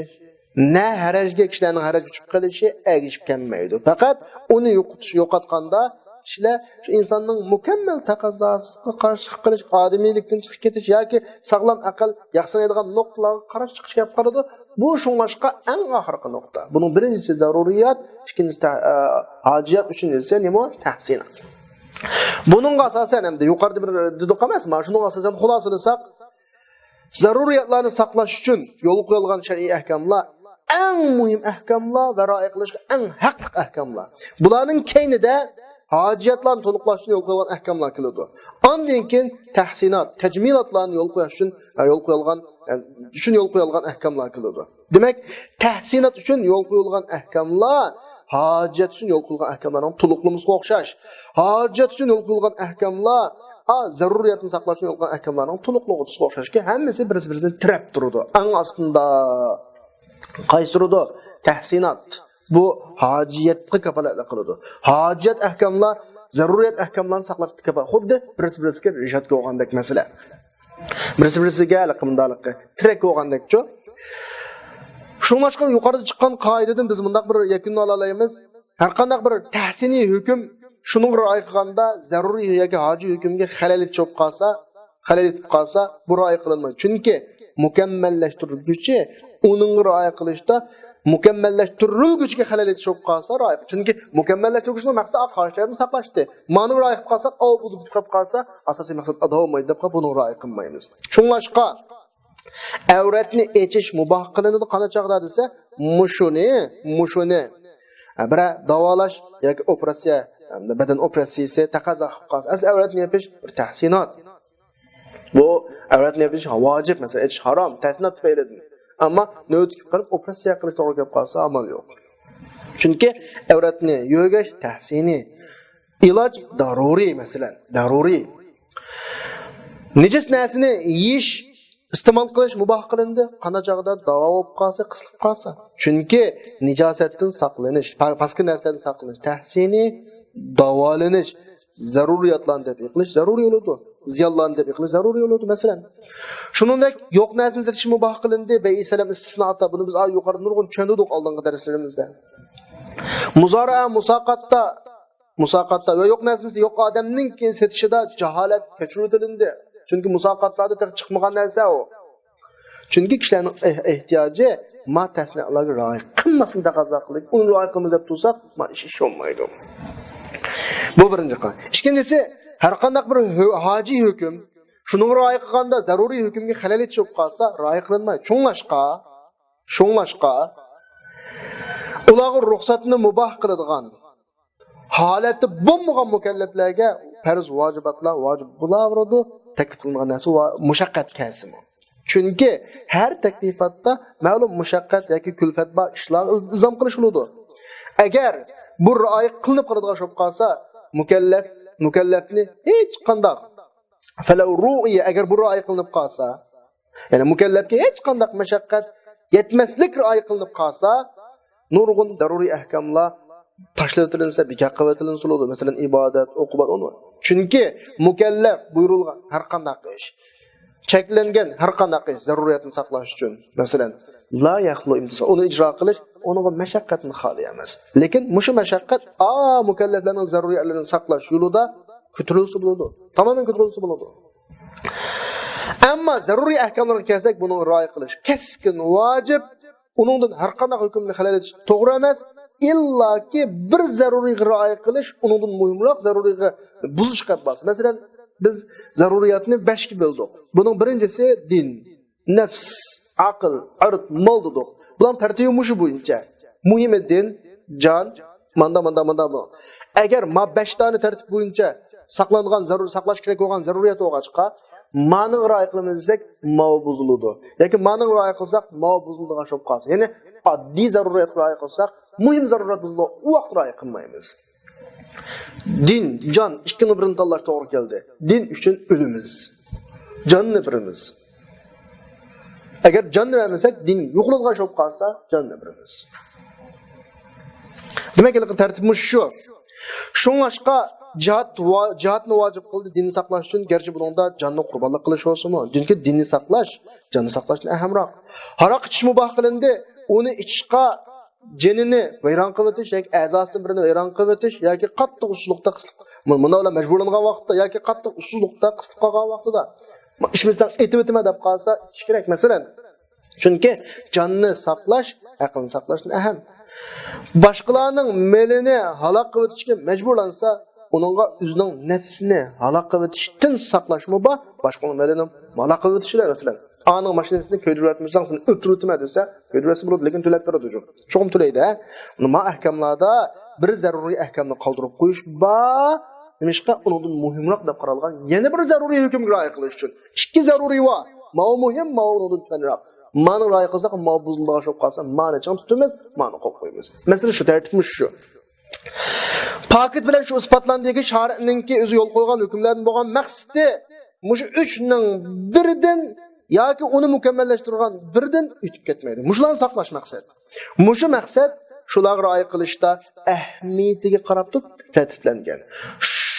نە ھەرەجگە كىشىلەرنىڭ ھەرەج ئۇچۇپ قېلىشى ئەگىشىپ كەلمەيدۇ. پەقەت ئۇنى يوقىتىش، يوقاتقاندا كىشىلەر شۇ ئىنساننىڭ مۇكەممەل تەقەززاسىغا قارشى چىقىپ قېلىش، ئادىمىيلىكتىن چىقىپ كېتىش ياكى ساغلام ئەقىل ياخشىسىنايدىغان نۇقتىلارغا قاراش چىقىشقا ئېلىپ قالىدۇ. بۇ شۇڭلاشقا ئەڭ ئاخىرقى نۇقتا. بۇنىڭ بىرىنچىسى زەرۇرىيات، ئىككىنچىسى تە-، ئە، ھاجىيات، ئۈچىنچىسى نېمە؟ تەھسىنات. بۇنىڭغا ئاساسەن، ئەمدى يۇقىرىدا بىر دېدۇق ئەمەس، مانا شۇنىڭغا ئاساسەن خۇلاسىلىساق، زەرۇرىيەتلەرنى ساقلاش ئۈچۈن يولغا قويۇلغان شەرئىي ئەھكاملار ئەڭ مۇھىم ئەھكاملار ۋە رىئايە قىلىشقا ئەڭ ھەقلىق ئەھكاملار. بۇلارنىڭ كەينىدە ھاجىيەتلەرنى تولۇقلاش ئۈچۈن يولغا قويۇلغان ئەھكاملار كېلىدۇ. ئاندىن كېيىن تەھسىنات، تەجمىلاتلارنى يولغا قويۇش ئۈچۈن، يولغا قويۇلغان، ئۈچۈن يولغا قويۇلغان ئەھكاملار كېلىدۇ. دېمەك، تەھسىنات ئۈچۈن يول قويۇلغان ئەھكاملار ھاجەت ئۈچۈن يول قويۇلغان ئەھكاملارنىڭ تولۇقلىمىسىغا ئوخشاش. ھاجەت ئۈچۈن يول قويۇلغان ئەھكاملار، ئا، زەرۇرىيەتنى ساقلاش ئۈچۈن يول قويۇلغان ئەھكاملارنىڭ تولۇقلىغۇچىسىغا ئوخشاشكى، ھەممىسى بىرسى بىرسىنى تىرەپ تۇرىدۇ. ئەڭ ئاستىدا قايسى تۇرىدۇ؟ تەھسىنات. بۇ ھاجىيەتقە كاپالەتلىك قىلىدۇ. ھاجەت ئەھكاملار زەرۇرىيەت ئەھكاملارنى ساقلاشقا كاپالەت. خۇددى بىرسى بىرسىگە رىشاتكا بولغاندەك مەسىلە. بىرسى بىرسىگە ھېلىقى مۇنداقلىقى تىرەك بولغاندەكچۇ. شۇڭلاشقا يۇقىرىدا چىققان قائىدىدىن بىز مۇنداق بىر يەكۈننى ئالالايمىز. ھەرقانداق بىر تەھسىنىي ھۆكۈم شۇنىڭغا رىئايە قىلغاندا زەرۇرىي ياكى ھاجىي ھۆكۈمگە خەلەل يېتىشىپ قالسا، خەلەل يېتىپ قالسا، بۇ رىئايە قىلىنمايدۇ. چۈنكى مۇكەممەللەشتۈرگۈچى ئۇنىڭغا رىئايە قىلىشتا مۇكەممەللەشتۈرۈلگۈچىگە خەلەل يېتىشىپ قالسا، رىئايە، چۈنكى مۇكەممەللەشتۈرگۈچىنىڭ مەقسىتى قارشى تەرەپنى ساقلاشتى. مانىڭغا رىئايە قىلىپ قالساق، ئاۋۇ بۇزۇلۇپ كېتىپ قالسا، ئاساسىي مەقسەت ئادا بولمايدۇ دەپ بۇنىڭغا رىئايە قىلمايمىز. شۇڭلاشقا، ئەۋرەتنى ئېچىش مۇباھ قىلىنىدۇ قانداق چاغدا دېسە، مۇشۇنى، مۇشۇنى، بىرەر داۋالاش ياكى ئوپېراتسىيە، بەدەن ئوپېراتسىيىسى تەقەززا قىلىپ قالسا، ئەسلى ئەۋرەتنى يېپىش بىر تەھسىنات. بۇ ئەۋرەتنى يېپىش ۋاجىپ، مەسىلەن، ئېچىش ھارام، تەھسىنات تۈپەيلىدىن. ئەمما نۆۋەتكە كېلىپ قېلىپ ئوپېراتسىيە قىلىش توغرا كېلىپ قالسا ئامال يوق. چۈنكى ئەۋرەتنى يۆگەش تەھسىنىي، ئىلاج دارۇرىي، مەسىلەن، دارۇرىي. نىجىس نەرسىنى يېيىش، ئىستېمال قىلىش مۇباھ قىلىندى. قانداق چاغدا داۋا بولۇپ قالسا، قىسىلىپ قالسا. چۈنكى نىجاسەتتىن ساقلىنىش، پا-، پاسكىنا نەرسىلەردىن ساقلىنىش تەھسىنىي، داۋالىنىش، زەرۇرىياتلارنى دەپئى قىلىش زەرۇرىي بولىدۇ. زىيانلارنى دەپئى قىلىش زەرۇرىي بولىدۇ. مەسىلەن، شۇنىڭدەك يوق نەرسىنى سېتىش مۇباھ قىلىندى. بەيئى سەلەم ئىستىسنا ئاتا، بۇنى بىز ئا يۇقىرىدا نۇرغۇن چۈشەندۈردۇق ئالدىنقى دەرسلىرىمىزدە. مۇزارىئە، مۇساقاتتا، مۇساقاتتا ۋە يوق نەرسىنى يوق ئادەمنىڭ سېتىشىدا جاھالەت كەچۈرۈۋېتىلىندى. چۈنكى مۇساقاتلاردا تېخى چىقمىغان نەرسە ئۇ. چۈنكى كىشىلەرنىڭ ئېھ-، ئېھتىياجى ما تەھسىناتلارغا رىئايە قىلماسلىقنى تەقەززا قىلىدۇ. ئۇنى رىئايە قىلىمىز دەپ تۇرساق، ما ئىش، ئىش بولمايدۇ. بۇ بىرىنچى قائىدە. ئىككىنچىسى، ھەر قانداق بىر ھۆ-، ھاجىي ھۆكۈم، شۇنىڭغا رىئايە قىلغاندا زەرۇرىي ھۆكۈمگە خەلەل يېتىشىپ قالسا، رىئايە قىلىنمايدۇ. شۇڭلاشقا، شۇڭلاشقا، ئۇلارغا رۇخسەتنى مۇباھ قىلىدىغان، ھالەتتە بولمىغان مۇكەللەپلەرگە پەرز ۋاجىباتلار ۋاجىپ بولاۋېرىدۇ، تەكلىپ قىلىنغان نەرسە ۋا-، مۇشەققەت كەلسىمۇ. چۈنكى ھەر تەكلىپاتتا مەلۇم مۇشەققەت ياكى كۈلپەت بار ئىشلارغا ئىلزام قىلىش بولىدۇ. ئەگەر بۇ رىئايە قىلىنىپ قالىدىغان بولۇپ قالسا، مۇكەللەپ، مۇكەللەپنى ھېچقانداق، فەلەۋ رۇئىيە، ئەگەر بۇ رىئايە قىلىنىپ قالسا، يەنى مۇكەللەپكە ھېچقانداق مەشەققەت يەتمەسلىك رىئايە قىلىنىپ قالسا، نۇرغۇن زەرۇرىي ئەھكاملار تاشلىۋېتىلسە، بىكار قىلىۋېتىلسە بولىدۇ. مەسىلەن، ئىبادەت، ئوقۇبەت، ئۇنى. چۈنكى مۇكەللەپ بۇيرۇلغان ھەر قانداق ئىش، چەكلەنگەن ھەر قانداق ئىش زەرۇرىيەتنى ساقلاش ئۈچۈن، مەسىلەن، لا يەخلۇ ئىمتىسال، ئۇنى ئىجرا قىلىش ئۇنىڭغا مەشەققەتتىن خالىي ئەمەس. لېكىن مۇشۇ مەشەققەت ئا مۇكەللەپلەرنىڭ زەرۇرىيەتلىرىنى ساقلاش يولىدا كۆتۈرۈلسە بولىدۇ. تامامەن كۆتۈرۈلسە بولىدۇ. ئەمما زەرۇرىي ئەھكاملارغا كەلسەك، بۇنىڭغا رىئايە قىلىش كەسكىن ۋاجىپ. ئۇنىڭدىن ھەر قانداق ھۆكۈمنى خەلەل ئېتىش توغرا ئەمەس. ئىللاكى بىر زەرۇرىيغا رىئايە قىلىش ئۇنىڭدىن مۇھىمراق زەرۇرىيغا بۇزۇش قىلىپ بارسا. مەسىلەن، بىز زەرۇرىياتنى بەشكە بۆلدۇق. بۇنىڭ بىرىنچىسى دىن، نەپس، ئەقىل، ئىرد، مال دېدۇق. بۇلارنىڭ تەرتىپى مۇشۇ بويىچە. مۇھىمى دىن، جان، ماندا، ماندا، ماندا بۇ. ئەگەر ما بەش دانە تەرتىپ بويىچە ساقلانغان زەرۇر، ساقلاش كېرەك بولغان زەرۇرىيەت بولغاچقا، مانىڭغا رىئايە قىلىمىز دېسەك، ماۋۇ بۇزۇلىدۇ. ياكى مانىڭغا رىئايە قىلساق، ماۋۇ بۇزۇلىدىغان بولۇپ قالسا. يەنى ئاددىي زەرۇرىيەتكە رىئايە قىلساق، مۇھىم زەرۇرىيەت بۇزۇلىدۇ، ئۇ ۋاقىتتا رىئايە قىلمايمىز. دىن، جان، ئىككىنىڭ بىرىنى تاللاش توغرا كەلدى. دىن ئۈچۈن ئۆلىمىز. جاننى بېرىمىز. ئەگەر جاننى بەرمىسەك، دىن يوقىلىدىغان بولۇپ قالسا، جاننى بېرىمىز. دېمەك، ھېلىقى تەرتىپ مۇشۇ شۇ. شۇڭلاشقا جىھاد ۋا-، جىھادنى ۋاجىپ قىلدى دىننى ساقلاش ئۈچۈن، گەرچە بۇنىڭدا جاننى قۇربانلىق قىلىش بولسىمۇ. چۈنكى دىننى ساقلاش جاننى ساقلاشتىن ئەھەمراق. ھاراق ئىچىش مۇباھ قىلىندى. ئۇنى ئىچىشقا جېنىنى ۋەيران قىلىۋېتىش ياكى ئەزاسىدىن بىرىنى ۋەيران قىلىۋېتىش ياكى قاتتىق ئۇسسۇزلۇقتا قىسىپ، مۇ-، مۇنداق بىلەن مەجبۇرلانغان ۋاقىتتا ياكى قاتتىق ئۇسسۇزلۇقتا قىسىپ قالغان ۋاقتىدا، «ئىچمىسەڭ ئېتىۋېتىمەن» دەپ قالسا، ئىچىش كېرەك، مەسىلەن. چۈنكى جاننى ساقلاش ئەقىلنى ساقلاشتىن ئەھەم. باشقىلارنىڭ مېلىنى ھالاك قىلىۋېتىشكە مەجبۇرلانسا، ئۇنىڭغا ئۆزىنىڭ نەپسىنى ھالاك قىلىۋېتىشتىن ساقلاشمۇ بار، باشقىنىڭ مېلىنى ھالاك قىلىۋېتىشىدە، مەسىلەن. ئانىڭ ماشىنىسىنى كۆيدۈرۈۋەتمىسەڭ، سېنى ئۆلتۈرۈۋېتىمەن دېسە، كۆيدۈرۈۋەتسە بولىدۇ، لېكىن تۆلەپ بېرىدۇ. چوقۇم تۆلەيدۇ، ھە؟ ما ئەھكاملاردا بىر زەرۇرىي ئەھكامنى قالدۇرۇپ قويۇش بار. نېمىشقا؟ ئۇنىڭدىن مۇھىمراق دەپ قارالغان يەنە بىر زەرۇرىي ھۆكۈمگە رىئايە قىلىش ئۈچۈن. ئىككى زەرۇرىي بار. ماۋۇ مۇھىم، ماۋۇ ئۇنىڭدىن تۆۋەنرەك. مانى رىئايە قىلساق، ماۋۇ بۇزۇلىدىغان بولۇپ قالسا، مانى چىڭ تۇتىمىز، مانى قويۇپ قويىمىز. مەسىلە شۇ، تەرتىپمۇ شۇ. پاكىت بىلەن شۇ ئىسپاتلاندىكى، شارىئنىڭكى ئۆزى يول قويغان ھۆكۈملەردىن بولغان مەقسىتى مۇشۇ ئۈچنىڭ بىرىدىن ياكى ئۇنى مۇكەممەللەشتۈرگەن بىرىدىن ئۆتۈپ كەتمەيدۇ. مۇشۇلارنى ساقلاش مەقسەت. مۇشۇ مەقسەت شۇلارغا رىئايە قىلىشتا ئەھمىيىتىگە قاراپ تۇرۇپ تەرتىپلەنگەن.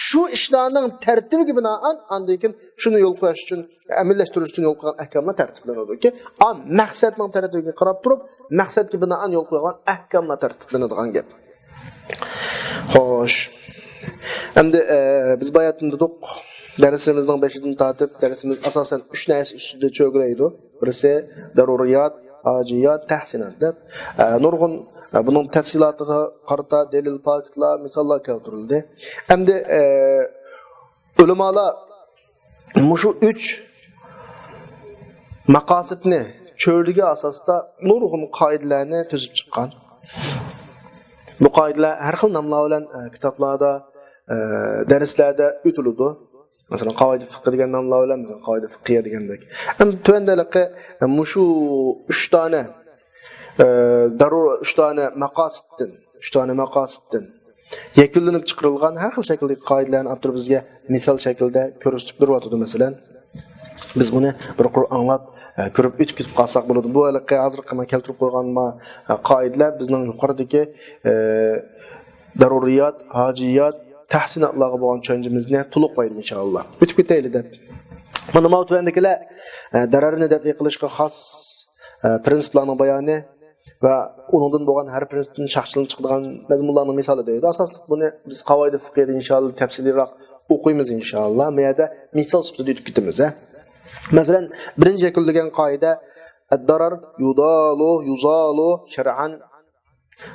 شۇ ئىشلارنىڭ تەرتىپىگە بىنائەن، ئاندىن كېيىن شۇنى يول قويۇش ئۈچۈن، ئەمەلىيلەشتۈرۈش ئۈچۈن يول قويغان ئەھكاملار تەرتىپلىنىدۇكى، ئا، مەقسەتنىڭ تەرتىپىگە قاراپ تۇرۇپ، مەقسەتكە بىنائەن يول قويغان ئەھكاملار تەرتىپلىنىدىغان گەپ. خوش. ئەمدى، ئە، بىز باياتىن دېدۇق، دەرسىمىزنىڭ بېشىدىن تارتىپ، دەرسىمىز ئاساسەن ئۈچ نەرسە ئۈستىدە چۆرىدەيدۇ. بىرسى زەرۇرىيات، ھاجىيات، تەھسىنات دەپ، ئە، نۇرغۇن، ئە، بۇنىڭ تەپسىلاتىغا قارىتا دەلىل، پاكىتلار، مىساللار كەلتۈرۈلدى. ئەمدى، ئە، ئۆلىمالار مۇشۇ ئۈچ مەقاسىتنى چۆرىدىگەن ئاساستا نۇرغۇن قائىدىلەرنى تۈزۈپ چىققان. بۇ قائىدىلەر ھەر خىل ناملار بىلەن، ئە، كىتابلاردا، ئە، دەرسلەردە ئۆتۈلىدۇ. مەسىلەن، قاۋايىدى فىقھى دېگەن ناملار بىلەن، مەسىلەن، قاۋايىدى فىقھىيە دېگەندەك. ئەمدى تۆۋەندە ھېلىقى، ئە، مۇشۇ ئۈچ دانە، ئە، زەرۇر، ئۈچ دانە مەقاسىتتىن، ئۈچ دانە مەقاسىتتىن يەكۈنلىنىپ چىقىرىلغان ھەر خىل شەكىلدىكى قائىدىلەرنى ئاپتور بىزگە مىسال شەكلىدە كۆرسىتىپ بېرىۋاتىدۇ. مەسىلەن، بىز بۇنى بىر قۇر ئاڭلاپ، ئە، كۆرۈپ ئۆتۈپ كېتىپ قالساق بولىدۇ. بۇ ھېلىقى ھازىرقى مەن كەلتۈرۈپ قويغان ما، ئە، قائىدىلەر بىزنىڭ يۇقىرىدىكى، ئە، زەرۇرىيات، ھاجىيات، تەھسىناتلارغا بولغان چۈشەنچىمىزنى تولۇقلايدۇ، ئىنشائاللا. ئۆتۈپ كېتەيلى دەپ. مانا ماۋۇ تۆۋەندىكىلەر، ئە، زەرەرنى دەپئى قىلىشقا خاس، ئە، پىرىنسىپلارنىڭ بايانى ۋە ئۇنىڭدىن بولغان ھەر پىرىنسىپتىن شاخچىلىنىپ چىقىدىغان مەزمۇنلارنىڭ مىسالى دەيدۇ. ئاساسلىق بۇنى بىز قاۋايىدە فىقھىيەدە ئىنشائاللا تەپسىلىيراق ئوقۇيمىز ئىنشائاللا. بۇ يەردە مىسال سۈپىتىدە ئۆتۈپ كېتىمىز، ھە. مەسىلەن، بىرىنچى يەكۈنلىگەن قائىدە، ئەددارار يۇدالۇ يۇزالۇ شەرئەن.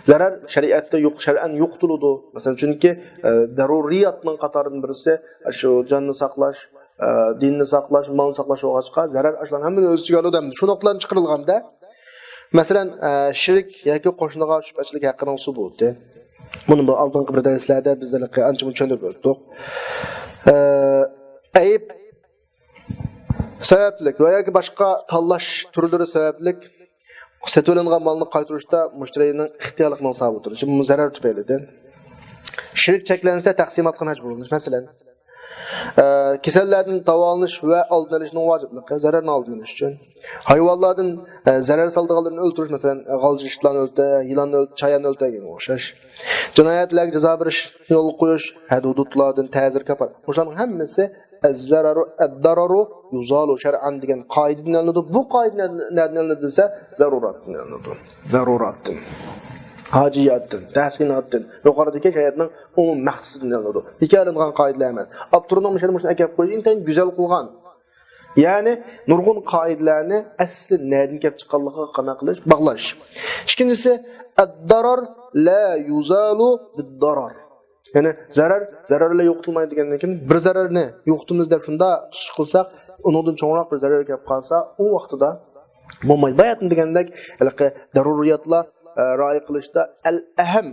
زەرەر شەرىئەتتە يوق، شەرئەن يوقىتىلىدۇ. مەسىلەن، چۈنكى، ئە، زەرۇرىياتنىڭ قاتارىدىن بىرسى، شۇ جاننى ساقلاش، ئە، دىننى ساقلاش، مالنى ساقلاش بولغاچقا، زەرەر ئاشۇلارنىڭ ھەممىنى ئۆز ئىچىگە ئالىدۇ. ئەمدى شۇ نۇقتىلارنى چىقىرىلغاندا، مەسىلەن، ئە، شېرىك ياكى قوشنىغا شۈبھىچىلىك ھەققىنىڭ سۇبۇتى. بۇنى بۇ ئالدىنقى بىر دەرسلەردە بىز ھېلىقى ئانچە-مۇنچە چۈشەندۈرۈپ ئۆتتۇق. ئە، ئەيىب سەۋەبلىك ۋە ياكى باشقا تاللاش تۈرلىرى سەۋەبلىك سېتىۋېلىنغان مالنى قايتۇرۇشتا مۇشتەرىنىڭ ئىختىيارلىقىنىڭ ساۋۇتى، بۇ زەرەر تۈپەيلىدىن. شىرك چەكلەنسە، تەقسىماتقا مەجبۇر بولۇش. مەسىلەن، ئە، كېسەللەردىن داۋالىنىش ۋە ئالدىنى ئېلىشنىڭ ۋاجىپلىقى، زەرەرنى ئالدىنى ئېلىش ئۈچۈن. ھايۋانلاردىن، ئە، زەرەر سالىدىغانلارنى ئۆلتۈرۈش، مەسىلەن، غالجا ئىتلارنى ئۆلتۈر، يىلاننى ئۆلتۈر، چاياننى ئۆلتۈرگەنگە ئوخشاش. جىنايەتلەرگە جازا بېرىش، يولغا قويۇش، ھەد-ھۇدۇدلاردىن تەزىر، كاپالەت. مۇشۇلارنىڭ ھەممىسى ئەززەرەرۇ، ئەددەرەرۇ يۇزالۇ شەرئەن دېگەن قائىدىدىن ئېلىنىدۇ. بۇ قائىدە نەدىن، نەدىن ئېلىنىدۇ دېسە، زەرۇراتتىن ئېلىنىدۇ. زەرۇراتتىن. ھاجىياتتىن، تەھسىناتتىن. يۇقىرىدىكى شەرىئەتنىڭ ئومۇمىي مەقسىتىدىن ئېلىنىدۇ. بىكار ئېلىنغان قائىدىلەر ئەمەس. ئاپتورنىڭ مۇشۇنى، مۇشۇنى ئەكەپ قويۇشى ئىنتايىن گۈزەل قىلغان. يەنى نۇرغۇن قائىدىلەرنى ئەسلى نەدىن كەپ چىققانلىقىغا قانداق قىلىش، باغلاش. ئىككىنچىسى، ئەددەرەر لا يۇزالۇ بىددەرەر. يەنى زەرەر زەرەر بىلەن يوقىتىلمايدۇ دېگەندىن كېيىن، بىر زەرەرنى يوقىتىمىز دەپ شۇنداق تۇتۇش قىلساق، ئۇنىڭدىن چوڭراق بىر زەرەر كېلىپ قالسا، ئۇ ۋاقتىدا بولمايدۇ. باياتىن دېگەندەك، ھېلىقى زەرۇرىياتلار، ئە، رىئايە قىلىشتا ئەل ئەھەم،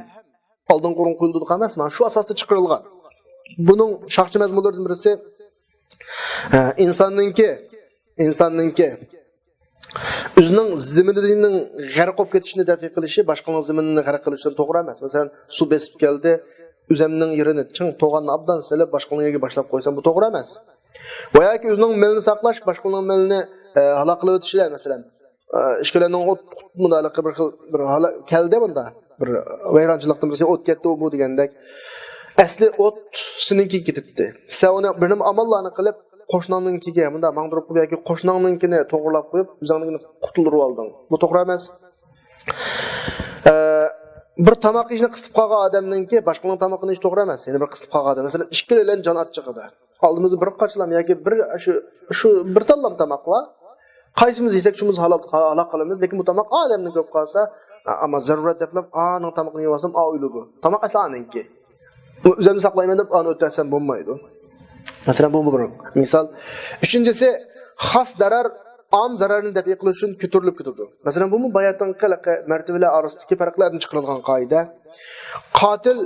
ئالدىنقى ئورۇن قويۇلىدۇ ئەمەس، مانا شۇ ئاساستا چىقىرىلغان. بۇنىڭ شاخچە مەزمۇنلىرىدىن بىرسى، ئە، ئىنساننىڭكى، ئىنساننىڭكى ئۆزىنىڭ زېمىنىنىڭ غەرق بولۇپ كېتىشىنى دەپئى قىلىشى باشقىنىڭ زېمىنىنى غەرق قىلىشتىن توغرا ئەمەس. مەسىلەن، سۇ بېسىپ كەلدى، ئۆزەمنىڭ يېرىنى چىڭ توغاننى ئابدان سېلىپ، باشقىنىڭ يېرىگە باشلاپ قويسام، بۇ توغرا ئەمەس. ۋە ياكى ئۆزىنىڭ مېلىنى ساقلاش، باشقىنىڭ مېلىنى، ئە، ھالاك قىلىۋېتىشلەر، مەسىلەن. ئە، ئىككىلەننىڭ ئوت، مۇنداق بىر خىل، بىر ھالا-، كەلدى مۇندا. بىر ۋەيرانچىلىقتىن بىرسى ئوت كەتتى، ئۇ بۇ دېگەندەك. ئەسلى ئوت سېنىڭكىگە كېتىپتۇ. سەن ئۇنى بىر نېمە ئاماللارنى قىلىپ، قوشناڭنىڭكىگە مۇنداق ماڭدۇرۇپ قويۇپ ياكى قوشناڭنىڭكىنى توغرىلاپ قويۇپ، ئۆزۈڭنىڭكىنى قۇتۇلدۇرۇپ ئالدىڭ. بۇ توغرا ئەمەس. ئە، بىر تاماق يېيىشنى قىستىپ قالغان ئادەمنىڭكى باشقىنىڭ تامىقىنى يېيىشى توغرا ئەمەس. يەنە بىر قىستىپ قالغان ئادەم. مەسىلەن، ئىككىلەن جان ئاچچىقىدا. ئالدىمىزدا بىر قاچىلام ياكى بىر شۇ، شۇ بىر تاللام تاماق بار. قايسىمىز يېسەك شۇمىز ھالال، ھالاك قىلىمىز. لېكىن بۇ تاماق ئادەمنى كۆپ قالسا، ئا-، ئەمما زەرۇرەت دەپلا ئانىڭ تامىقىنى يېۋالسام، ئا ئۆلىدۇ. تاماق ئەسلى ئانىڭكى. ئۆزۈمنى ساقلايمەن دەپ ئانى ئۆتەرسەم بولمايدۇ. مەسىلەن، بۇ بىر مىسال. ئۈچىنچىسى، خاس زەرەر ئام زەرەرنى دەپئى قىلىش ئۈچۈن كۆتۈرۈلۈپ كېتىدۇ. مەسىلەن، بۇمۇ باياتىنقى مەرتىۋىلەر ئارىسىدىكى پەرقلەردىن چىقىرىلغان قائىدە. قاتىل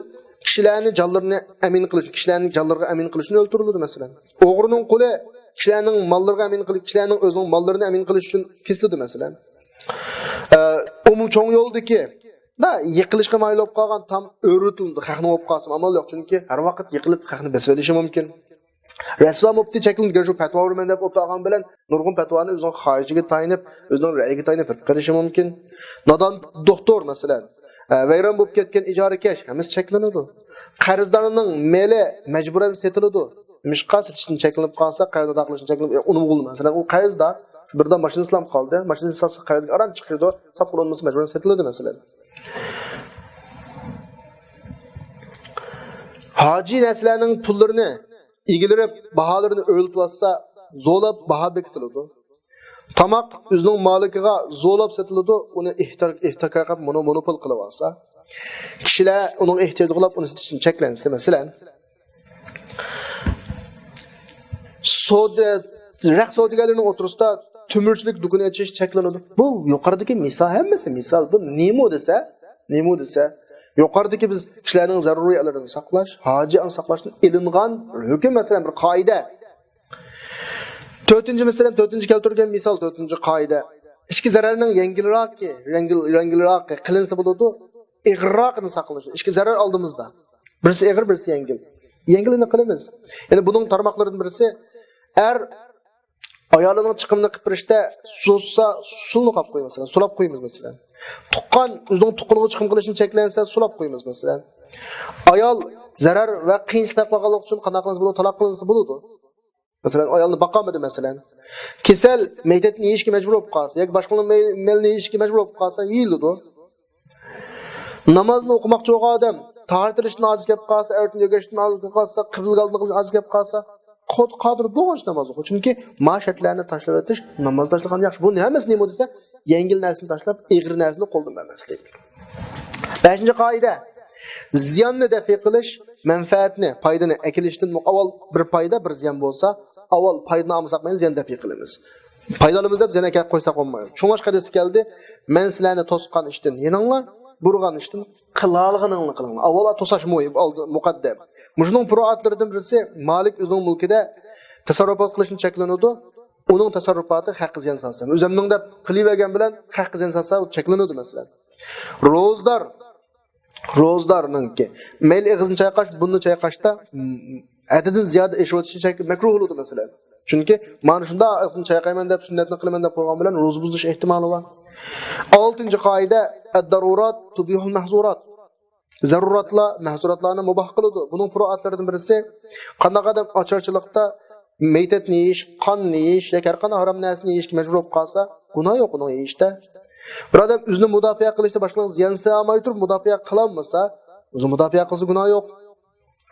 كىشىلەرنى جانلىرىنى ئەمىن قىلىش، كىشىلەرنى جانلىرىغا ئەمىن قىلىش ئۈچۈن ئۆلتۈرۈلىدۇ، مەسىلەن. ئوغرىنىڭ قولى كىشىلەرنىڭ ماللىرىغا ئەمىن قىلىش، كىشىلەرنىڭ ئۆزىنىڭ ماللىرىنى ئەمىن قىلىش ئۈچۈن كېسىلىدۇ، مەسىلەن. ئە، ئۇمۇ چوڭ يولدىكى، دا، يىقىلىشقا مايىل بولۇپ قالغان تام ئۆرۈتۈلىدۇ. خەقنىڭ بولۇپ قالسا ئامال يوق، چۈنكى ھەر ۋاقىت يىقىلىپ خەقنى بېسىۋېلىشى مۇمكىن. رەسۋا مۇپتى چەكلىنىدىكەن شۇ پەتىۋا بېرىمەن دەپ ئولتۇرغان بىلەن نۇرغۇن پەتىۋانى ئۆزىنىڭ خاھىشىگە تايىنىپ، ئۆزىنىڭ رەئىيىگە تايىنىپ بېرىپ قېلىشى مۇمكىن. نادان دوختۇر، مەسىلەن، ئە، ۋەيران بولۇپ كەتكەن ئىجارىكەش، ھەممىسى چەكلىنىدۇ. قەرزدارنىڭ مېلى مەجبۇرەن سېتىلىدۇ. نېمىشقا سېتىشتىن چەكلىنىپ قالسا، قەرز ئادا قىلىشنى چەكلىنىپ، ئۇنىمۇ بولىدۇ. مەسىلەن، ئۇ قەرزدار، شۇ بىردەن ماشىنىسى سېتىلىپ قالدى. ماشىنىسى ساتسا قەرزگە ئاران چىقىدۇ، ساتقىلى بولمىسا مەجبۇرەن سېتىلىدۇ، مەسىلەن. ھاجى نەرسىلەرنىڭ پۇللىرىنى ئىگىلىرى باھالىرىنى ئۆرلىتىۋاتسا، زورلاپ باھا بېكىتىلىدۇ. تاماق ئۆزىنىڭ مالىكىغا زورلاپ سېتىلىدۇ، ئۇنى ئېھتىيار-، ئېھتىياركار قىلىپ مونو-، مونوپول قىلىۋالسا، كىشىلەر ئۇنىڭغا ئېھتىياجلىق بولۇپ، ئۇنى سېتىشتىن چەكلەنسە، مەسىلەن، سودا، رەق سودىگەرلىرىنىڭ ئوتتۇرىسىدا تۆمۈرچىلىك دۇكىنى ئېچىش چەكلىنىدۇ. بۇ يۇقىرىدىكى مىسال، ھەممىسى مىسال. بۇ نېمە دېسە، نېمە دېسە، يۇقىرىدىكى بىز كىشىلەرنىڭ زەرۇرىيەتلىرىنى ساقلاش، ھاجىئانى ساقلاشتىن ئېلىنغان ھۆكۈم، مەسىلەن، بىر قائىدە. تۆتىنچى، مەسىلەن، تۆتىنچى كەلتۈرگەن مىسال، تۆتىنچى قائىدە. ئىچكى زەرەرنىڭ يەڭگىلراكى، يەڭگىل، يەڭگىلراقى قىلىنسا بولىدۇ، ئېغىرراقىنى ساقلىنىش. ئىچكى زەرەر ئالدىمىزدا. بىرسى ئېغىر، بىرسى يەڭگىل. يەڭگىلىنى قىلىمىز. يەنى بۇنىڭ تارماقلىرىدىن بىرسى، ئەر ئايالىنىڭ چىقىمىنى قىلىپ بېرىشتە سۇسا، سۇنى قاپ قويىمىز، مەسىلەن، سۇلاپ قويىمىز، مەسىلەن. تۇغقان ئۆزىنىڭ تۇغقىنىغا چىقىم قىلىشتىن چەكلەنسە، سۇلاپ قويىمىز، مەسىلەن. ئايال زەرەر ۋە قىيىنچىلىق تارتىپ قالغانلىقى ئۈچۈن قانداق قىلىنسا بولىدۇ؟ تالاق قىلىنسا بولىدۇ. مەسىلەن، ئايالنى باقالمىدى، مەسىلەن. كېسەل مېيتەتنى يېيىشكە مەجبۇر بولۇپ قالسا ياكى باشقىنىڭ مەي-، مېلىنى يېيىشكە مەجبۇر بولۇپ قالسا، يېيىلىدۇ. نامازنى ئوقۇماقچى بولغان ئادەم تاھارەت ئېلىشتىن ئاجىز كەپ قالسا، ئەۋرىتىنى يۆگەشتىن ئاجىز كەپ قالسا، قىبلىگە ئالدىنى قىلىشتىن ئاجىز كەپ قالسا، قادىر بولغانچە ناماز ئوقۇ. چۈنكى ما شەرتلەرنى تاشلىۋېتىش ناماز تاشلىغان ياخشى. بۇ ھەممىسى نېمە دېسە، يەڭگىل نەرسىنى تاشلاپ، ئېغىر نەرسىنى قولدىن بەرمەسلىك. بەشىنچى قائىدە، زىياننى دەپئى قىلىش، مەنپەئەتنى، پايدىنى ئەكېلىشتىن مۇ-، ئاۋۋال بىر پايدا، بىر زىيان بولسا، ئاۋۋال پايدىنى ئالمىساق، مەن زىيان دەپئى قىلىمىز. پايدا ئالىمىز دەپ زىيان ئەكەپ قويساق بولمايدۇ. شۇڭلاشقا ھەدىستە كەلدى، مەن سىلەرنى توسقان ئىشتىن يېنىڭلار، بۇيرۇغان ئىشتىن قىلالىغىنىڭلارنى قىلىڭلار. ئاۋۋال توساش مۇھىم، ئالدى، مۇقەددەم. مۇشۇنىڭ پۇرۇئاتلىرىدىن بىرسى، مالىك ئۆزىنىڭ مۈلكىدە تەسەررۇپات قىلىشتىن چەكلىنىدۇ. ئۇنىڭ تەسەررۇپاتى خەققە زىيان سالسا. ئۆزۈمنىڭ دەپ قىلىۋەرگەن بىلەن خەققە زىيان سالسا، ئۇ چەكلىنىدۇ، مەسىلەن. روزىدار روزىدارنىڭكى مەيلى ئېغىزنى چايقاش، بۇرنىنى چايقاشتا، م-، ھەددىدىن زىيادە ئېشىۋېتىشى شەك-، مەكرۇھ بولىدۇ، مەسىلەن. چۈنكى مانا شۇنداق ئېغىزنى چايقايمەن دەپ، سۈننەتنى قىلىمەن دەپ قويغان بىلەن روزا بۇزۇلۇش ئېھتىمالى بار. ئالتىنچى قائىدە، ئەد-دارۇرات تۇبىھۇل مەھزۇرات. زەرۇراتلار مەھزۇراتلارنى مۇباھ قىلىدۇ. بۇنىڭ پۇرۇئاتلىرىدىن بىرسى، قانداق ئادەم ئاچارچىلىقتا مەيتەتنى يېيىش، قاننى يېيىش ياكى ھەر قانداق ھارام نەرسىنى يېيىشكە مەجبۇر بولۇپ قالسا، گۇناھ يوق ئۇنىڭ يېيىشتە. بىر ئادەم ئۆزىنى مۇداپىئە قىلىشتا باشقىلارغا زىيان سالماي تۇرۇپ مۇداپىئە قىلالمىسا، ئۆزىنى مۇداپىئە قىلسا گۇناھ يوق.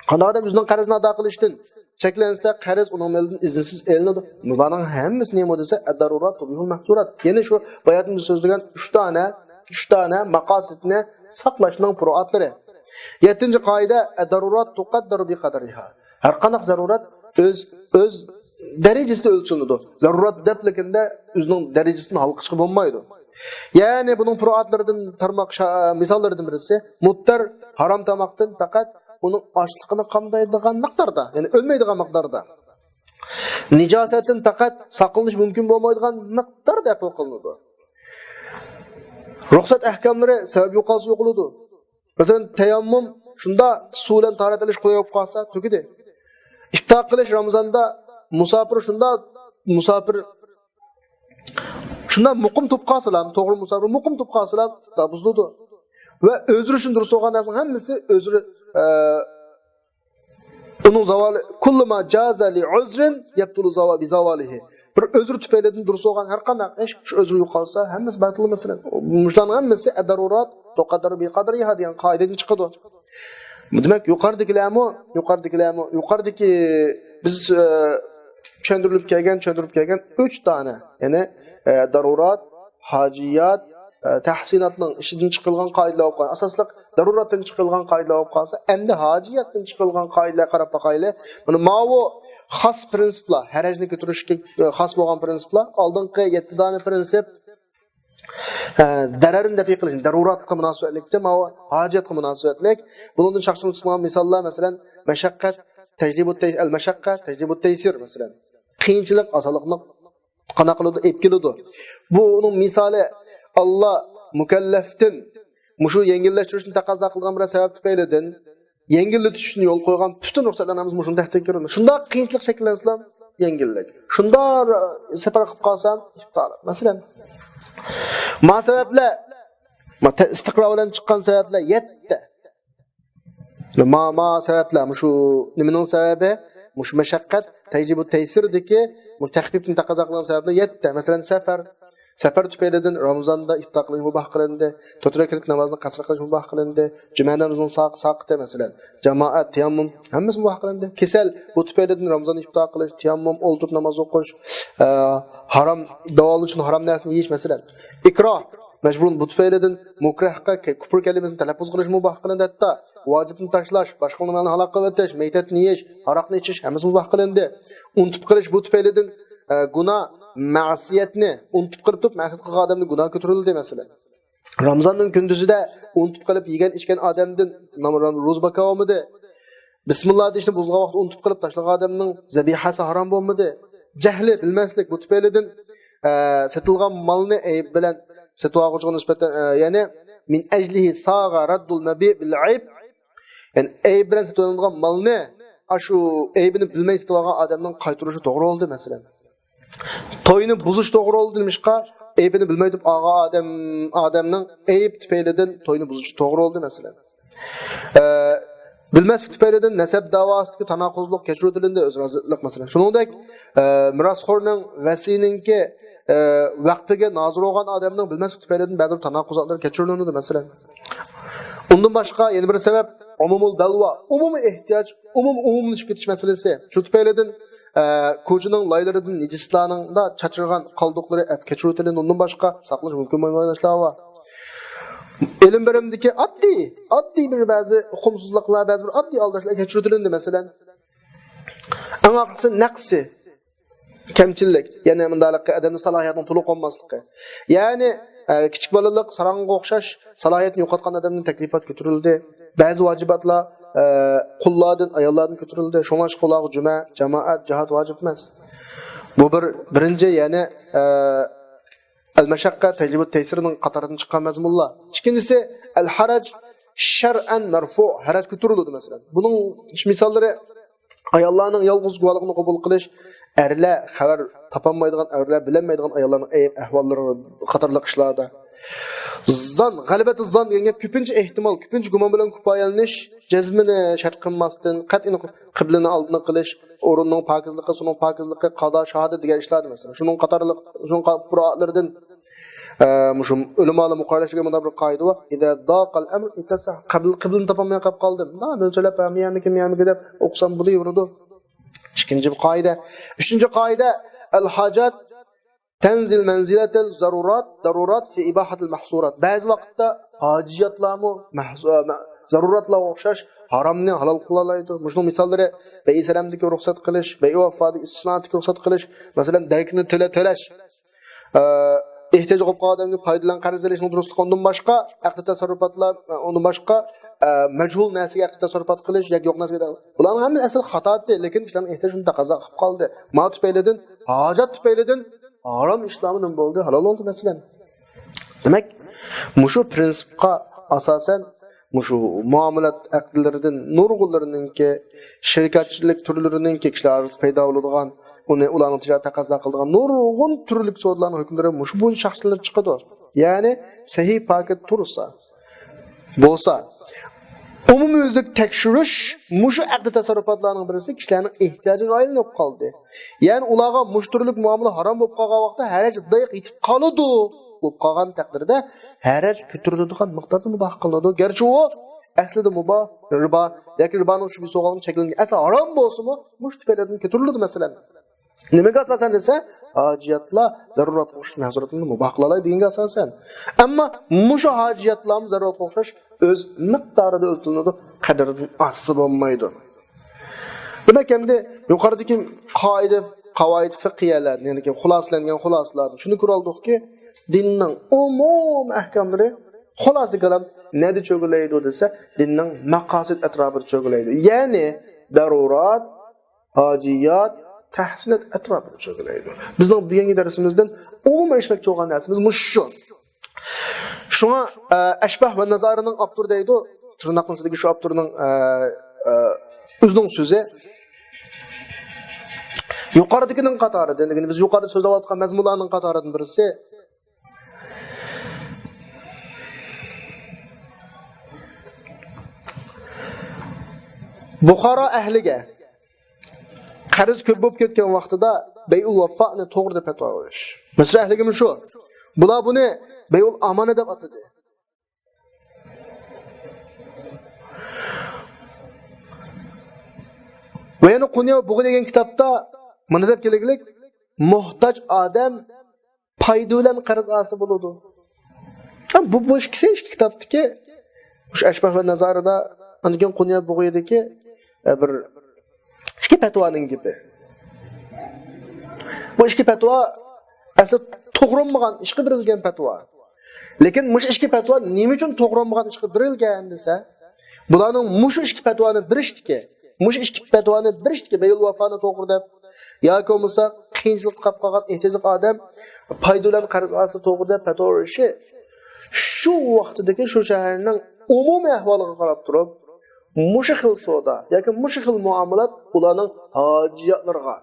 قانداق ئادەم ئۆزىنىڭ قەرزىنى ئادا قىلىشتىن چەكلەنسە، قەرز ئۇنىڭ مېلىدىن ئىزىنسىز ئېلىنىدۇ. بۇلارنىڭ ھەممىسى نېمە دېسە، ئەددارۇرات تۇبىھۇل مەھزۇرات. يەنى شۇ باياتىن بىز سۆزلىگەن ئۈچ دانە، ئۈچ دانە مەقاسىدنى ساقلاشنىڭ پۇرۇئاتلىرى. يەتتىنچى قائىدە، ئەددارۇرات تۇقەددەرۇ بىقەدەرىھا. ھەر قانداق زەرۇرەت ئۆز، ئۆز دەرىجىسىدە ئۆلچىلىنىدۇ. زەرۇرەت دەپلىكىندە ئۆزىنىڭ دەرىجىسىدىن ھالقىشقا بولمايدۇ. يەنى بۇنىڭ پۇرۇئاتلىرىدىن تارماق شا-، مىساللىرىدىن بىرسى، مۇتتەر ھارام تاماقتىن پەقەت ئۇنىڭ ئاچلىقىنى قامدايدىغان مىقداردا، يەنى ئۆلمەيدىغان مىقداردا. نىجاسەتتىن پەقەت ساقلىنىش مۇمكىن بولمايدىغان مىقداردا ئەپۇ قىلىنىدۇ. رۇخسەت ئەھكاملىرى سەۋەب يوقالسا يوقىلىدۇ. مەسىلەن، تەيەممۇم شۇنداق سۇ بىلەن تاھارەت ئېلىش قولاي بولۇپ قالسا، تۈگىدى. ئىپتار قىلىش رامىزاندا مۇساپىر شۇنداق، مۇساپىر شۇنداق مۇقىم تۇرۇپ قالسىلا، توغرا مۇساپىر مۇقىم تۇرۇپ قالسىلا، دا بۇزۇلىدۇ. ۋە ئۆزرى شۇندۇر سوغان نەرسىنىڭ ھەممىسى ئۆزرى، ئە، ئۇنىڭ زاۋالى، كۇللۇ ما جازا لى ئۇزرىن يەبتۇلۇ زاۋا-، بى زاۋالىھى. بىر ئۆزرى تۈپەيلىدىن دۇرۇس بولغان ھەر قانداق ئىش شۇ ئۆزرى يوقالسا، ھەممىسى باتىل، مەسىلەن. مۇشۇلارنىڭ ھەممىسى ئەددارۇرات تۇقەددەرۇ بىقەدرىھا دېگەن قائىدىدىن چىقىدۇ. دېمەك، يۇقىرىدىكىلەرمۇ، يۇقىرىدىكىلەرمۇ، يۇقىرىدىكى بىز، ئە، چۈشەندۈرۈلۈپ كەلگەن، چۈشەندۈرۈپ كەلگەن ئۈچ دانە، يەنى، ئە، دارۇرات، ھاجىيات، ئە، تەھسىناتنىڭ ئىچىدىن چىقىرىلغان قائىدىلەر بولۇپ قالغان. ئاساسلىق دارۇراتتىن چىقىرىلغان قائىدىلەر بولۇپ قالسا، ئەمدى ھاجىياتتىن چىقىرىلغان قائىدىلەرگە قاراپ باقايلى. مانا ماۋۇ خاس پىرىنسىپلار، ھەرەجنى كۆتۈرۈشكە، ئە، خاس بولغان پىرىنسىپلار، ئالدىنقى يەتتە دانە پىرىنسىپ، ئە، دەرەرنى دەپئى قىلىش، دەرۇراتقا مۇناسىۋەتلىكتە، ماۋۇ ھاجەتقە مۇناسىۋەتلىك. بۇنىڭدىن چاقچىلىق چىقىدىغان مىساللار، مەسىلەن، مەشەققەت، تەجلىبۇت تەي-، ئەل مەشەققە، تەجلىبۇت تەيسىر، مەسىلەن. قىيىنچىلىق ئاسانلىقنى قانداق قىلىدۇ؟ ئېلىپ كېلىدۇ. بۇ ئۇنىڭ مىسالى، ئاللا مۇكەللەفتىن مۇشۇ يەڭگىللەشتۈرۈشنى تەقەززا قىلغان بىر سەۋەب تۈپەيلىدىن يەڭگىللىتىش ئۈچۈن يول قويغان پۈتۈن رۇخسەتلەرنى ھەممىسى مۇشۇنى تەھدىت كىرىدۇ. شۇنداق قىيىنچىلىق شەكىللەنسىلا يەڭگىللىك. شۇنداق سەپەر قىلىپ قالسا ئىپتار. مەسىلەن، ما سەۋەبلەر، ما تە-، ئىستىقرا بىلەن چىققان سەۋەبلەر يەتتە. ما، ما سەۋەبلەر، مۇشۇ نېمىنىڭ سەۋەبى؟ مۇشۇ مەشەققەت، تەجرىبە تەيسىردىكى مۇشۇ تەخپىپنى تەقەززا قىلغان سەۋەبلەر يەتتە. مەسىلەن، سەپەر. سەپەر تۈپەيلىدىن رامىزاندا ئىپتار قىلىش مۇباھ قىلىندى. تۆت رەكەتلىك نامازنى قەسر قىلىش مۇباھ قىلىندى. جۈمە نامىزىنىڭ ساق-، ساقىتى، مەسىلەن، جامائەت، تەيەممۇم، ھەممىسى مۇباھ قىلىندى. كېسەل، بۇ تۈپەيلىدىن رامىزاندا ئىپتار قىلىش، تەيەممۇم، ئولتۇرۇپ ناماز ئوقۇش، ئە، ھارام، داۋالىنىش ئۈچۈن ھارام نەرسىنى يېيىش، مەسىلەن. ئىكراھ، مەجبۇرۇن، بۇ تۈپەيلىدىن مۇكرەھقە كە-، كۇپۇر كەلىمىسىنى تەلەپپۇز قىلىش مۇباھ قىلىندى. ھەتتا ۋاجىپنى تاشلاش، باشقىلارنىڭ مالىنى ھالاك قىلىۋېتىش، مەيتەتنى يېيىش، ھاراقنى ئىچىش، ھەممىسى مۇباھ قىلىندى. ئۇنتۇپ قېلىش، بۇ تۈپەيلىدىن، ئە، گۇناھ، مەسىيەتنى ئۇنتۇپ قېلىپ تۇرۇپ، مەسىيەت قىلغان ئادەمنىڭ گۇناھى كۆتۈرۈلدى، مەسىلەن. رامىزاننىڭ كۈندۈزىدە ئۇنتۇپ قېلىپ يېگەن ئىچكەن ئادەمدىن نام-، روزا باكا بولمىدى. بىسمىللا دېيىشنى بۇزغان ۋاقىتتا ئۇنتۇپ قېلىپ تاشلىغان ئادەمنىڭ زەبىھەسى ھارام بولمىدى. جەھلى، بىلمەسلىك، بۇ تۈپەيلىدىن، ئە، سېتىلغان مالنى ئەيىب بىلەن سېتىۋالغۇچىغا نىسبەتەن، ئە، يەنى، من ئەجلىھى ساغە رەددۇل مەبىئ بىل ئەيب. يەنى ئەيىب بىلەن سېتىۋالىنغان مالنى، ئاشۇ ئەيىبىنى بىلمەي سېتىۋالغان ئادەمنىڭ قايتۇرۇشى توغرا بولدى، مەسىلەن. توينى بۇزۇش توغرا بولدى، نېمىشقا؟ ئەيىبىنى بىلمەي تۇرۇپ ئالغان ئادەم، ئادەمنىڭ ئەيىب تۈپەيلىدىن توينى بۇزۇش توغرا بولدى، مەسىلەن. ئە، بىلمەسلىك تۈپەيلىدىن نەسەب داۋاسىدىكى تاناقۇزلۇق كەچۈرۈۋېتىلدى، ئۆزئارا زىتلىق، مەسىلەن. شۇنىڭدەك، ئە، مىراسخورنىڭ ۋەسىينىڭكى، ئە، ۋەقپىگە نازىر بولغان ئادەمنىڭ بىلمەسلىك تۈپەيلىدىن بەزى بىر تاناقۇزاتلىرى كەچۈرۈلىدۇ، مەسىلەن. ئۇندىن باشقا يەنە بىر سەۋەب، ئومۇمۇل بەلۋا، ئومۇمىي ئېھتىياج، ئومۇم، ئومۇملىشىپ كېتىش مەسىلىسى. شۇ تۈپەيلىدىن، ئە، كوچىنىڭ لايلىرىدىن نىجىسلارنىڭ دا چاچرىغان قالدۇقلىرى ئەپ كەچۈرۈۋېتىلىدۇ. ئۇندىن باشقا ساقلىنىش مۇمكىن بولمىغان ئىشلار بار. ئېلىم بېرىمدىكى ئاددىي، ئاددىي بىر بەزى ئۇقۇمسىزلىقلار، بەزى بىر ئاددىي ئالداشلار كەچۈرۈۋېتىلىدۇ، مەسىلەن. ئەڭ ئاخىرقىسى نەقسى. كەمچىللىك، يەنى مۇنداقلىقى ئادەمنىڭ سالاھىيەتنىڭ تولۇق بولماسلىقى. يەنى، ئە، كىچىك بالىلىق، ساراڭغا ئوخشاش سالاھىيەتنى يوقاتقان ئادەمدىن تەكلىپات كۆتۈرۈلدى. بەزى ۋاجىباتلار، ئە، قۇللاردىن، ئاياللاردىن كۆتۈرۈلدى. شۇڭلاشقا ئۇلارغا جۈمە، جامائەت، جىھاد ۋاجىپ ئەمەس. بۇ بىر، بىرىنچى، يەنى، ئە، ئەل مەشەققە، تەجرىبە تەيسىرنىڭ قاتارىدىن چىققان مەزمۇنلار. ئىككىنچىسى، ئەل ھەرەج، شەرئەن مەرفۇ، ھەرەج كۆتۈرۈلىدۇ، مەسىلەن. بۇنىڭ مىساللىرى ئاياللارنىڭ يالغۇز گۇۋاھلىقىنى قوبۇل قىلىش، ئەرلەر خەۋەر تاپالمايدىغان، ئەرلەر بىلەلمەيدىغان ئاياللارنىڭ ئەيىب ئەھۋاللىرى قاتارلىق ئىشلاردا. زان، غەلىبەتى زان دېگەن گەپ كۆپىنچە ئېھتىمال، كۆپىنچە گۇمان بىلەن كۇپايىلىنىش، جەزمىنى شەرت قىلماستىن، قەتئىي قىبلىنى ئالدىنى قىلىش، ئورۇننىڭ پاكىزلىقى، سۇنىڭ پاكىزلىقى، قادا، شاھادەت دېگەن ئىشلاردا، مەسىلەن. شۇنىڭ قاتارلىق، شۇنىڭ قا-، قۇرئانلىرىدىن، ئە، مۇشۇ ئۆلىمالار مۇقاررەلەشتۈرگەن مۇنداق بىر قائىدە بار. «ئىزا زاقەل ئەمرۇ ئىتتەسە». قىبلە-، قىبلىنى تاپالماي قاپ قالدىم. نا، مەن سۆزلەپ، مەيەرمىكىن، مەيەرمىكىن دەپ ئوقۇسام بولۇۋېرىدۇ. ئىككىنچى بىر قائىدە. ئۈچىنچى قائىدە، ئەل ھاجات تەنزىل مەنزىلەتەل زەرۇرات، دەرۇرات فى ئىباھەتىل مەھزۇرات. بەزى ۋاقىتتا ھاجىياتلارمۇ مەھزۇ-، مە-، زەرۇراتلارغا ئوخشاش ھارامنى ھالال قىلالايدۇ. مۇشۇنىڭ مىساللىرى بەيئۇ سەلەمدىكى رۇخسەت قىلىش، بەيئۇ ۋەفادىكى ئىستىسنادىكى رۇخسەت قىلىش، مەسىلەن، دەرىكىنى تۆلە-، تۆلەش، ئە، ئېھتىياجى بولۇپ قالغان ئادەمگە پايدا بىلەن قەرز ئېلىشنىڭ دۇرۇسلۇقى، ئۇندىن باشقا ئەقدى تەسەررۇپاتلار، ئۇندىن باشقا، ئە، مەجھۇل نەرسىگە ئەقدى تەسەررۇپات قىلىش ياكى يوق نەرسىگە، بۇلارنىڭ ھەممىسى ئەسلى خاتا ئىدى، لېكىن كىشىلەرنىڭ ئېھتىياجى شۇنى تەقەززا قىلىپ قالدى. ما تۈپەيلىدىن، ھاجەت تۈپەيلىدىن ھارام ئىشلارمۇ نېمە بولدى؟ ھالال بولدى، مەسىلەن. دېمەك، مۇشۇ پىرىنسىپقا ئاساسەن، مۇشۇ مۇئامىلات ئەقىدىلىرىدىن نۇرغۇنلىرىنىڭكى، شىركەتچىلىك تۈرلىرىنىڭكى كىشىلەر ئارىسىدا پەيدا بولىدىغان، ئۇنى ئۇلارنىڭ تىجارەت تەقەززا قىلىدىغان نۇرغۇن تۈرلۈك سودىلارنىڭ ھۆكۈملىرى مۇشۇ بويىچە شەخسلىنىپ چىقىدۇ. يەنى سەھىھ پاكىت تۇرسا، بولسا، ئومۇميۈزلۈك تەكشۈرۈش مۇشۇ ئەقدى تەسەررۇپاتلارنىڭ بىرسى كىشىلەرنىڭ ئېھتىياجىغا ئايلىنىپ قالدى. يەنى ئۇلارغا مۇشۇ تۈرلۈك مۇئامىلە ھارام بولۇپ قالغان ۋاقىتتا ھەرەج دايىق يېتىپ قالىدۇ. بولۇپ قالغان تەقدىردە ھەرەج كۆتۈرۈلىدىغان مىقداردا مۇباھ قىلىنىدۇ. گەرچە ئۇ ئەسلىدە مۇباھ، رىبا ياكى رىبانىڭ شۈبھىسى بولغان شەكىلدە ئەسلى ھارام بولسىمۇ، مۇشۇ تۈپەيلىدىن كۆتۈرۈلىدۇ، مەسىلەن. نېمىگە ئاساسەن دېسە، ھاجىياتلار زەرۇراتقا ئوخشاش مەھزۇراتنى مۇباھ قىلالايدۇ دېگەنگە ئاساسەن. ئەمما مۇشۇ ھاجىياتلارمۇ زەرۇراتقا ئوخشاش ئۆز مىقدارىدا ئۆتۈلىدۇ، قەدرىدىن ئاشسا بولمايدۇ. دېمەك، ئەمدى يۇقىرىدىكى قائىدە، قاۋائىد فىقھىيەلەردىن، يەنى خۇلاسىلەنگەن خۇلاسىلاردىن شۇنى كۆرۈۋالدۇقكى، دىننىڭ ئومۇمىي ئەھكاملىرى خۇلاسە كالام نەدە چۆگىلەيدۇ دېسە، دىننىڭ مەقاسىد ئەتراپىدا چۆگىلەيدۇ. يەنى دەرۇرات، ھاجىيات، تەھسىنات ئەتراپىدا چۆگىلەيدۇ. بىزنىڭ بۈگۈنكى دەرسىمىزدىن ئومۇملاشماقچى بولغان نەرسىمىز مۇشۇ. شۇڭا، ئە، ئەشباھ ۋە نازائىرنىڭ ئاپتورى دەيدۇ، تىرناقنىڭ ئىچىدىكى شۇ ئاپتورنىڭ، ئە، ئە، ئۆزىنىڭ سۆزى. يۇقىرىدىكىنىڭ قاتارىدىن، يەنى بىز يۇقىرىدا سۆزلەۋاتقان مەزمۇنلارنىڭ قاتارىدىن بىرسى، بۇخارا ئەھلىگە قەرز كۆپ بولۇپ كەتكەن ۋاقتىدا بەيئۇل ۋەفانى توغرا دەپ پەتىۋا بېرىش. مىسىر ئەھلىگىمۇ شۇ. بۇلار بۇنى بەيئۇل ئامانە دەپ ئاتىدى. ۋە يەنە قۇنيا بۇغى دېگەن كىتابتا مانا دەپ كېلىگلىك، موھتاج ئادەم پايدا بىلەن قەرز ئالسا بولىدۇ. ھە، بۇ، بۇ ئىككىسى ئىككى كىتابتىكى، مۇشۇ ئەشباھ ۋە نازائىردا، ئاندىن كېيىن قۇنيا بۇغىيدىكى، ئە، بىر ئىككى پەتىۋانىڭ گېپى. بۇ ئىككى پەتىۋا ئەسلى توغرا بولمىغان ئىشقا بېرىلگەن پەتىۋا. لېكىن مۇشۇ ئىككى پەتىۋا نېمە ئۈچۈن توغرا بولمىغان ئىشقا بېرىلگەن دېسە، بۇلارنىڭ مۇشۇ ئىككى پەتىۋانى بېرىشتىكى، مۇشۇ ئىككى پەتىۋانى بېرىشتىكى بەيئۇل ۋەفانى توغرا دەپ، ياكى بولمىسا قىيىنچىلىققا قاپ قالغان ئېھتىياجلىق ئادەم پايدا بىلەن قەرز ئالسا توغرا دەپ پەتىۋا بېرىشى، شۇ ۋاقتىدىكى شۇ شەھەرنىڭ ئومۇمىي ئەھۋالىغا قاراپ تۇرۇپ، مۇشۇ خىل سودا ياكى مۇشۇ خىل مۇئامىلات ئۇلارنىڭ ھاجىياتلىرىغا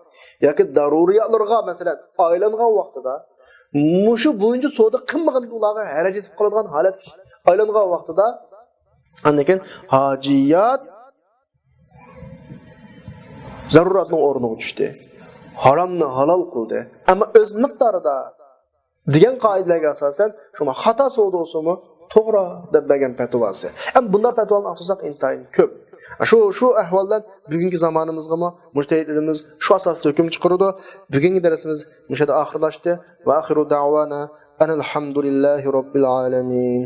ياكى دەرۇرىياتلىرىغا، مەسىلەن، ئايلانغان ۋاقتىدا، مۇشۇ بويىچە سودا قىلمىغاندىن ئۇلارغا ھەرەج يېتىپ قالىدىغان ھالەتكە ئايلانغان ۋاقتىدا، ئاندىن كېيىن ھاجىيات زەرۇراتنىڭ ئورنىغا چۈشتى. ھارامنى ھالال قىلدى. ئەمما ئۆز مىقدارىدا دېگەن قائىدىلەرگە ئاساسەن، شۇڭا خاتا سودا بولسىمۇ توغرا دەپ بەرگەن پەتىۋاسى. ئەمما بۇنداق پەتىۋالارنى ئاڭلىساق ئىنتايىن كۆپ. شۇ، شۇ ئەھۋالدىن بۈگۈنكى زامانىمىزغىمۇ مۇجتەھىدلىرىمىز شۇ ئاساستا ھۆكۈم چىقىرىدۇ. بۈگۈنكى دەرسىمىز مۇشۇ يەردە ئاخىرلاشتى. ۋە ئاخىرۇ دەۋانا ئەنىل ھەمدۇلىللاھى رەببىل ئالەمىن.